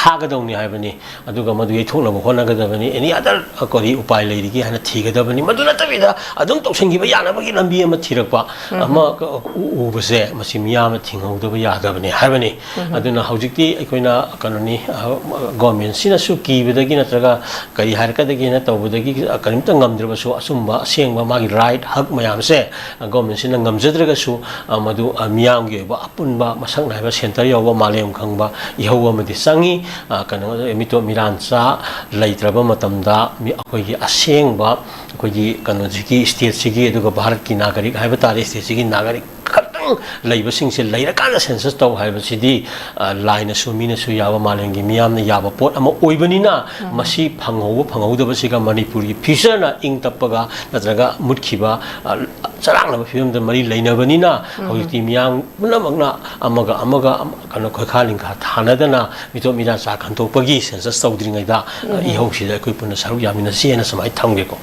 ꯊꯥꯒꯗꯧꯅꯤ ꯍꯥꯏꯕꯅꯤ꯫ ꯑꯗꯨꯒ ꯃꯗꯨ ꯌꯩꯊꯣꯛꯅꯕ ꯍꯣꯠꯅꯒꯗꯕꯅꯤ꯫ Any other, ꯑ, ꯀꯔꯤ ꯎꯄꯥꯏ ꯂꯩꯔꯤꯒꯦ ꯍꯥꯏꯅ ꯊꯤꯒꯗꯕꯅꯤ꯫ ꯃꯗꯨ ꯅꯠꯇꯕꯤꯗ ꯑꯗꯨꯝ ꯇꯧꯁꯤꯟꯈꯤꯕ ꯌꯥꯅꯕꯒꯤ ꯂꯝꯕꯤ ꯑꯃ ꯊꯤꯔꯛꯄ ꯑꯃ ꯀ-, ꯎ-, ꯎꯕꯁꯦ, ꯃꯁꯤ ꯃꯤꯌꯥꯝꯅ ꯊꯤꯡꯍꯧꯗꯕ ꯌꯥꯗꯕꯅꯤ ꯍꯥꯏꯕꯅꯤ꯫ ꯑꯗꯨꯅ ꯍꯧꯖꯤꯛꯇꯤ ꯑꯩꯈꯣꯏꯅ ꯀꯩꯅꯣꯅꯤ, ꯑ, ꯒꯣꯔꯃꯦꯟꯁꯤꯅꯁꯨ ꯀꯤꯕꯗꯒꯤ ꯅꯠꯇ꯭ꯔꯒ ꯀꯔꯤ ꯍꯥꯏꯔꯛꯀꯗꯒꯦꯅ ꯇꯧꯕꯗꯒꯤ, ꯑ, ꯀꯔꯤꯝꯇ ꯉꯝꯗ꯭ꯔꯕꯁꯨ ꯑꯆꯨꯝꯕ ꯑꯁꯦꯡꯕ ꯃꯥꯒꯤ ꯔꯥꯏꯠ ꯍꯛ ꯃꯌꯥꯝꯁꯦ, ꯑ, ꯒꯣꯔꯃꯦꯟꯁꯤꯅ ꯉꯝꯖꯗ꯭ꯔꯒꯁꯨ, ꯑ, ꯃꯗꯨ, ꯑ, ꯃꯤꯌꯥꯝꯒꯤ ꯑꯣꯏꯕ ꯑꯄꯨꯟꯕ ꯃꯁꯛ ꯅꯥꯏꯕ ꯁꯦꯟꯇꯔ ꯌꯥꯎꯕ ꯃꯥꯂꯦꯝ ꯈꯪꯕ ꯏꯍꯧ ꯑꯃꯗꯤ ꯆꯪꯉꯤ꯫ ꯑ, ꯀꯩꯅꯣ, ꯃꯤꯇꯣꯞ ꯃꯤꯔꯥꯟꯆꯥ ꯂꯩꯇ꯭ꯔꯕ ꯃꯇꯝꯗ ꯃꯤ, ꯑꯩꯈꯣꯏꯒꯤ ꯑꯁꯦꯡꯕ, ꯑꯩꯈꯣꯏꯒꯤ ꯀꯩꯅꯣꯁꯤꯒꯤ, ꯁ꯭ꯇꯦꯠꯁꯤꯒꯤ, ꯑꯗꯨꯒ ꯚꯥꯔꯠꯀꯤ ꯅꯥꯒꯔꯤꯛ ꯍꯥꯏꯕ ꯇꯥꯔꯦ, ꯁ꯭ꯇꯦꯠꯁꯤꯒꯤ ꯅꯥꯒꯔꯤꯛ ꯈꯛꯇꯪ ꯂꯩꯕꯁꯤꯡꯁꯦ ꯂꯩꯔꯀꯥꯟꯗ ꯁꯦꯟꯁꯁ ꯇꯧ ꯍꯥꯏꯕꯁꯤꯗꯤ, ꯑ, ꯂꯥꯏꯅꯁꯨ ꯃꯤꯅꯁꯨ ꯌꯥꯕ, ꯃꯥꯂꯦꯝꯒꯤ ꯃꯤꯌꯥꯝꯅ ꯌꯥꯕ ꯄꯣꯠ ꯑꯃ ꯑꯣꯏꯕꯅꯤꯅ, ꯃꯁꯤ ꯐꯪꯍꯧꯕ ꯐꯪꯍꯧꯗꯕꯁꯤꯒ ꯃꯅꯤꯄꯨꯔꯒꯤ ꯐ꯭ꯌꯨꯆꯔꯅ ꯏꯪ ꯇꯞꯄꯒ ꯅꯠꯇ꯭ꯔꯒ ꯃꯨꯠꯈꯤꯕ, ꯑ, ꯆꯔꯥꯡꯅꯕ ꯐꯤꯕꯝꯗ ꯃꯔꯤ ꯂꯩꯅꯕꯅꯤꯅ, ꯍꯧꯖꯤꯛꯇꯤ ꯃꯤꯌꯥꯝ ꯄꯨꯝꯅꯃꯛꯅ ꯑꯃꯒ ꯑꯃꯒ ꯑꯃ-, ꯀꯩꯅꯣ, ꯈꯣꯏꯈꯥ ꯂꯤꯡꯈꯥ ꯊꯥꯅꯗꯅ ꯃꯤꯇꯣꯞ ꯃꯤꯔꯥꯟꯆꯥ ꯈꯟꯗꯣꯛꯄꯒꯤ ꯁꯦꯟꯁꯁ ꯇꯧꯗ꯭ꯔꯤꯉꯩꯗ, ꯑ, ꯏꯍꯧꯁꯤꯗ ꯑꯩꯈꯣꯏ ꯄꯨꯟꯅ ꯁꯔꯨꯛ ꯌꯥꯃꯤꯟꯅꯁꯤ ꯍꯥꯏꯅ ꯁꯨꯃꯥꯏꯅ ꯊꯝꯒꯦꯀꯣ꯫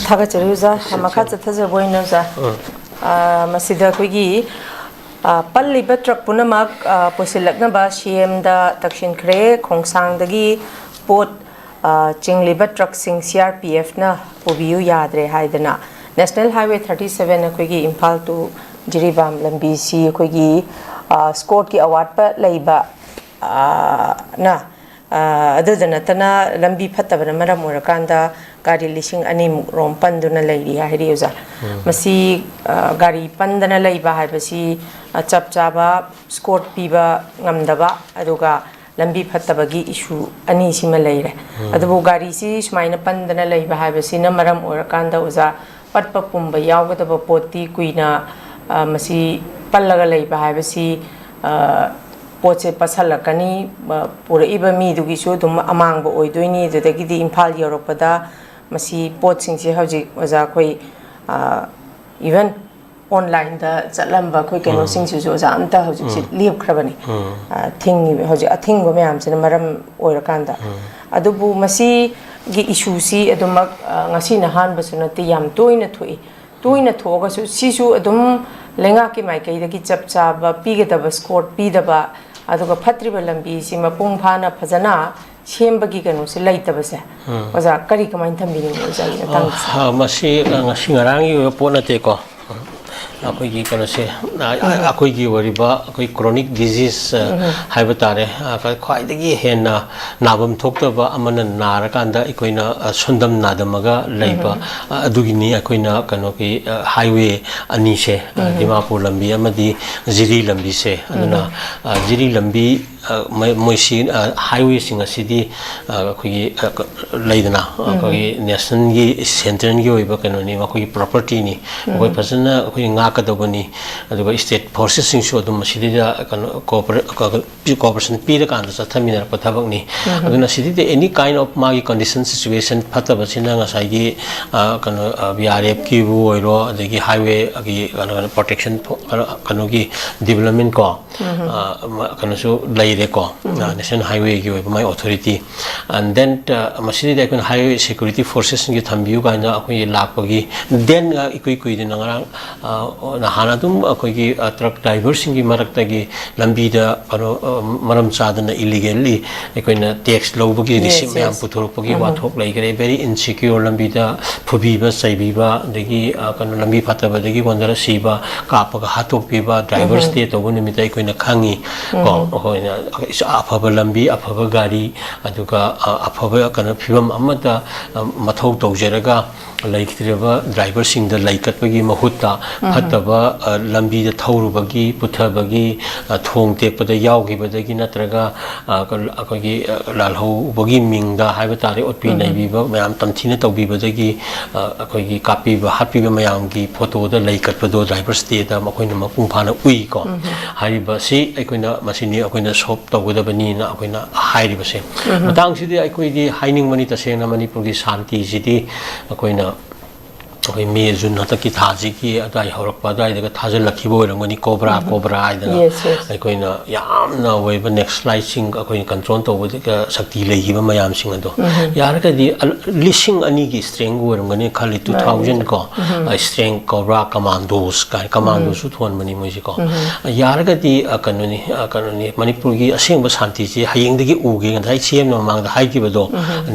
ꯊꯥꯒꯠꯆꯔꯤ ꯑꯣꯖꯥ꯫ ꯃꯈꯥ ꯆꯠꯊꯖꯕ ꯑꯣꯏꯅ ꯑꯣꯖꯥ, ꯑ, ꯃꯁꯤꯗ ꯑꯩꯈꯣꯏꯒꯤ, ꯑ, ꯄꯜꯂꯤꯕ ꯇ꯭ꯔꯛ ꯄꯨꯝꯅꯃꯛ, ꯑ, ꯄꯨꯁꯤꯜꯂꯛꯅꯕ ꯁꯤ ꯑꯦꯝꯗ ꯇꯛꯁꯤꯟꯈ꯭ꯔꯦ꯫ ꯈꯣꯡꯁꯥꯡꯗꯒꯤ ꯄꯣꯠ, ꯑ, ꯆꯤꯡꯂꯤꯕ ꯇ꯭ꯔꯛꯁꯤꯡ ꯁꯤ ꯑꯥꯔ ꯄꯤ ꯑꯦꯐꯅ ꯄꯨꯕꯤꯌꯨ ꯌꯥꯗ꯭ꯔꯦ ꯍꯥꯏꯗꯅ ꯅꯦꯁꯅꯦꯜ ꯍꯥꯏꯋꯦ ꯊꯥꯔꯇꯤ ꯁꯚꯦꯟ ꯑꯩꯈꯣꯏꯒꯤ ꯏꯝꯐꯥꯜ ꯇꯨ ꯖꯤꯔꯤꯕꯥꯝ ꯂꯝꯕꯤꯁꯤ ꯑꯩꯈꯣꯏꯒꯤ, ꯑ, ꯁ꯭ꯀꯣꯔꯠꯀꯤ ꯑꯋꯥꯠꯄ ꯂꯩꯕ, ꯑ, ꯅ ꯑ, ꯑꯗꯨꯗ ꯅꯠꯇꯅ ꯂꯝꯕꯤ ꯐꯠꯇꯕꯅ ꯃꯔꯝ ꯑꯣꯏꯔꯀꯥꯟꯗ ꯒꯥꯔꯤ ꯂꯤꯁꯤꯡ ꯑꯅꯤꯃꯨꯛ ꯔꯣꯝ ꯄꯟꯗꯨꯅ ꯂꯩꯔꯤ ꯍꯥꯏꯔꯤ ꯑꯣꯖꯥ꯫ ꯃꯁꯤ, ꯑ, ꯒꯥꯔꯤ ꯄꯟꯗꯅ ꯂꯩꯕ ꯍꯥꯏꯕꯁꯤ, ꯑ, ꯆꯞ ꯆꯥꯕ ꯁ꯭ꯀꯣꯔꯠ ꯄꯤꯕ ꯉꯝꯗꯕ, ꯑꯗꯨꯒ ꯂꯝꯕꯤ ꯐꯠꯇꯕꯒꯤ ꯏꯁꯨ ꯑꯅꯤꯁꯤꯃ ꯂꯩꯔꯦ꯫ ꯑꯗꯨꯕꯨ ꯒꯥꯔꯤꯁꯤ ꯁꯨꯃꯥꯏꯅ ꯄꯟꯗꯅ ꯂꯩꯕ ꯍꯥꯏꯕꯁꯤꯅ ꯃꯔꯝ ꯑꯣꯏꯔꯀꯥꯟꯗ ꯑꯣꯖꯥ, ꯄꯠꯄ ꯄꯨꯝꯕ ꯌꯥꯎꯒꯗꯕ ꯄꯣꯠꯇꯤ ꯀꯨꯏꯅ, ꯑ, ꯃꯁꯤ ꯄꯜꯂꯒ ꯂꯩꯕ ꯍꯥꯏꯕꯁꯤ, ꯑ, ꯄꯣꯠꯁꯦ ꯄꯠꯁꯜꯂꯛꯀꯅꯤ, ꯑ, ꯄꯨꯔꯛꯏꯕ ꯃꯤꯗꯨꯒꯤꯁꯨ ꯑꯗꯨꯝ ꯑꯃꯥꯡꯕ ꯑꯣꯏꯗꯣꯏꯅꯤ꯫ ꯑꯗꯨꯗꯒꯤꯗꯤ ꯏꯝꯐꯥꯜ ꯌꯧꯔꯛꯄꯗ ꯃꯁꯤ ꯄꯣꯠꯁꯤꯡꯁꯦ ꯍꯧꯖꯤꯛ ꯑꯣꯖꯥ ꯑꯩꯈꯣꯏ, ꯑ, even online ꯗ ꯆꯠꯂꯝꯕ ꯑꯩꯈꯣꯏ ꯀꯩꯅꯣꯁꯤꯡꯁꯤꯁꯨ ꯑꯣꯖꯥ ꯑꯝꯇ ꯍꯧꯖꯤꯛꯁꯤ ꯂꯦꯞꯈ꯭ꯔꯕꯅꯤ꯫ ꯑ, ꯊꯤꯡꯉꯤꯕ ꯍꯧꯖꯤꯛ ꯑꯊꯤꯡꯕ ꯃꯌꯥꯝꯁꯤꯅ ꯃꯔꯝ ꯑꯣꯏꯔꯀꯥꯟꯗ꯫ ꯑꯗꯨꯕꯨ ꯃꯁꯤꯒꯤ ꯏꯁꯨꯁꯤ ꯑꯗꯨꯃꯛ, ꯑ, ꯉꯁꯤꯅ ꯑꯍꯥꯟꯕꯁꯨ ꯅꯠꯇꯦ, ꯌꯥꯝ ꯇꯣꯏꯅ ꯊꯣꯛꯏ꯫ ꯇꯣꯏꯅ ꯊꯣꯛꯑꯒꯁꯨ ꯁꯤꯁꯨ ꯑꯗꯨꯝ ꯂꯩꯉꯥꯛꯀꯤ ꯃꯥꯏꯀꯩꯗꯒꯤ ꯆꯞ ꯆꯥꯕ ꯄꯤꯒꯗꯕ ꯁ꯭ꯀꯣꯔꯠ ꯄꯤꯗꯕ, ꯑꯗꯨꯒ ꯐꯠꯇ꯭ꯔꯤꯕ ꯂꯝꯕꯤꯁꯤ ꯃꯄꯨꯡ ꯐꯥꯅ ꯐꯖꯅ ꯁꯦꯝꯕꯒꯤ ꯀꯩꯅꯣꯁꯦ ꯂꯩꯇꯕꯁꯦ, ꯑꯣꯖꯥ, ꯀꯔꯤ ꯀꯃꯥꯏꯅ ꯊꯝꯕꯤꯅꯤꯡꯉꯤ ꯑꯣꯖꯥꯒꯤ ꯃꯇꯥꯡꯗ? ꯑ, ꯃꯁꯤ ꯉꯁꯤ ꯉꯔꯥꯡꯒꯤ ꯑꯣꯏꯕ ꯄꯣꯠ ꯅꯠꯇꯦꯀꯣ꯫ ꯑꯩꯈꯣꯏꯒꯤ ꯀꯩꯅꯣꯁꯦ, ꯑ, ꯑꯩꯈꯣꯏꯒꯤ ꯑꯣꯏꯔꯤꯕ ꯑꯩꯈꯣꯏ chronic disease, ꯑ, ꯍꯥꯏꯕ ꯇꯥꯔꯦ, ꯑ, ꯈ꯭ꯋꯥꯏꯗꯒꯤ ꯍꯦꯟꯅ ꯅꯥꯐꯝ ꯊꯣꯛꯇꯕ ꯑꯃꯅ ꯅꯥꯔꯀꯥꯟꯗ ꯑꯩꯈꯣꯏꯅ, ꯑ, ꯁꯣꯟꯗꯝ ꯅꯥꯗꯝꯃꯒ ꯂꯩꯕ, ꯑ, ꯑꯗꯨꯒꯤꯅꯤ ꯑꯩꯈꯣꯏꯅ ꯀꯩꯅꯣꯒꯤ, ꯑ, highway ꯑꯅꯤꯁꯦ, ꯑ, ꯗꯤꯃꯥꯄꯨꯔ ꯂꯝꯕꯤ ꯑꯃꯗꯤ ꯖꯤꯔꯤ ꯂꯝꯕꯤꯁꯦ꯫ ꯑꯗꯨꯅ, ꯑ, ꯖꯤꯔꯤ ꯂꯝꯕꯤ, ꯑ, ꯃ-, ꯃꯣꯏꯁꯤ, ꯑ, highwayꯁꯤꯡ ꯑꯁꯤꯗꯤ, ꯑ, ꯑꯩꯈꯣꯏꯒꯤ, ꯑ, ꯀ-, ꯂꯩꯗꯅ, ꯑꯩꯈꯣꯏꯒꯤ nationꯒꯤ, centralꯒꯤ ꯑꯣꯏꯕ ꯀꯩꯅꯣꯅꯤ, ꯃꯈꯣꯏꯒꯤ propertyꯅꯤ꯫ ꯑꯩꯈꯣꯏ ꯐꯖꯅ ꯑꯩꯈꯣꯏ ꯉꯥꯛꯀꯗꯧꯕꯅꯤ꯫ ꯑꯗꯨꯒ state forcesꯁꯤꯡꯁꯨ ꯑꯗꯨꯝ ꯃꯁꯤꯗꯩꯗ ꯀꯩꯅꯣ, cooperate-, ꯀ-, ꯀ-, cooperation ꯄꯤꯔꯀꯥꯟꯗ ꯆꯠꯊꯃꯤꯟꯅꯔꯛꯄ ꯊꯕꯛꯅꯤ꯫ ꯑꯗꯨꯅ ꯁꯤꯗꯩꯗ any kind of ꯃꯥꯒꯤ condition, situation ꯐꯠꯇꯕꯁꯤꯅ ꯉꯁꯥꯏꯒꯤ, ꯑ, ꯀꯩꯅꯣ, ꯑ, BRFꯀꯤꯕꯨ ꯑꯣꯏꯔꯣ, ꯑꯗꯒꯤ highwayꯒꯤ ꯀꯩꯅꯣ, ꯀꯩꯅꯣ, protection ꯐꯣ-, ꯀꯩꯅꯣ, ꯀꯩꯅꯣꯒꯤ development ꯀꯣ, ꯑ, ꯃ-, ꯀꯩꯅꯣꯁꯨ ꯂꯩꯔꯦꯀꯣ, ꯑ, national highwayꯒꯤ ꯑꯣꯏꯕ ꯃꯥꯏ authority꯫ And then, ꯑ, ꯃꯁꯤꯗꯩꯗ ꯑꯩꯈꯣꯏꯅ highway security forcesꯁꯤꯡꯁꯦ ꯊꯝꯕꯤꯌꯨ ꯀꯥꯏꯅ ꯑꯩꯈꯣꯏꯒꯤ ꯂꯥꯛꯄꯒꯤ, then, ꯑ, ꯏꯀꯨꯏ ꯀꯨꯏꯗꯅ ꯉꯔꯥꯡ, ꯑ, ꯅꯍꯥꯟ ꯑꯗꯨꯝ ꯑꯩꯈꯣꯏꯒꯤ, ꯑ, truck driverꯁꯤꯡꯒꯤ ꯃꯔꯛꯇꯒꯤ ꯂꯝꯕꯤꯗ ꯀꯩꯅꯣ, ꯑ, ꯃꯔꯝ ꯆꯥꯗꯅ illegally ꯑꯩꯈꯣꯏꯅ tax ꯂꯧꯕꯒꯤ receipt ꯃꯌꯥꯝ ꯄꯨꯊꯣꯔꯛꯄꯒꯤ ꯋꯥꯊꯣꯛ ꯂꯩꯈ꯭ꯔꯦ꯫ Very insecure, ꯂꯝꯕꯤꯗ ꯐꯨꯕꯤꯕ, ꯆꯩꯕꯤꯕ, ꯑꯗꯒꯤ, ꯑ, ꯀꯩꯅꯣ, ꯂꯝꯕꯤ ꯐꯠꯇꯕꯗꯒꯤ ꯑꯣꯟꯊꯔ ꯁꯤꯕ, ꯀꯥꯞꯄꯒ ꯍꯥꯠꯇꯣꯛꯄꯤꯕ, driver's day ꯇꯧꯕ ꯅꯨꯃꯤꯠꯇ ꯑꯩꯈꯣꯏꯅ ꯈꯪꯉꯤ꯫ ꯀꯣ, ꯑꯩꯈꯣꯏꯅ ꯑꯐꯕ ꯂꯝꯕꯤ, ꯑꯐꯕ ꯒꯥꯔꯤ, ꯑꯗꯨꯒ, ꯑ, ꯑꯐꯕ ꯀꯩꯅꯣ ꯐꯤꯕꯝ ꯑꯃꯗ, ꯑ, ꯃꯊꯧ ꯇꯧꯖꯔꯒ ꯂꯩꯈꯤꯗ꯭ꯔꯕ driverꯁꯤꯡꯗ ꯂꯩꯀꯠꯄꯒꯤ ꯃꯍꯨꯠꯇ ꯐꯠꯇꯕ, ꯑ, ꯂꯝꯕꯤꯗ ꯊꯧꯔꯨꯕꯒꯤ, ꯄꯨꯊꯕꯒꯤ, ꯑ, ꯊꯣꯡ ꯇꯦꯛꯄꯗ ꯌꯥꯎꯈꯤꯕꯗꯒꯤ ꯅꯠꯇ꯭ꯔꯒ, ꯑ, ꯀ-, ꯑꯩꯈꯣꯏꯒꯤ, ꯑ, ꯂꯥꯜꯍꯧꯕꯒꯤ ꯃꯤꯡꯗ ꯍꯥꯏꯕ ꯇꯥꯔꯦ, ꯑꯣꯠꯄꯤ ꯅꯩꯕꯤꯕ ꯃꯌꯥꯝ ꯇꯝꯊꯤꯅ ꯇꯧꯕꯤꯕꯗꯒꯤ, ꯑ, ꯑꯩꯈꯣꯏꯒꯤ ꯀꯥꯞꯄꯤꯕ, ꯍꯥꯠꯄꯤꯕ ꯃꯌꯥꯝꯒꯤ photoꯗ ꯂꯩꯀꯠꯄꯗꯣ driver's dayꯗ ꯃꯈꯣꯏꯅ ꯃꯄꯨꯡ ꯐꯥꯅ ꯎꯏꯀꯣ꯫ ꯍꯥꯏꯔꯤꯕꯁꯤ ꯑꯩꯈꯣꯏꯅ, ꯃꯁꯤꯅꯤ ꯑꯩꯈꯣꯏꯅ solve ꯇꯧꯒꯗꯕꯅꯤꯅ ꯑꯩꯈꯣꯏꯅ ꯍꯥꯏꯔꯤꯕꯁꯦ꯫ ꯃꯇꯥꯡꯁꯤꯗꯤ ꯑꯩꯈꯣꯏꯗꯤ ꯍꯥꯏꯅꯤꯡꯕꯅꯤ, ꯇꯁꯦꯡꯅ ꯃꯅꯤꯄꯨꯔꯒꯤ ꯁꯥꯟꯇꯤꯁꯤꯗꯤ ꯑꯩꯈꯣꯏꯅ, ꯑꯩꯈꯣꯏ ꯃꯦ, ꯖꯨꯟ ꯍꯟꯗꯛꯀꯤ ꯊꯥꯁꯤꯒꯤ ꯑꯗꯨꯋꯥꯏ ꯍꯧꯔꯛꯄ ꯑꯗꯨꯋꯥꯏꯗꯒ ꯊꯥꯖꯤꯜꯂꯛꯈꯤꯕ ꯑꯣꯏꯔꯝꯒꯅꯤ, ꯀꯣꯕ꯭ꯔꯥ, ꯀꯣꯕ꯭ꯔꯥ ꯍꯥꯏꯗꯅ꯫ Yes, yes. ꯑꯩꯈꯣꯏꯅ ꯌꯥꯝꯅ ꯑꯣꯏꯕ ꯅꯦꯛꯁꯂꯥꯏꯠꯁꯤꯡ ꯑꯩꯈꯣꯏꯅ control ꯇꯧꯕꯗ ꯁꯛꯇꯤ ꯂꯩꯈꯤꯕ ꯃꯌꯥꯝꯁꯤꯡ ꯑꯗꯣ꯫ ꯌꯥꯔꯒꯗꯤ ꯑꯜ-, ꯂꯤꯁꯤꯡ ꯑꯅꯤꯒꯤ strength ꯑꯣꯏꯔꯝꯒꯅꯤ ꯈꯜꯂꯤ, two thousand ꯀꯣ꯫ ꯑ, strength ꯀꯣꯕ꯭ꯔꯥ commandos ꯀꯥꯏ, commandoꯁꯨ ꯊꯣꯟꯕꯅꯤ ꯃꯣꯏꯁꯤꯀꯣ꯫ ꯌꯥꯔꯒꯗꯤ, ꯑ, ꯀꯩꯅꯣꯅꯤ, ꯑ, ꯀꯩꯅꯣꯅꯤ, ꯃꯅꯤꯄꯨꯔꯒꯤ ꯑꯁꯦꯡꯕ ꯁꯥꯟꯇꯤꯁꯤ ꯍꯌꯦꯡꯗꯒꯤ ꯎꯒꯦ꯫ ꯉꯁꯥꯏ CMꯅ ꯃꯃꯥꯡꯗ ꯍꯥꯏꯈꯤꯕꯗꯣ,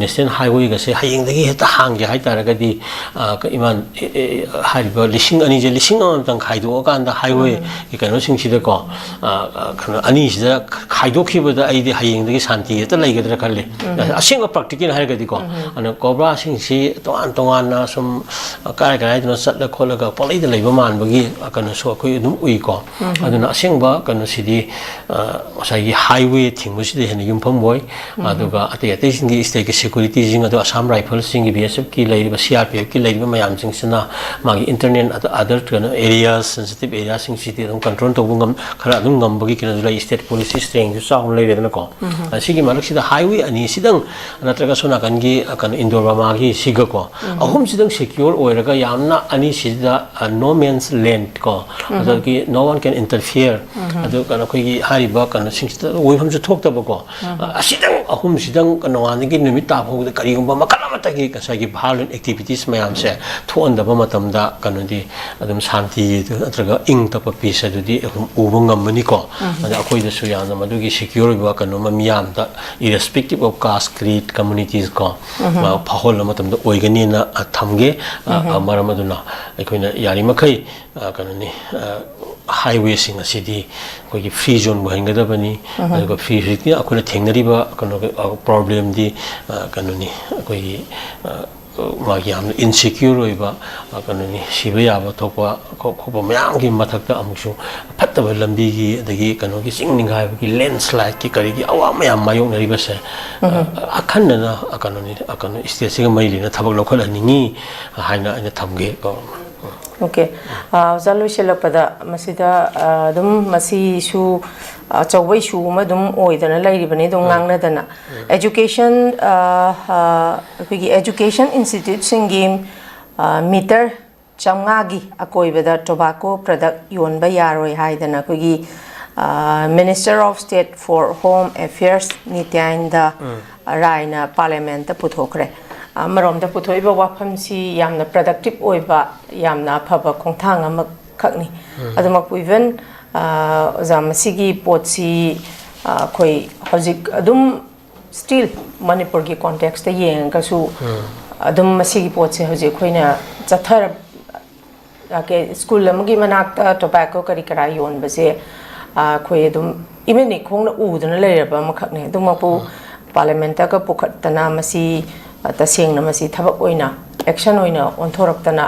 national highwayꯒꯁꯦ ꯍꯌꯦꯡꯗꯒꯤ ꯍꯦꯛꯇ ꯍꯥꯡꯒꯦ ꯍꯥꯏꯇꯥꯔꯒꯗꯤ, ꯑ, ꯀ-, ꯏꯃꯥꯟ ꯑꯦ, ꯑꯦ, ꯍꯥꯏꯔꯤꯕ ꯂꯤꯁꯤꯡ ꯑꯅꯤꯁꯦ ꯂꯤꯁꯤꯡ ꯑꯃꯇꯪ ꯈꯥꯏꯗꯣꯛꯑꯀꯥꯟꯗ highway ꯀꯩꯅꯣꯁꯤꯡꯁꯤꯗꯀꯣ, ꯑ, ꯑ, ꯀꯩꯅꯣ ꯑꯅꯤꯁꯤꯗ ꯈꯥꯏꯗꯣꯛꯈꯤꯕꯗ ꯑꯩꯗꯤ ꯍꯌꯦꯡꯗꯒꯤ ꯁꯥꯟꯇꯤ ꯍꯦꯛꯇ ꯂꯩꯒꯗ꯭ꯔꯥ ꯈꯜꯂꯤ꯫ ꯑꯁꯦꯡꯕ practical ꯍꯥꯏꯔꯒꯗꯤꯀꯣ, ꯑꯗꯨꯅ ꯀꯣꯕ꯭ꯔꯥꯁꯤꯡꯁꯤ ꯇꯣꯉꯥꯟ ꯇꯣꯉꯥꯟꯅ ꯁꯨꯝ, ꯑ, ꯀꯥꯏ ꯀꯥꯏꯗꯅꯣ ꯆꯠꯂ ꯈꯣꯠꯂꯒ ꯄꯪꯂꯩꯗ ꯂꯩꯕ ꯃꯥꯟꯕꯒꯤ, ꯑ, ꯀꯩꯅꯣꯁꯨ ꯑꯩꯈꯣꯏ ꯑꯗꯨꯝ ꯎꯏꯀꯣ꯫ ꯑꯗꯨꯅ ꯑꯁꯦꯡꯕ ꯀꯩꯅꯣꯁꯤꯗꯤ, ꯑ, ꯉꯁꯥꯏꯒꯤ highway ꯊꯤꯡꯕꯁꯤꯗ ꯍꯦꯟꯅ ꯌꯨꯝꯐꯝ ꯑꯣꯏ꯫ ꯑꯗꯨꯒ ꯑꯇꯩ ꯑꯇꯩꯁꯤꯡꯒꯤ stateꯀꯤ securityꯁꯤꯡ, ꯑꯗꯣ Assam Riflesꯁꯤꯡꯒꯤ, BSFꯀꯤ ꯂꯩꯔꯤꯕ, CRPFꯀꯤ ꯂꯩꯔꯤꯕ ꯃꯌꯥꯝꯁꯤꯡꯁꯤꯅ ꯃꯥꯒꯤ internal ꯑꯗ other ꯀꯩꯅꯣ areas, sensitive areaꯁꯤꯡꯁꯤꯗꯤ ꯑꯗꯨꯝ control ꯇꯧꯕ ꯉꯝ, ꯈꯔ ꯑꯗꯨꯝ ꯉꯝꯕꯒꯤ ꯀꯩꯅꯣꯁꯨ ꯂꯩ, state policy strengthꯁꯨ ꯆꯥꯎꯅ ꯂꯩꯔꯦꯗꯅꯀꯣ꯫ ꯑꯁꯤꯒꯤ ꯃꯔꯛꯁꯤꯗ highway ꯑꯅꯤꯁꯤꯗꯪ ꯅꯠꯇ꯭ꯔꯒ ꯁꯣꯝ ꯅꯥꯀꯟꯒꯤ, ꯑ, ꯀꯩꯅꯣ Indo-Burmaꯒꯤ ꯁꯤꯒꯀꯣ, ꯑꯍꯨꯝꯁꯤꯗꯪ secure ꯑꯣꯏꯔꯒ ꯌꯥꯝꯅ ꯑꯅꯤꯁꯤꯗ, ꯑ, no man's land ꯀꯣ, ꯑꯗꯒꯤ no one can interfere, ꯑꯗꯨ ꯀꯩꯅꯣ ꯑꯩꯈꯣꯏꯒꯤ ꯍꯥꯏꯔꯤꯕ ꯀꯩꯅꯣꯁꯤꯡꯁꯤꯗ ꯑꯣꯏꯐꯝꯁꯨ ꯊꯣꯛꯇꯕꯀꯣ, ꯑ, ꯑꯁꯤꯗꯪ ꯑꯍꯨꯝꯁꯤꯗꯪ ꯅꯣꯡꯉꯥꯟꯗꯒꯤ ꯅꯨꯃꯤꯠ ꯇꯥ ꯐꯥꯎꯕꯗ ꯀꯔꯤꯒꯨꯝꯕ ꯃꯈꯜ ꯑꯃꯠꯇꯒꯤ ꯉꯁꯥꯏꯒꯤ violent activities ꯃꯌꯥꯝꯁꯦ ꯊꯣꯛꯍꯟꯗꯕ ꯃꯇꯝꯗ ꯀꯩꯅꯣꯗꯤ ꯑꯗꯨꯝ ꯁꯥꯟꯇꯤ ꯅꯠꯇ꯭ꯔꯒ ꯏꯪ ꯇꯞꯄ peace ꯑꯗꯨꯗꯤ ꯑꯗꯨꯝ ꯎꯕ ꯉꯝꯃꯅꯤꯀꯣ꯫ ꯑꯗ ꯑꯩꯈꯣꯏꯗꯁꯨ ꯌꯥꯝꯅ ꯃꯗꯨꯒꯤ secure ꯑꯣꯏꯕ ꯀꯩꯅꯣꯝꯃ ꯃꯤꯌꯥꯝꯗ irrespective of caste, creed, communities ꯀꯣ, ꯑ, ꯐꯥꯎꯍꯟꯕ ꯃꯇꯝꯗ ꯑꯣꯏꯒꯅꯤꯅ, ꯑ, ꯊꯝꯒꯦ꯫ ꯑ, ꯑ, ꯃꯔꯝ ꯑꯗꯨꯅ ꯑꯩꯈꯣꯏꯅ ꯌꯥꯔꯤꯃꯈꯩ, ꯑ, ꯀꯩꯅꯣꯅꯤ, ꯑ, highwayꯁꯤꯡ ꯑꯁꯤꯗꯤ ꯑꯩꯈꯣꯏꯒꯤ free zoneꯕꯨ ꯑꯣꯏꯍꯟꯒꯗꯕꯅꯤ꯫ ꯑꯗꯨꯒ free, ꯍꯧꯖꯤꯛꯇꯤ ꯑꯩꯈꯣꯏꯅ ꯊꯦꯡꯅꯔꯤꯕ ꯀꯩꯅꯣꯒꯤ, ꯑ, problemꯗꯤ, ꯑ, ꯀꯩꯅꯣꯅꯤ, ꯑꯩꯈꯣꯏꯒꯤ, ꯑ, ꯃꯥꯒꯤ ꯌꯥꯝꯅ insecure ꯑꯣꯏꯕ, ꯑ, ꯀꯩꯅꯣꯅꯤ, ꯁꯤꯕ ꯌꯥꯕ ꯊꯣꯛꯄ ꯈꯣ-, ꯈꯣꯠꯄ ꯃꯌꯥꯝꯒꯤ ꯃꯊꯛꯇ ꯑꯃꯨꯛꯁꯨ ꯐꯠꯇꯕ ꯂꯝꯕꯤꯒꯤ, ꯑꯗꯒꯤ ꯀꯩꯅꯣꯒꯤ ꯆꯤꯡ ꯅꯤꯡꯈꯥꯏꯕꯒꯤ, landslideꯀꯤ ꯀꯔꯤꯒꯤ ꯑꯋꯥꯕ ꯃꯌꯥꯝ ꯃꯥꯌꯣꯛꯅꯔꯤꯕꯁꯦ, ꯑ, ꯑꯈꯟꯅꯅ, ꯑ, ꯀꯩꯅꯣꯅꯤ, ꯑ, ꯀꯩꯅꯣ stateꯁꯤꯒ ꯃꯔꯤ ꯂꯩꯅ ꯊꯕꯛ ꯂꯧꯈꯠꯍꯟꯅꯤꯡꯉꯤ ꯍꯥꯏꯅ ꯑꯩꯅ ꯊꯝꯒꯦ꯫ OK꯫ ꯑ, ꯑꯣꯖꯥ, ꯂꯣꯏꯁꯤꯜꯂꯛꯄꯗ ꯃꯁꯤꯗ, ꯑ, ꯑꯗꯨꯝ ꯃꯁꯤꯁꯨ ꯑꯆꯧꯕ issue ꯑꯃ ꯑꯗꯨꯝ ꯑꯣꯏꯗꯅ ꯂꯩꯔꯤꯕꯅꯤ, ꯑꯗꯨꯝ ꯉꯥꯡꯅꯗꯅ꯫ Education, ꯑ, ꯑ, ꯑꯩꯈꯣꯏꯒꯤ education instituteꯁꯤꯡꯒꯤ, ꯑ, meter ꯆꯥꯝꯃꯉꯥꯒꯤ ꯑꯀꯣꯏꯕꯗ tobacco product ꯌꯣꯟꯕ ꯌꯥꯔꯣꯏ ꯍꯥꯏꯗꯅ ꯑꯩꯈꯣꯏꯒꯤ, ꯑ, Minister of State for Home Affairs ꯅꯤꯇ꯭ꯌꯥꯅꯟꯗ ꯔꯥꯏꯅ parliamentꯇ ꯄꯨꯊꯣꯛꯈ꯭ꯔꯦ꯫ ꯑꯃꯔꯣꯝꯗ ꯄꯨꯊꯣꯛꯏꯕ ꯋꯥꯐꯝꯁꯤ ꯌꯥꯝꯅ productive ꯑꯣꯏꯕ, ꯌꯥꯝꯅ ꯑꯐꯕ ꯈꯣꯡꯊꯥꯡ ꯑꯃꯈꯛꯅꯤ꯫ ꯑꯗꯨꯃꯛꯄꯨ even, ꯑ, ꯑꯣꯖꯥ, ꯃꯁꯤꯒꯤ ꯄꯣꯠꯁꯤ, ꯑ, ꯑꯩꯈꯣꯏ ꯍꯧꯖꯤꯛ ꯑꯗꯨꯝ still ꯃꯅꯤꯄꯨꯔꯒꯤ contextꯇ ꯌꯦꯡꯉꯒꯁꯨ, ꯑꯗꯨꯝ ꯃꯁꯤꯒꯤ ꯄꯣꯠꯁꯦ ꯍꯧꯖꯤꯛ ꯑꯩꯈꯣꯏꯅ ꯆꯠꯊꯔ ꯁ꯭ꯀꯨꯜ ꯑꯃꯒꯤ ꯃꯅꯥꯛꯇ ꯇꯣꯕꯥꯀꯣ ꯀꯔꯤ ꯀꯔꯥ ꯌꯣꯟꯕꯁꯦ ꯑꯩꯈꯣꯏ ꯑꯗꯨꯝ ꯏꯃꯤꯠ ꯏꯈꯣꯡꯅ ꯎꯗꯨꯅ ꯂꯩꯔꯕ ꯑꯃꯈꯛꯅꯦ꯫ ꯑꯗꯨꯃꯛꯄꯨ ꯄꯥꯔꯂꯤꯌꯥꯃꯦꯟꯇꯒ ꯄꯨꯈꯠꯇꯅ ꯃꯁꯤ ꯇꯁꯦꯡꯅ ꯃꯁꯤ ꯊꯕꯛ ꯑꯣꯏꯅ, ꯑꯦꯛꯁꯟ ꯑꯣꯏꯅ ꯑꯣꯟꯊꯣꯔꯛꯇꯅ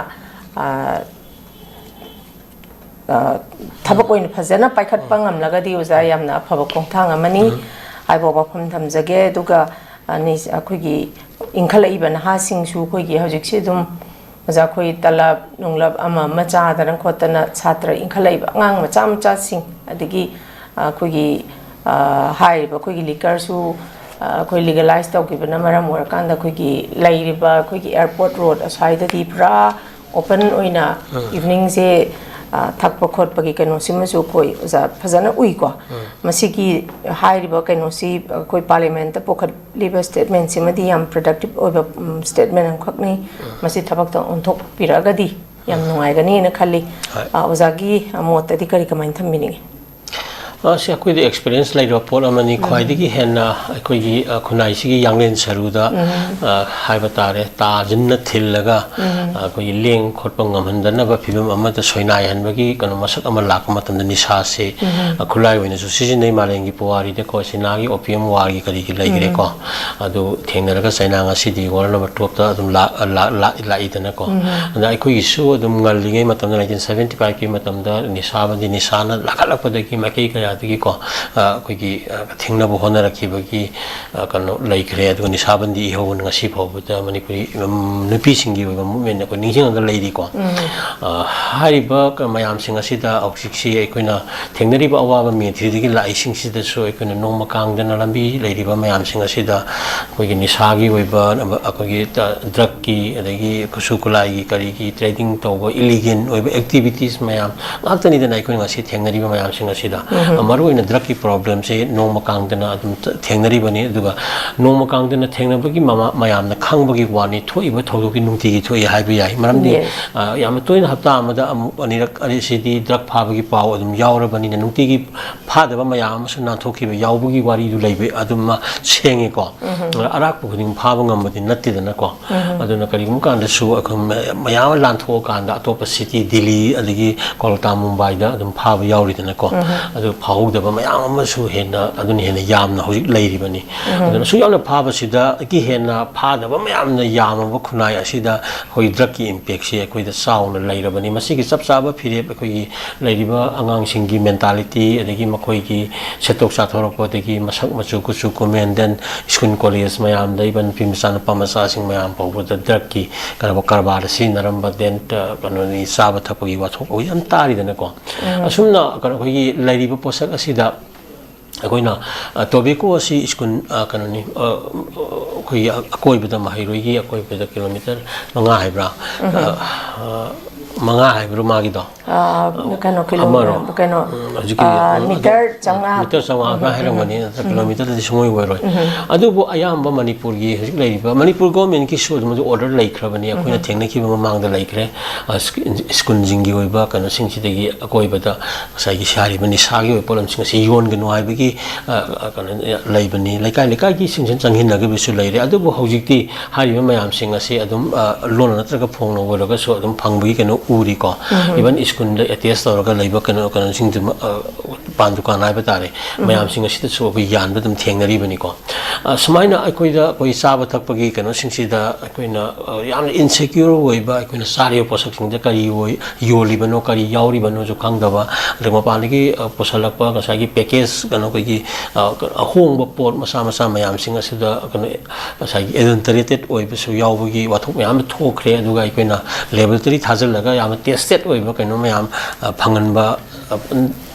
ꯊꯕꯛ ꯑꯣꯏꯅ ꯐꯖꯅ ꯄꯥꯏꯈꯠꯄ ꯉꯝꯂꯒꯗꯤ ꯑꯣꯖꯥ ꯌꯥꯝꯅ ꯑꯐꯕ ꯈꯣꯡꯊꯥꯡ ꯑꯃꯅꯤ ꯍꯥꯏꯕ ꯋꯥꯐꯝ ꯊꯝꯖꯒꯦ꯫ ꯑꯗꯨꯒ ꯑꯩꯈꯣꯏꯒꯤ ꯏꯟꯈꯠꯂꯛꯏꯕ ꯅꯍꯥꯁꯤꯡꯁꯨ ꯑꯩꯈꯣꯏꯒꯤ ꯍꯧꯖꯤꯛꯁꯤ ꯑꯗꯨꯝ ꯑꯣꯖꯥ ꯑꯩꯈꯣꯏ ꯇꯂꯕ ꯅꯨꯡꯂꯕ ꯑꯃ ꯑꯃ ꯆꯥꯗꯅ ꯈꯣꯠꯇꯅ ꯁꯥꯇ꯭ꯔ ꯏꯟꯈꯠꯂꯛꯏꯕ ꯑꯉꯥꯡ ꯃꯆꯥ ꯃꯆꯥꯁꯤꯡ ꯑꯗꯒꯤ ꯑꯩꯈꯣꯏꯒꯤ ꯍꯥꯏꯔꯤꯕ ꯑꯩꯈꯣꯏꯒꯤ ꯂꯤꯀꯔꯁꯨ ꯑꯩꯈꯣꯏ ꯂꯤꯒꯦꯂꯥꯏꯁ ꯇꯧꯈꯤꯕꯅ ꯃꯔꯝ ꯑꯣꯏꯔꯀꯥꯟꯗ ꯑꯩꯈꯣꯏꯒꯤ ꯂꯩꯔꯤꯕ ꯑꯩꯈꯣꯏꯒꯤ ꯑꯦꯌꯥꯔꯄꯣꯔꯠ ꯔꯣꯗ ꯑꯁ꯭ꯋꯥꯏꯗꯗꯤ ꯄꯨꯔꯥ ꯑꯣꯄꯟ ꯑꯣꯏꯅ ꯏꯚꯤꯅꯤꯡꯁꯦ ꯊꯛꯄ ꯈꯣꯠꯄꯒꯤ ꯀꯩꯅꯣꯁꯤꯃꯁꯨ ꯑꯩꯈꯣꯏ ꯑꯣꯖꯥ ꯐꯖꯅ ꯎꯏꯀꯣ꯫ ꯃꯁꯤꯒꯤ ꯍꯥꯏꯔꯤꯕ ꯀꯩꯅꯣꯁꯤ ꯑꯩꯈꯣꯏ ꯄꯥꯔꯂꯤꯌꯥꯃꯦꯟꯇ ꯄꯨꯈꯠꯂꯤꯕ ꯁ꯭ꯇꯦꯠꯃꯦꯟꯁꯤꯃꯗꯤ ꯌꯥꯝ ꯄ꯭ꯔꯗꯛꯇꯤꯞ ꯑꯣꯏꯕ ꯁ꯭ꯇꯦꯠꯃꯦꯟ ꯑꯃꯈꯛꯅꯤ꯫ ꯃꯁꯤ ꯊꯕꯛꯇ ꯑꯣꯟꯊꯣꯛꯄꯤꯔꯛꯑꯒꯗꯤ ꯌꯥꯝ ꯅꯨꯡꯉꯥꯏꯒꯅꯤꯅ ꯈꯜꯂꯤ꯫ ꯑꯣꯖꯥꯒꯤ ꯃꯣꯠꯇꯗꯤ ꯀꯔꯤ ꯀꯃꯥꯏꯅ ꯊꯝꯕꯤꯅꯤꯡꯉꯤ? ꯁꯤ ꯑꯩꯈꯣꯏꯗꯤ ꯑꯦꯛꯁꯄꯤꯔꯤꯌꯦꯟꯁ ꯂꯩꯔꯕ ꯄꯣꯠ ꯑꯃꯅꯤ꯫ ꯈ꯭ꯋꯥꯏꯗꯒꯤ ꯍꯦꯟꯅ ꯑꯩꯈꯣꯏꯒꯤ ꯈꯨꯟꯅꯥꯏꯁꯤꯒꯤ ꯌꯥꯡꯂꯦꯟ ꯁꯔꯨꯗ ꯍꯥꯏꯕ ꯇꯥꯔꯦ, ꯇꯥꯁꯤꯟꯅ ꯊꯤꯜꯂꯒ ꯑꯩꯈꯣꯏꯒꯤ ꯂꯦꯡ ꯈꯣꯠꯄ ꯉꯝꯍꯟꯗꯅꯕ ꯐꯤꯕꯝ ꯑꯃꯗ ꯁꯣꯏꯅꯥꯏꯍꯟꯕꯒꯤ ꯀꯩꯅꯣ ꯃꯁꯛ ꯑꯃ ꯂꯥꯛꯄ ꯃꯇꯝꯗ ꯅꯤꯁꯥꯁꯦ ꯈꯨꯠꯂꯥꯏ ꯑꯣꯏꯅꯁꯨ ꯁꯤꯖꯤꯟꯅꯩ꯫ ꯃꯥꯂꯦꯝꯒꯤ ꯄꯨꯋꯥꯔꯤꯗꯀꯣ ꯆꯤꯅꯥꯒꯤ ꯑꯣꯄꯤꯌꯝ ꯋꯥꯔꯒꯤ ꯀꯔꯤꯒꯤ ꯂꯩꯈ꯭ꯔꯦꯀꯣ꯫ ꯑꯗꯨ ꯊꯦꯡꯅꯔꯒ ꯆꯩꯅꯥ ꯉꯁꯤꯗꯤ ꯋꯥꯔꯜ ꯅꯝꯕꯔ ꯇꯨꯋꯦꯜꯞꯇ ꯑꯗꯨꯝ ꯂꯥꯛꯏꯗꯅꯀꯣ꯫ ꯑꯗ ꯑꯩꯈꯣꯏꯒꯤꯁꯨ ꯑꯗꯨꯝ ꯉꯜꯂꯤꯉꯩ ꯃꯇꯝꯗ ꯅꯥꯏꯟꯇꯤꯟ ꯁꯕꯦꯟꯇꯤ ꯐꯥꯏꯚꯀꯤ ꯃꯇꯝꯗ ꯅꯤꯁꯥꯕꯟꯗꯤ ꯅꯤꯁꯥꯅ ꯂꯥꯛꯈꯠꯂꯛꯄꯗꯒꯤ ꯃꯥꯏꯀꯩ ꯀꯌꯥꯗꯒꯤꯀꯣ ꯑꯩꯈꯣꯏꯒꯤ ꯊꯤꯡꯅꯕ ꯍꯣꯠꯅꯔꯛꯈꯤꯕꯒꯤ ꯀꯩꯅꯣ ꯂꯩꯈ꯭ꯔꯦ꯫ ꯑꯗꯨꯒ ꯅꯤꯁꯥꯕꯟꯗꯤ ꯏꯍꯧꯅ ꯉꯁꯤ ꯐꯥꯎꯕꯗ ꯃꯅꯤꯄꯨꯔꯤ ꯅꯨꯄꯤꯁꯤꯡꯒꯤ ꯑꯣꯏꯕ ꯃꯨꯞꯃꯦꯟ ꯑꯩꯈꯣꯏ ꯅꯤꯡꯁꯤꯡꯉꯒ ꯂꯩꯔꯤꯀꯣ꯫ ꯍꯥꯏꯔꯤꯕ ꯃꯌꯥꯝꯁꯤꯡ ꯑꯁꯤꯗ ꯍꯧꯖꯤꯛꯁꯤ ꯑꯩꯈꯣꯏꯅ ꯊꯦꯡꯅꯔꯤꯕ ꯑꯋꯥꯕ ꯃꯦꯊ꯭ꯔꯤꯗꯒꯤ ꯂꯥꯛꯏꯁꯤꯡꯁꯤꯗꯁꯨ ꯑꯩꯈꯣꯏꯅ ꯅꯣꯡꯃ ꯀꯥꯡꯗꯅ ꯂꯝꯕꯤ ꯂꯩꯔꯤꯕ ꯃꯌꯥꯝꯁꯤꯡ ꯑꯁꯤꯗ ꯑꯩꯈꯣꯏꯒꯤ ꯅꯤꯁꯥꯒꯤ ꯑꯣꯏꯕ ꯑꯩꯈꯣꯏꯒꯤ ꯗ꯭ꯔꯛꯀꯤ ꯑꯗꯒꯤ ꯈꯨꯠꯁꯨ ꯈꯨꯠꯂꯥꯏꯒꯤ ꯀꯔꯤꯒꯤ ꯇ꯭ꯔꯦꯗꯤꯡ ꯇꯧꯕ ꯏꯂꯤꯒꯦꯜ ꯑꯣꯏꯕ ꯑꯦꯛꯇꯤꯚꯤꯇꯤꯁ ꯃꯌꯥꯝ ꯉꯥꯛꯇꯅꯤꯗꯅ ꯑꯩꯈꯣꯏꯅ ꯉꯁꯤ ꯊꯦꯡꯅꯔꯤꯕ ꯃꯌꯥꯝꯁꯤꯡ ꯑꯁꯤꯗ꯫ ꯃꯔꯨꯑꯣꯏꯅ ꯗ꯭ꯔꯛꯀꯤ ꯄ꯭ꯔꯣꯕ꯭ꯂꯦꯝꯁꯦ ꯅꯣꯡꯃ ꯀꯥꯡꯗꯅ ꯑꯗꯨꯝ ꯊꯦꯡꯅꯔꯤꯕꯅꯤ꯫ ꯑꯗꯨꯒ ꯅꯣꯡꯃ ꯀꯥꯡꯗꯅ ꯊꯦꯡꯅꯕꯒꯤ ꯃꯃꯥ ꯃꯌꯥꯝꯅ ꯈꯪꯕꯒꯤ ꯋꯥꯅꯤ, ꯊꯣꯛꯏꯕ ꯊꯧꯗꯣꯛꯀꯤ ꯅꯨꯡꯇꯤꯒꯤ ꯊꯣꯛꯏ ꯍꯥꯏꯕ ꯌꯥꯏ꯫ ꯃꯔꯝꯗꯤ ꯌꯥꯝꯅ ꯇꯣꯏꯅ ꯍꯞꯇꯥ ꯑꯃꯗ ꯑꯃꯨꯛ ꯑꯅꯤꯔꯛ ꯑꯁꯤꯗꯤ ꯗ꯭ꯔꯛ ꯐꯥꯕꯒꯤ ꯄꯥꯎ ꯑꯗꯨꯝ ꯌꯥꯎꯔꯕꯅꯤꯅ, ꯅꯨꯡꯇꯤꯒꯤ ꯐꯥꯗꯕ ꯃꯌꯥꯝ ꯑꯃꯁꯨ ꯅꯥꯟꯊꯣꯛꯈꯤꯕ ꯌꯥꯎꯕꯒꯤ ꯋꯥꯔꯤꯗꯨ ꯂꯩꯕ ꯑꯗꯨꯃ ꯁꯦꯡꯉꯦꯀꯣ꯫ ꯑꯔꯥꯛꯄ ꯈꯨꯗꯤꯡ ꯐꯥꯕ ꯉꯝꯕꯗꯤ ꯅꯠꯇꯦꯗꯅꯀꯣ꯫ ꯑꯗꯨꯅ ꯀꯔꯤꯒꯨꯝꯕ ꯀꯥꯟꯗꯁꯨ ꯑꯩꯈꯣꯏ ꯃꯌꯥꯝ ꯑꯃ ꯂꯥꯟꯊꯣꯛꯑꯀꯥꯟꯗ ꯑꯇꯣꯞꯄ ꯁꯤꯇꯤ, ꯗꯤꯜꯂꯤ ꯑꯗꯒꯤ ꯀꯣꯜꯀꯇꯥ, ꯃꯨꯝꯕꯥꯏꯗ ꯑꯗꯨꯝ ꯐꯥꯕ ꯌꯥꯎꯔꯤꯗꯅꯀꯣ꯫ ꯑꯗꯨ ꯐꯥꯍꯧꯗꯕ ꯃꯌꯥꯝ ꯑꯃꯁꯨ ꯍꯦꯟꯅ, ꯑꯗꯨꯅ ꯍꯦꯟꯅ ꯌꯥꯝꯅ ꯍꯧꯖꯤꯛ ꯂꯩꯔꯤꯕꯅꯤ꯫ ꯑꯗꯨꯅ ꯑꯁꯨꯛ ꯌꯥꯝꯅ ꯐꯥꯕꯁꯤꯗꯒꯤ ꯍꯦꯟꯅ ꯐꯥꯗꯕ ꯃꯌꯥꯝꯅ ꯌꯥꯝꯃꯕ ꯈꯨꯟꯅꯥꯏ ꯑꯁꯤꯗ ꯑꯩꯈꯣꯏ ꯗ꯭ꯔꯛꯀꯤ ꯏꯝꯄꯦꯛꯁꯤ ꯑꯩꯈꯣꯏꯗ ꯆꯥꯎꯅ ꯂꯩꯔꯕꯅꯤ꯫ ꯃꯁꯤꯒꯤ ꯆꯞ ꯆꯥꯕ ꯐꯤꯔꯦꯞ ꯑꯩꯈꯣꯏꯒꯤ ꯂꯩꯔꯤꯕ ꯑꯉꯥꯡꯁꯤꯡꯒꯤ ꯃꯦꯟꯇꯥꯂꯤꯇꯤ, ꯑꯗꯒꯤ ꯃꯈꯣꯏꯒꯤ ꯁꯦꯠꯇꯣꯛ ꯆꯥꯊꯣꯔꯛꯄ, ꯑꯗꯒꯤ ꯃꯁꯛ ꯃꯆꯨ, ꯀꯨꯆꯨ ꯀꯨꯃꯦꯟ, ꯗꯦꯟ ꯁ꯭ꯀꯨꯜ ꯀꯣꯂꯦꯖ ꯃꯌꯥꯝꯗ, ꯏꯚꯟ ꯅꯨꯄꯤ ꯃꯆꯥ ꯅꯨꯄꯥ ꯃꯆꯥꯁꯤꯡ ꯃꯌꯥꯝ ꯐꯥꯎꯕꯗ ꯗ꯭ꯔꯛꯀꯤ ꯀꯩꯅꯣ ꯀꯔꯕꯥꯔꯗ ꯁꯤꯖꯤꯟꯅꯔꯝꯕ, ꯗꯦꯟ ꯀꯩꯅꯣꯅꯤ, ꯆꯥꯕ ꯊꯛꯄꯒꯤ ꯋꯥꯊꯣꯛ ꯑꯩꯈꯣꯏ ꯌꯥꯝ ꯇꯥꯔꯤꯗꯅꯀꯣ꯫ ꯑꯁꯨꯝꯅ ꯀꯩꯅꯣ ꯑꯩꯈꯣꯏꯒꯤ ꯂꯩꯔꯤꯕ ꯄꯣꯠꯁꯛ ꯑꯁꯤꯗ ꯑꯩꯈꯣꯏꯅ ꯇꯣꯕꯦꯀꯣ ꯑꯁꯤ ꯁ꯭ꯀꯨꯜ, ꯀꯩꯅꯣꯅꯤ, ꯑꯩꯈꯣꯏꯒꯤ ꯑꯀꯣꯏꯕꯗ, ꯃꯍꯩꯔꯣꯏꯒꯤ ꯑꯀꯣꯏꯕꯗ ꯀꯤꯂꯣꯃꯤꯇꯔ ꯃꯉꯥ ꯍꯥꯏꯕ꯭ꯔꯥ, ꯃꯉꯥ ꯍꯥꯏꯕ꯭ꯔꯥ ꯃꯥꯒꯤꯗꯣ? ꯑ, ꯀꯩꯅꯣ, ꯀꯤꯂꯣ-, ꯑꯃꯔꯣ? ꯀꯩꯅꯣ, ꯎꯝ, ꯍꯧꯖꯤꯛꯀꯤ ꯑ, ꯃꯤꯇꯔ ꯆꯥꯝꯃꯉꯥ꯫ ꯃꯤꯇꯔ ꯆꯥꯝꯃꯉꯥ ꯑꯗꯨꯃꯥꯏꯅ ꯍꯥꯏꯔꯝꯒꯅꯤ, ꯅꯠꯇ꯭ꯔ ꯀꯤꯂꯣꯃꯤꯇꯔꯗꯗꯤ ꯁꯨꯡꯑꯣꯏ ꯑꯣꯏꯔꯣꯏ꯫ ꯑꯗꯨꯕꯨ ꯑꯌꯥꯝꯕ ꯃꯅꯤꯄꯨꯔꯒꯤ ꯍꯧꯖꯤꯛ ꯂꯩꯔꯤꯕ, ꯃꯅꯤꯄꯨꯔ ꯒꯣꯔꯃꯦꯟꯒꯤꯁꯨ ꯑꯗꯨꯝ ꯑꯣꯔꯗꯔ ꯂꯩꯈ꯭ꯔꯕꯅꯤ, ꯑꯩꯈꯣꯏꯅ ꯊꯦꯡꯅꯈꯤꯕ ꯃꯃꯥꯡꯗ ꯂꯩꯈ꯭ꯔꯦ꯫ ꯑ, ꯁ꯭ꯀꯨꯜ-, ꯁ꯭ꯀꯨꯜꯁꯤꯡꯒꯤ ꯑꯣꯏꯕ ꯀꯩꯅꯣꯁꯤꯡꯁꯤꯗꯒꯤ ꯑꯀꯣꯏꯕꯗ ꯉꯁꯥꯏꯒꯤ ꯁꯥꯔꯤꯕ ꯅꯤꯁꯥꯒꯤ ꯑꯣꯏꯕ ꯄꯣꯠꯂꯝꯁꯤꯡ ꯑꯁꯤ ꯌꯣꯟꯒꯅꯨ ꯍꯥꯏꯕꯒꯤ, ꯑ, ꯑ, ꯀꯩꯅꯣ ꯂꯩꯕꯅꯤ꯫ ꯂꯩꯀꯥꯏ ꯂꯩꯀꯥꯏꯒꯤ ꯁꯤꯡꯁꯤꯅ ꯆꯪꯁꯤꯟꯅꯈꯤꯕꯁꯨ ꯂꯩꯔꯦ꯫ ꯑꯗꯨꯕꯨ ꯍꯧꯖꯤꯛꯇꯤ ꯍꯥꯏꯔꯤꯕ ꯃꯌꯥꯝꯁꯤꯡ ꯑꯁꯤ ꯑꯗꯨꯝ, ꯑ, ꯂꯣꯟꯅ ꯅꯠꯇ꯭ꯔꯒ ꯐꯣꯡꯅ ꯑꯣꯏꯔꯒꯁꯨ ꯑꯗꯨꯝ ꯐꯪꯕꯒꯤ ꯀꯩꯅꯣ ꯎꯔꯤꯀꯣ꯫ ꯏꯚꯟ ꯁ꯭ꯀꯨꯜꯗ ꯑꯦꯇꯦꯁ ꯇꯧꯔꯒ ꯂꯩꯕ ꯀꯩꯅꯣ, ꯀꯩꯅꯣꯁꯤꯡꯗꯨ, ꯑ, ꯄꯥꯟ ꯗꯨꯀꯥꯟ ꯍꯥꯏꯕ ꯇꯥꯔꯦ, ꯃꯌꯥꯝꯁꯤꯡ ꯑꯁꯤꯗꯁꯨ ꯑꯩꯈꯣꯏ ꯌꯥꯟꯕ ꯑꯗꯨꯝ ꯊꯦꯡꯅꯔꯤꯕꯅꯤꯀꯣ꯫ ꯑ, ꯁꯨꯃꯥꯏꯅ ꯑꯩꯈꯣꯏꯗ, ꯑꯩꯈꯣꯏ ꯆꯥꯕ ꯊꯛꯄꯒꯤ ꯀꯩꯅꯣꯁꯤꯡꯁꯤꯗ ꯑꯩꯈꯣꯏꯅ, ꯑ, ꯌꯥꯝꯅ ꯏꯟꯁꯦꯀ꯭ꯌꯣꯔ ꯑꯣꯏꯕ, ꯑꯩꯈꯣꯏꯅ ꯆꯥꯔꯤꯕ ꯄꯣꯠꯁꯛꯁꯤꯡꯗ ꯀꯔꯤ ꯑꯣꯏ, ꯌꯣꯜꯂꯤꯕꯅꯣ, ꯀꯔꯤ ꯌꯥꯎꯔꯤꯕꯅꯣꯁꯨ ꯈꯪꯗꯕ, ꯑꯗꯨꯒ ꯃꯄꯥꯟꯗꯒꯤ, ꯑ, ꯄꯨꯁꯜꯂꯛꯄ ꯉꯁꯥꯏꯒꯤ ꯄꯦꯀꯦꯖ, ꯀꯩꯅꯣ, ꯑꯩꯈꯣꯏꯒꯤ, ꯑ, ꯑꯍꯣꯡꯕ ꯄꯣꯠ ꯃꯆꯥ ꯃꯆꯥ ꯃꯌꯥꯝꯁꯤꯡ ꯑꯁꯤꯗ, ꯀꯩꯅꯣ, ꯉꯁꯥꯏꯒꯤ ꯑꯦꯗꯜꯇꯔꯦꯇꯦꯠ ꯑꯣꯏꯕꯁꯨ ꯌꯥꯎꯕꯒꯤ ꯋꯥꯊꯣꯛ ꯃꯌꯥꯝ ꯑꯃ ꯊꯣꯛꯈ꯭ꯔꯦ꯫ ꯑꯗꯨꯒ ꯑꯩꯈꯣꯏꯅ ꯂꯦꯕꯣꯔꯦꯇꯔꯤ ꯊꯥꯖꯤꯜꯂꯒ ꯌꯥꯝꯅ ꯇꯦꯁꯇꯦꯠ ꯑꯣꯏꯕ ꯀꯩꯅꯣ ꯃꯌꯥꯝ, ꯑ, ꯐꯪꯍꯟꯕ, ꯑ,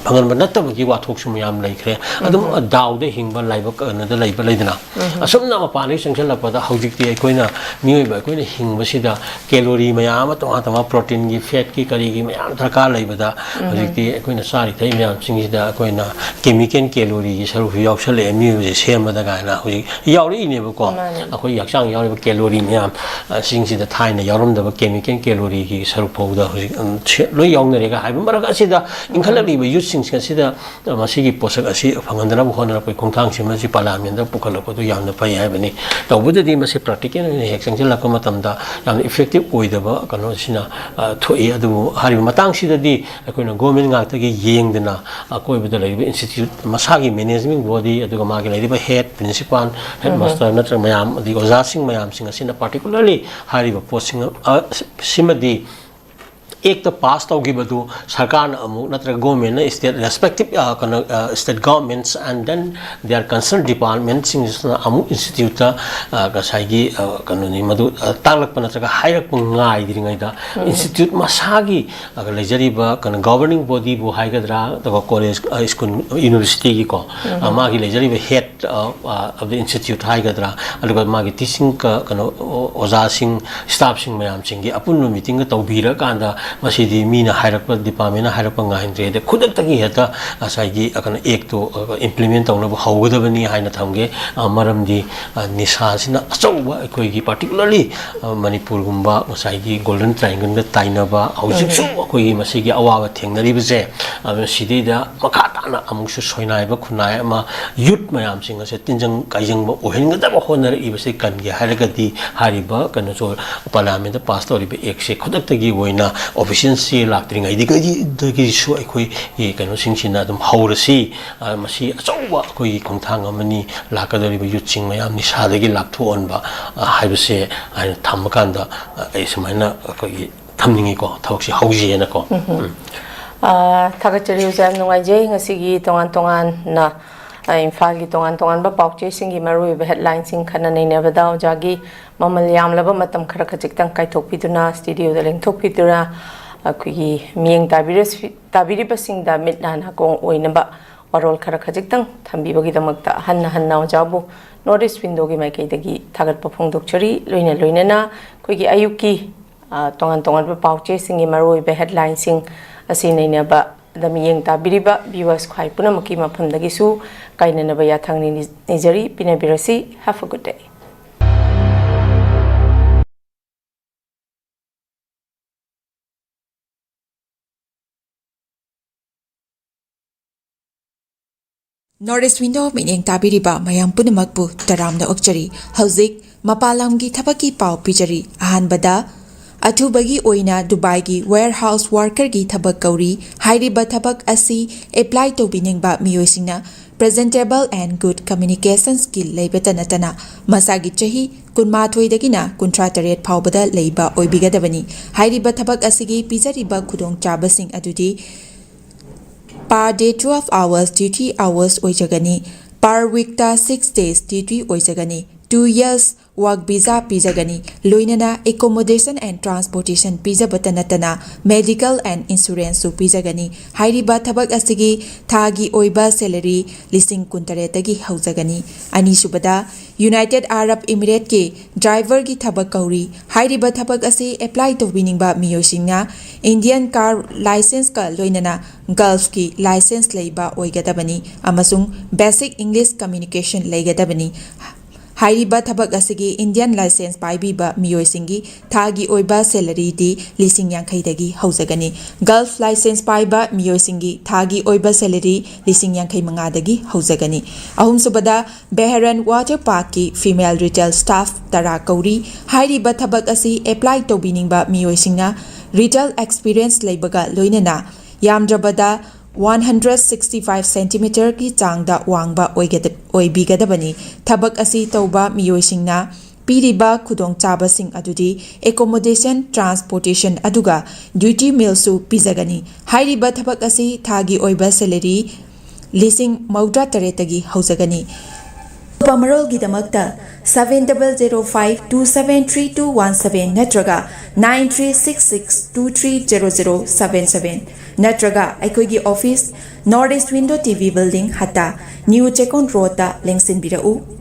ꯐꯪꯍꯟꯕ ꯅꯠꯇꯕꯒꯤ ꯋꯥꯊꯣꯛꯁꯨ ꯃꯌꯥꯝ ꯂꯩꯈ꯭ꯔꯦ꯫ ꯑꯗꯨꯝ ꯗꯥꯎꯗ ꯍꯤꯡꯕ, ꯂꯥꯏꯕꯛ ꯀꯩꯅꯣꯗ ꯂꯩꯕ ꯂꯩꯗꯅ, ꯑꯁꯨꯝꯅ ꯃꯄꯥꯟꯗꯒꯤ ꯆꯪꯁꯤꯜꯂꯛꯄꯗ ꯍꯧꯖꯤꯛꯇꯤ ꯑꯩꯈꯣꯏꯅ, ꯃꯤꯑꯣꯏꯕ ꯑꯩꯈꯣꯏꯅ ꯍꯤꯡꯕꯁꯤꯗ ꯀꯦꯂꯣꯔꯤ ꯃꯌꯥꯝ ꯑꯃ, ꯇꯣꯉꯥꯟ ꯇꯣꯉꯥꯟꯕ ꯄ꯭ꯔꯣꯇꯤꯟꯒꯤ, ꯐꯦꯠꯀꯤ, ꯀꯔꯤꯒꯤ ꯃꯌꯥꯝ ꯗꯔꯀꯥꯔ ꯂꯩꯕꯗ, ꯍꯧꯖꯤꯛꯇꯤ ꯑꯩꯈꯣꯏꯅ ꯆꯥꯔꯤ ꯊꯛꯏ ꯃꯌꯥꯝꯁꯤꯡꯁꯤꯗ ꯑꯩꯈꯣꯏꯅ ꯀꯦꯃꯤꯀꯦꯜ ꯀꯦꯂꯣꯔꯤꯒꯤ ꯁꯔꯨꯛꯁꯨ ꯌꯥꯎꯁꯜꯂꯛꯑꯦ ꯃꯤꯑꯣꯏꯕꯁꯦ ꯁꯦꯝꯕꯗ ꯀꯥꯏꯅ ꯍꯧꯖꯤꯛ ꯌꯥꯎꯔꯛꯏꯅꯦꯕꯀꯣ꯫ ꯑꯩꯈꯣꯏꯒꯤ ꯍꯛꯆꯥꯡ ꯌꯥꯎꯔꯤꯕ ꯀꯦꯂꯣꯔꯤ ꯃꯌꯥꯝ, ꯑ, ꯁꯤꯡꯁꯤꯗ ꯊꯥꯏꯅ ꯌꯥꯎꯔꯝꯗꯕ ꯀꯦꯃꯤꯀꯦꯜ ꯀꯦꯂꯣꯔꯤꯒꯤ ꯁꯔꯨꯛ ꯐꯥꯎꯗ ꯍꯧꯖꯤꯛ, ꯎꯝ, ꯁꯦ-, ꯂꯣꯏ ꯌꯥꯎꯅꯔꯦꯒ ꯍꯥꯏꯕ ꯃꯔꯛ ꯑꯁꯤꯗ ꯏꯟꯈꯠꯂꯛꯂꯤꯕ ꯌꯨꯠꯁꯤꯡ ꯑꯁꯤꯗ, ꯑ, ꯃꯁꯤꯒꯤ ꯄꯣꯠꯁꯛ ꯑꯁꯤ ꯐꯪꯍꯟꯗꯅꯕ ꯍꯣꯠꯅꯔꯛꯄꯒꯤ ꯈꯣꯡꯊꯥꯡꯁꯤꯃ ꯑꯁꯤ ꯄꯥꯔꯂꯤꯌꯥꯃꯦꯟꯗ ꯄꯨꯈꯠꯂꯛꯄꯗꯨ ꯌꯥꯝꯅ ꯐꯩ ꯍꯥꯏꯕꯅꯤ꯫ ꯇꯧꯕꯗꯗꯤ ꯃꯁꯤ ꯄ꯭ꯔꯥꯛꯇꯤꯀꯦꯜ ꯑꯣꯏꯅ ꯍꯦꯛ ꯆꯪꯁꯤꯜꯂꯛꯄ ꯃꯇꯝꯗ ꯌꯥꯝꯅ ꯏꯐꯦꯛꯇꯤꯞ ꯑꯣꯏꯗꯕ ꯀꯩꯅꯣꯁꯤꯅ, ꯑ, ꯊꯣꯛꯏ꯫ ꯑꯗꯨꯕꯨ ꯍꯥꯏꯔꯤꯕ ꯃꯇꯥꯡꯁꯤꯗꯗꯤ ꯑꯩꯈꯣꯏꯅ ꯒꯣꯔꯃꯦꯟ ꯉꯥꯛꯇꯒꯤ ꯌꯦꯡꯗꯅ ꯑꯀꯣꯏꯕꯗ ꯂꯩꯔꯤꯕ ꯏꯟꯁꯇꯤꯇ꯭ꯌꯨꯠ ꯃꯁꯥꯒꯤ ꯃꯦꯅꯦꯖꯃꯦꯟ ꯕꯣꯗꯤ, ꯑꯗꯨꯒ ꯃꯥꯒꯤ ꯂꯩꯔꯤꯕ ꯍꯦꯗ, ꯄ꯭ꯔꯤꯟꯁꯤꯄꯥꯜ, ꯍꯦꯗ ꯃꯥꯁꯇꯔ ꯅꯠꯇ꯭ꯔꯒ ꯃꯌꯥꯝ, ꯑꯗꯒꯤ ꯑꯣꯖꯥꯁꯤꯡ ꯃꯌꯥꯝꯁꯤꯡ ꯑꯁꯤꯅ ꯄꯥꯔꯇꯤꯀꯨꯂꯔꯂꯤ ꯍꯥꯏꯔꯤꯕ ꯄꯣꯠꯁꯤꯡ ꯑ-, ꯁꯤꯃꯗꯤ ꯑꯦꯛꯇ ꯄꯥꯁ ꯇꯧꯈꯤꯕꯗꯨ ꯁꯔꯀꯥꯔꯅ ꯑꯃꯨꯛ ꯅꯠꯇ꯭ꯔꯒ ꯒꯣꯔꯃꯦꯟꯅ ꯏꯁꯇꯦꯠ ꯔꯦꯁꯄꯦꯛꯇꯤꯞ, ꯑ, ꯀꯩꯅꯣ, state governments and then their concerned ꯗꯤꯄꯥꯔꯠꯃꯦꯟꯁꯤꯡꯁꯤꯅ ꯑꯃꯨꯛ ꯏꯟꯁꯇꯤꯇ꯭ꯌꯨꯠꯇ, ꯑ, ꯉꯁꯥꯏꯒꯤ, ꯑ, ꯀꯩꯅꯣꯅꯤ ꯃꯗꯨ, ꯑ, ꯇꯥꯛꯂꯛꯄ ꯅꯠꯇ꯭ꯔꯒ ꯍꯥꯏꯔꯛꯄ ꯉꯥꯏꯗ꯭ꯔꯤꯉꯩꯗ ꯏꯟꯁꯇꯤꯇ꯭ꯌꯨꯠ ꯃꯁꯥꯒꯤ, ꯑ, ꯂꯩꯖꯔꯤꯕ ꯀꯩꯅꯣ ꯒꯣꯕꯔꯅꯤꯡ ꯕꯣꯗꯤꯕꯨ ꯍꯥꯏꯒꯗ꯭ꯔꯥ, ꯑꯗꯨꯒ ꯀꯣꯂꯦꯖ, ꯑ, ꯁ꯭ꯀꯨꯜ, ꯌꯨꯅꯤꯚꯔꯁꯤꯇꯤꯒꯤꯀꯣ, ꯑ, ꯃꯥꯒꯤ ꯂꯩꯖꯔꯤꯕ ꯍꯦꯗ, ꯑ, ꯑ, of the institute ꯍꯥꯏꯒꯗ꯭ꯔꯥ, ꯑꯗꯨꯒ ꯃꯥꯒꯤ ꯇꯤꯆꯤꯡ ꯀ-, ꯀꯩꯅꯣ, ꯑꯣ-, ꯑꯣꯖꯥꯁꯤꯡ, ꯁ꯭ꯇꯥꯐꯁꯤꯡ ꯃꯌꯥꯝꯁꯤꯡꯒꯤ ꯑꯄꯨꯟꯕ ꯃꯤꯇꯤꯡꯒ ꯇꯧꯕꯤꯔꯀꯥꯟꯗ ꯃꯁꯤꯗꯤ ꯃꯤꯅ ꯍꯥꯏꯔꯛꯄ, ꯗꯤꯄꯥꯔꯠꯃꯦꯟꯅ ꯍꯥꯏꯔꯛꯄ ꯉꯥꯏꯍꯟꯗ꯭ꯔꯦ, ꯑꯗꯩ ꯈꯨꯗꯛꯇꯒꯤ ꯍꯦꯛꯇ ꯉꯁꯥꯏꯒꯤ, ꯑ, ꯀꯩꯅꯣ, ꯑꯦꯛꯇꯣ, ꯑ, ꯏꯝꯄ꯭ꯂꯤꯃꯦꯟ ꯇꯧꯅꯕ ꯍꯧꯒꯗꯕꯅꯤ ꯍꯥꯏꯅ ꯊꯝꯒꯦ꯫ ꯑ, ꯃꯔꯝꯗꯤ, ꯑ, ꯅꯤꯁꯥꯁꯤꯅ ꯑꯆꯧꯕ ꯑꯩꯈꯣꯏꯒꯤ ꯄꯥꯔꯇꯤꯀꯨꯂꯔꯂꯤ, ꯑ, ꯃꯅꯤꯄꯨꯔꯒꯨꯝꯕ ꯉꯁꯥꯏꯒꯤ ꯒꯣꯜꯗꯟ ꯇ꯭ꯔꯥꯏꯡꯒꯜꯒ ꯇꯥꯏꯅꯕ ꯍꯧꯖꯤꯛꯁꯨ ꯑꯩꯈꯣꯏꯒꯤ ꯃꯁꯤꯒꯤ ꯑꯋꯥꯕ ꯊꯦꯡꯅꯔꯤꯕꯁꯦ, ꯑ, ꯁꯤꯗꯩꯗ ꯃꯈꯥ ꯇꯥꯅ ꯑꯃꯨꯛꯁꯨ ꯁꯣꯏꯅꯥꯏꯕ ꯈꯨꯟꯅꯥꯏ ꯑꯃ ꯌꯨꯠ ꯃꯌꯥꯝꯁꯤꯡ ꯑꯁꯦ ꯇꯤꯟꯖꯪ ꯀꯥꯏꯖꯪꯕ ꯑꯣꯏꯍꯟꯒꯗꯕ ꯍꯣꯠꯅꯔꯛꯏꯕꯁꯦ ꯀꯟꯒꯦ ꯍꯥꯏꯔꯒꯗꯤ ꯍꯥꯏꯔꯤꯕ ꯀꯩꯅꯣꯁꯨ ꯄꯥꯔꯂꯤꯌꯥꯃꯦꯟꯗ ꯄꯥꯁ ꯇꯧꯔꯤꯕ ꯑꯦꯛꯁꯦ ꯈꯨꯗꯛꯇꯒꯤ ꯑꯣꯏꯅ ꯑꯣꯐꯤꯁꯤꯌꯦꯜ ꯆꯦ ꯂꯥꯛꯇ꯭ꯔꯤꯉꯩꯗꯒꯤꯗꯒꯤꯁꯨ ꯑꯩꯈꯣꯏꯒꯤ ꯀꯩꯅꯣꯁꯤꯡꯁꯤꯅ ꯑꯗꯨꯝ ꯍꯧꯔꯁꯤ꯫ ꯑ, ꯃꯁꯤ ꯑꯆꯧꯕ ꯑꯩꯈꯣꯏꯒꯤ ꯈꯣꯡꯊꯥꯡ ꯑꯃꯅꯤ꯫ ꯂꯥꯛꯀꯗꯧꯔꯤꯕ ꯌꯨꯠꯁꯤꯡ ꯃꯌꯥꯝ ꯅꯤꯁꯥꯗꯒꯤ ꯂꯥꯞꯊꯣꯛꯍꯟꯕ, ꯑ, ꯍꯥꯏꯕꯁꯦ ꯍꯥꯏꯅ ꯊꯝꯕ ꯀꯥꯟꯗ, ꯑ, ꯑꯩ ꯁꯨꯃꯥꯏꯅ ꯑꯩꯈꯣꯏꯒꯤ ꯊꯝꯅꯤꯡꯉꯤꯀꯣ, ꯊꯕꯛꯁꯦ ꯍꯧꯖꯩꯅꯀꯣ꯫ ꯎꯝ꯫ ꯑ, ꯊꯥꯒꯠꯆꯔꯤ ꯑꯣꯖꯥ, ꯌꯥꯝ ꯅꯨꯡꯉꯥꯏꯖꯩ꯫ ꯉꯁꯤꯒꯤ ꯇꯣꯉꯥꯟ ꯇꯣꯉꯥꯟꯅ, ꯑ, ꯏꯝꯐꯥꯜꯒꯤ ꯇꯣꯉꯥꯟ ꯇꯣꯉꯥꯟꯕ ꯄꯥꯎꯆꯦꯁꯤꯡꯒꯤ ꯃꯔꯨꯑꯣꯏꯕ ꯍꯦꯗꯂꯥꯏꯟꯁꯤꯡ ꯈꯟꯅ ꯅꯩꯅꯕꯗ ꯑꯣꯖꯥꯒꯤ ꯃꯃꯜ ꯌꯥꯝꯂꯕ ꯃꯇꯝ ꯈꯔ ꯈꯖꯤꯛꯇꯪ ꯀꯥꯏꯊꯣꯛꯄꯤꯗꯨꯅ, ꯁ꯭ꯇꯨꯗꯤꯑꯣꯗ ꯂꯦꯡꯊꯣꯛꯄꯤꯗꯨꯅ, ꯑꯩꯈꯣꯏꯒꯤ ꯃꯤꯠꯌꯦꯡ ꯇꯥꯕꯤꯔꯁꯤ-, ꯇꯥꯕꯤꯔꯤꯕꯁꯤꯡꯗ ꯃꯤꯠ ꯅꯥ ꯅꯥꯀꯣꯡ ꯑꯣꯏꯅꯕ ꯋꯥꯔꯣꯜ ꯈꯔ ꯈꯖꯤꯛꯇꯪ ꯊꯝꯕꯤꯕꯒꯤꯗꯃꯛꯇ ꯍꯟꯅ ꯍꯟꯅ ꯑꯣꯖꯥꯕꯨ North East Windowꯒꯤ ꯃꯥꯏꯀꯩꯗꯒꯤ ꯊꯥꯒꯠꯄ ꯐꯣꯡꯗꯣꯛꯆꯔꯤ꯫ ꯂꯣꯏꯅ ꯂꯣꯏꯅꯅ ꯑꯩꯈꯣꯏꯒꯤ ꯑꯌꯨꯛꯀꯤ, ꯑ, ꯇꯣꯉꯥꯟ ꯇꯣꯉꯥꯟꯕ ꯄꯥꯎ ꯆꯦꯁꯤꯡꯒꯤ ꯃꯔꯨꯑꯣꯏꯕ headlineꯁꯤꯡ ꯑꯁꯤ ꯅꯩꯅꯕꯗ ꯃꯤꯠꯌꯦꯡ ꯇꯥꯕꯤꯔꯤꯕ viewers ꯈ꯭ꯋꯥꯏ ꯄꯨꯝꯅꯃꯛꯀꯤ ꯃꯐꯝꯗꯒꯤꯁꯨ ꯀꯥꯏꯅꯅꯕ ꯌꯥꯊꯪ ꯅꯤ-, ꯅꯤꯖꯔꯤ꯫ ꯄꯤꯅꯕꯤꯔꯁꯤ꯫ Have a good day꯫ North East Window ꯃꯤꯠꯌꯦꯡ ꯇꯥꯕꯤꯔꯤꯕ ꯃꯌꯥꯝ ꯄꯨꯝꯅꯃꯛꯄꯨ ꯇꯔꯥꯝꯅ ꯑꯣꯛꯆꯔꯤ꯫ ꯍꯧꯖꯤꯛ ꯃꯄꯥꯟ ꯂꯝꯒꯤ ꯊꯕꯛꯀꯤ ꯄꯥꯎ ꯄꯤꯖꯔꯤ꯫ ꯑꯍꯥꯟꯕꯗ, ꯑꯊꯨꯕꯒꯤ ꯑꯣꯏꯅ ꯗꯨꯕꯥꯏꯒꯤ warehouse workerꯒꯤ ꯊꯕꯛ ꯀꯧꯔꯤ꯫ ꯍꯥꯏꯔꯤꯕ ꯊꯕꯛ ꯑꯁꯤ apply ꯇꯧꯕꯤꯅꯤꯡꯕ ꯃꯤꯑꯣꯏꯁꯤꯡꯅ presentable and good communication skill ꯂꯩꯕꯇ ꯅꯠꯇꯅ ꯃꯁꯥꯒꯤ ꯆꯍꯤ ꯀꯨꯟꯃꯥꯊꯣꯏꯗꯒꯤꯅ ꯀꯨꯟꯊ꯭ꯔꯥ ꯇꯔꯦꯠ ꯐꯥꯎꯕꯗ ꯂꯩꯕ ꯑꯣꯏꯕꯤꯒꯗꯕꯅꯤ꯫ ꯍꯥꯏꯔꯤꯕ ꯊꯕꯛ ꯑꯁꯤꯒꯤ ꯄꯤꯖꯔꯤꯕ ꯈꯨꯗꯣꯡꯆꯥꯕꯁꯤꯡ ꯑꯗꯨꯗꯤ per day twelve hours duty hours ꯑꯣꯏꯖꯒꯅꯤ꯫ Per weekꯇ six days duty ꯑꯣꯏꯖꯒꯅꯤ꯫ Two years work visa ꯄꯤꯖꯒꯅꯤ꯫ ꯂꯣꯏꯅꯅ accommodation and transportation ꯄꯤꯖꯕꯇ ꯅꯠꯇꯅ medical and insuranceꯁꯨ ꯄꯤꯖꯒꯅꯤ꯫ ꯍꯥꯏꯔꯤꯕ ꯊꯕꯛ ꯑꯁꯤꯒꯤ ꯊꯥꯒꯤ ꯑꯣꯏꯕ salary ꯂꯤꯁꯤꯡ ꯀꯨꯟꯇꯔꯦꯠꯇꯒꯤ ꯍꯧꯖꯒꯅꯤ꯫ ꯑꯅꯤꯁꯨꯕꯗ, United Arab Emirateꯀꯤ driverꯒꯤ ꯊꯕꯛ ꯀꯧꯔꯤ꯫ ꯍꯥꯏꯔꯤꯕ ꯊꯕꯛ ꯑꯁꯤ apply ꯇꯧꯕꯤꯅꯤꯡꯕ ꯃꯤꯑꯣꯏꯁꯤꯡꯅ Indian car licenceꯀ ꯂꯣꯏꯅꯅ Gulfꯀꯤ license ꯂꯩꯕ ꯑꯣꯏꯒꯗꯕꯅꯤ ꯑꯃꯁꯨꯡ basic English communication ꯂꯩꯒꯗꯕꯅꯤ꯫ ꯍꯥꯏꯔꯤꯕ ꯊꯕꯛ ꯑꯁꯤꯒꯤ Indian license ꯄꯥꯏꯕꯤꯕ ꯃꯤꯑꯣꯏꯁꯤꯡꯒꯤ ꯊꯥꯒꯤ ꯑꯣꯏꯕ salaryꯗꯤ ꯂꯤꯁꯤꯡ ꯌꯥꯡꯈꯩꯗꯒꯤ ꯍꯧꯖꯒꯅꯤ꯫ Gulf license ꯄꯥꯏꯕ ꯃꯤꯑꯣꯏꯁꯤꯡꯒꯤ ꯊꯥꯒꯤ ꯑꯣꯏꯕ salary ꯂꯤꯁꯤꯡ ꯌꯥꯡꯈꯩ ꯃꯉꯥꯗꯒꯤ ꯍꯧꯖꯒꯅꯤ꯫ ꯑꯍꯨꯝꯁꯨꯕꯗ, Bahrain Water Parkꯀꯤ female retail staff ꯇꯔꯥ ꯀꯧꯔꯤ꯫ ꯍꯥꯏꯔꯤꯕ ꯊꯕꯛ ꯑꯁꯤ apply ꯇꯧꯕꯤꯅꯤꯡꯕ ꯃꯤꯑꯣꯏꯁꯤꯡꯅ retail experience ꯂꯩꯕꯒ ꯂꯣꯏꯅꯅ ꯌꯥꯝꯗ꯭ꯔꯕꯗ one hundred sixty five centimeterꯒꯤ ꯆꯥꯡꯗ ꯋꯥꯡꯕ ꯑꯣꯏꯒꯗ-, ꯑꯣꯏꯕꯤꯒꯗꯕꯅꯤ꯫ ꯊꯕꯛ ꯑꯁꯤ ꯇꯧꯕ ꯃꯤꯑꯣꯏꯁꯤꯡꯅ ꯄꯤꯔꯤꯕ ꯈꯨꯗꯣꯡꯆꯥꯕꯁꯤꯡ ꯑꯗꯨꯗꯤ accommodation, transportation ꯑꯗꯨꯒ duty mealꯁꯨ ꯄꯤꯖꯒꯅꯤ꯫ ꯍꯥꯏꯔꯤꯕ ꯊꯕꯛ ꯑꯁꯤ ꯊꯥꯒꯤ ꯑꯣꯏꯕ salary ꯂꯤꯁꯤꯡ ꯃꯧꯗ꯭ꯔꯥ ꯇꯔꯦꯠꯇꯒꯤ ꯍꯧꯖꯒꯅꯤ꯫ ꯑꯀꯨꯞꯄ ꯃꯔꯣꯜꯒꯤꯗꯃꯛꯇ seven double zero five two seven three two one seven ꯅꯠꯇ꯭ꯔꯒ nine three six six two three zero zero seven seven ꯅꯠꯇ꯭ꯔꯒ ꯑꯩꯈꯣꯏꯒꯤ office, North East Window T V Building, ꯍꯠꯇꯥ, New Chekon Roadꯇ ꯂꯦꯡꯁꯤꯟꯕꯤꯔꯛꯎ꯫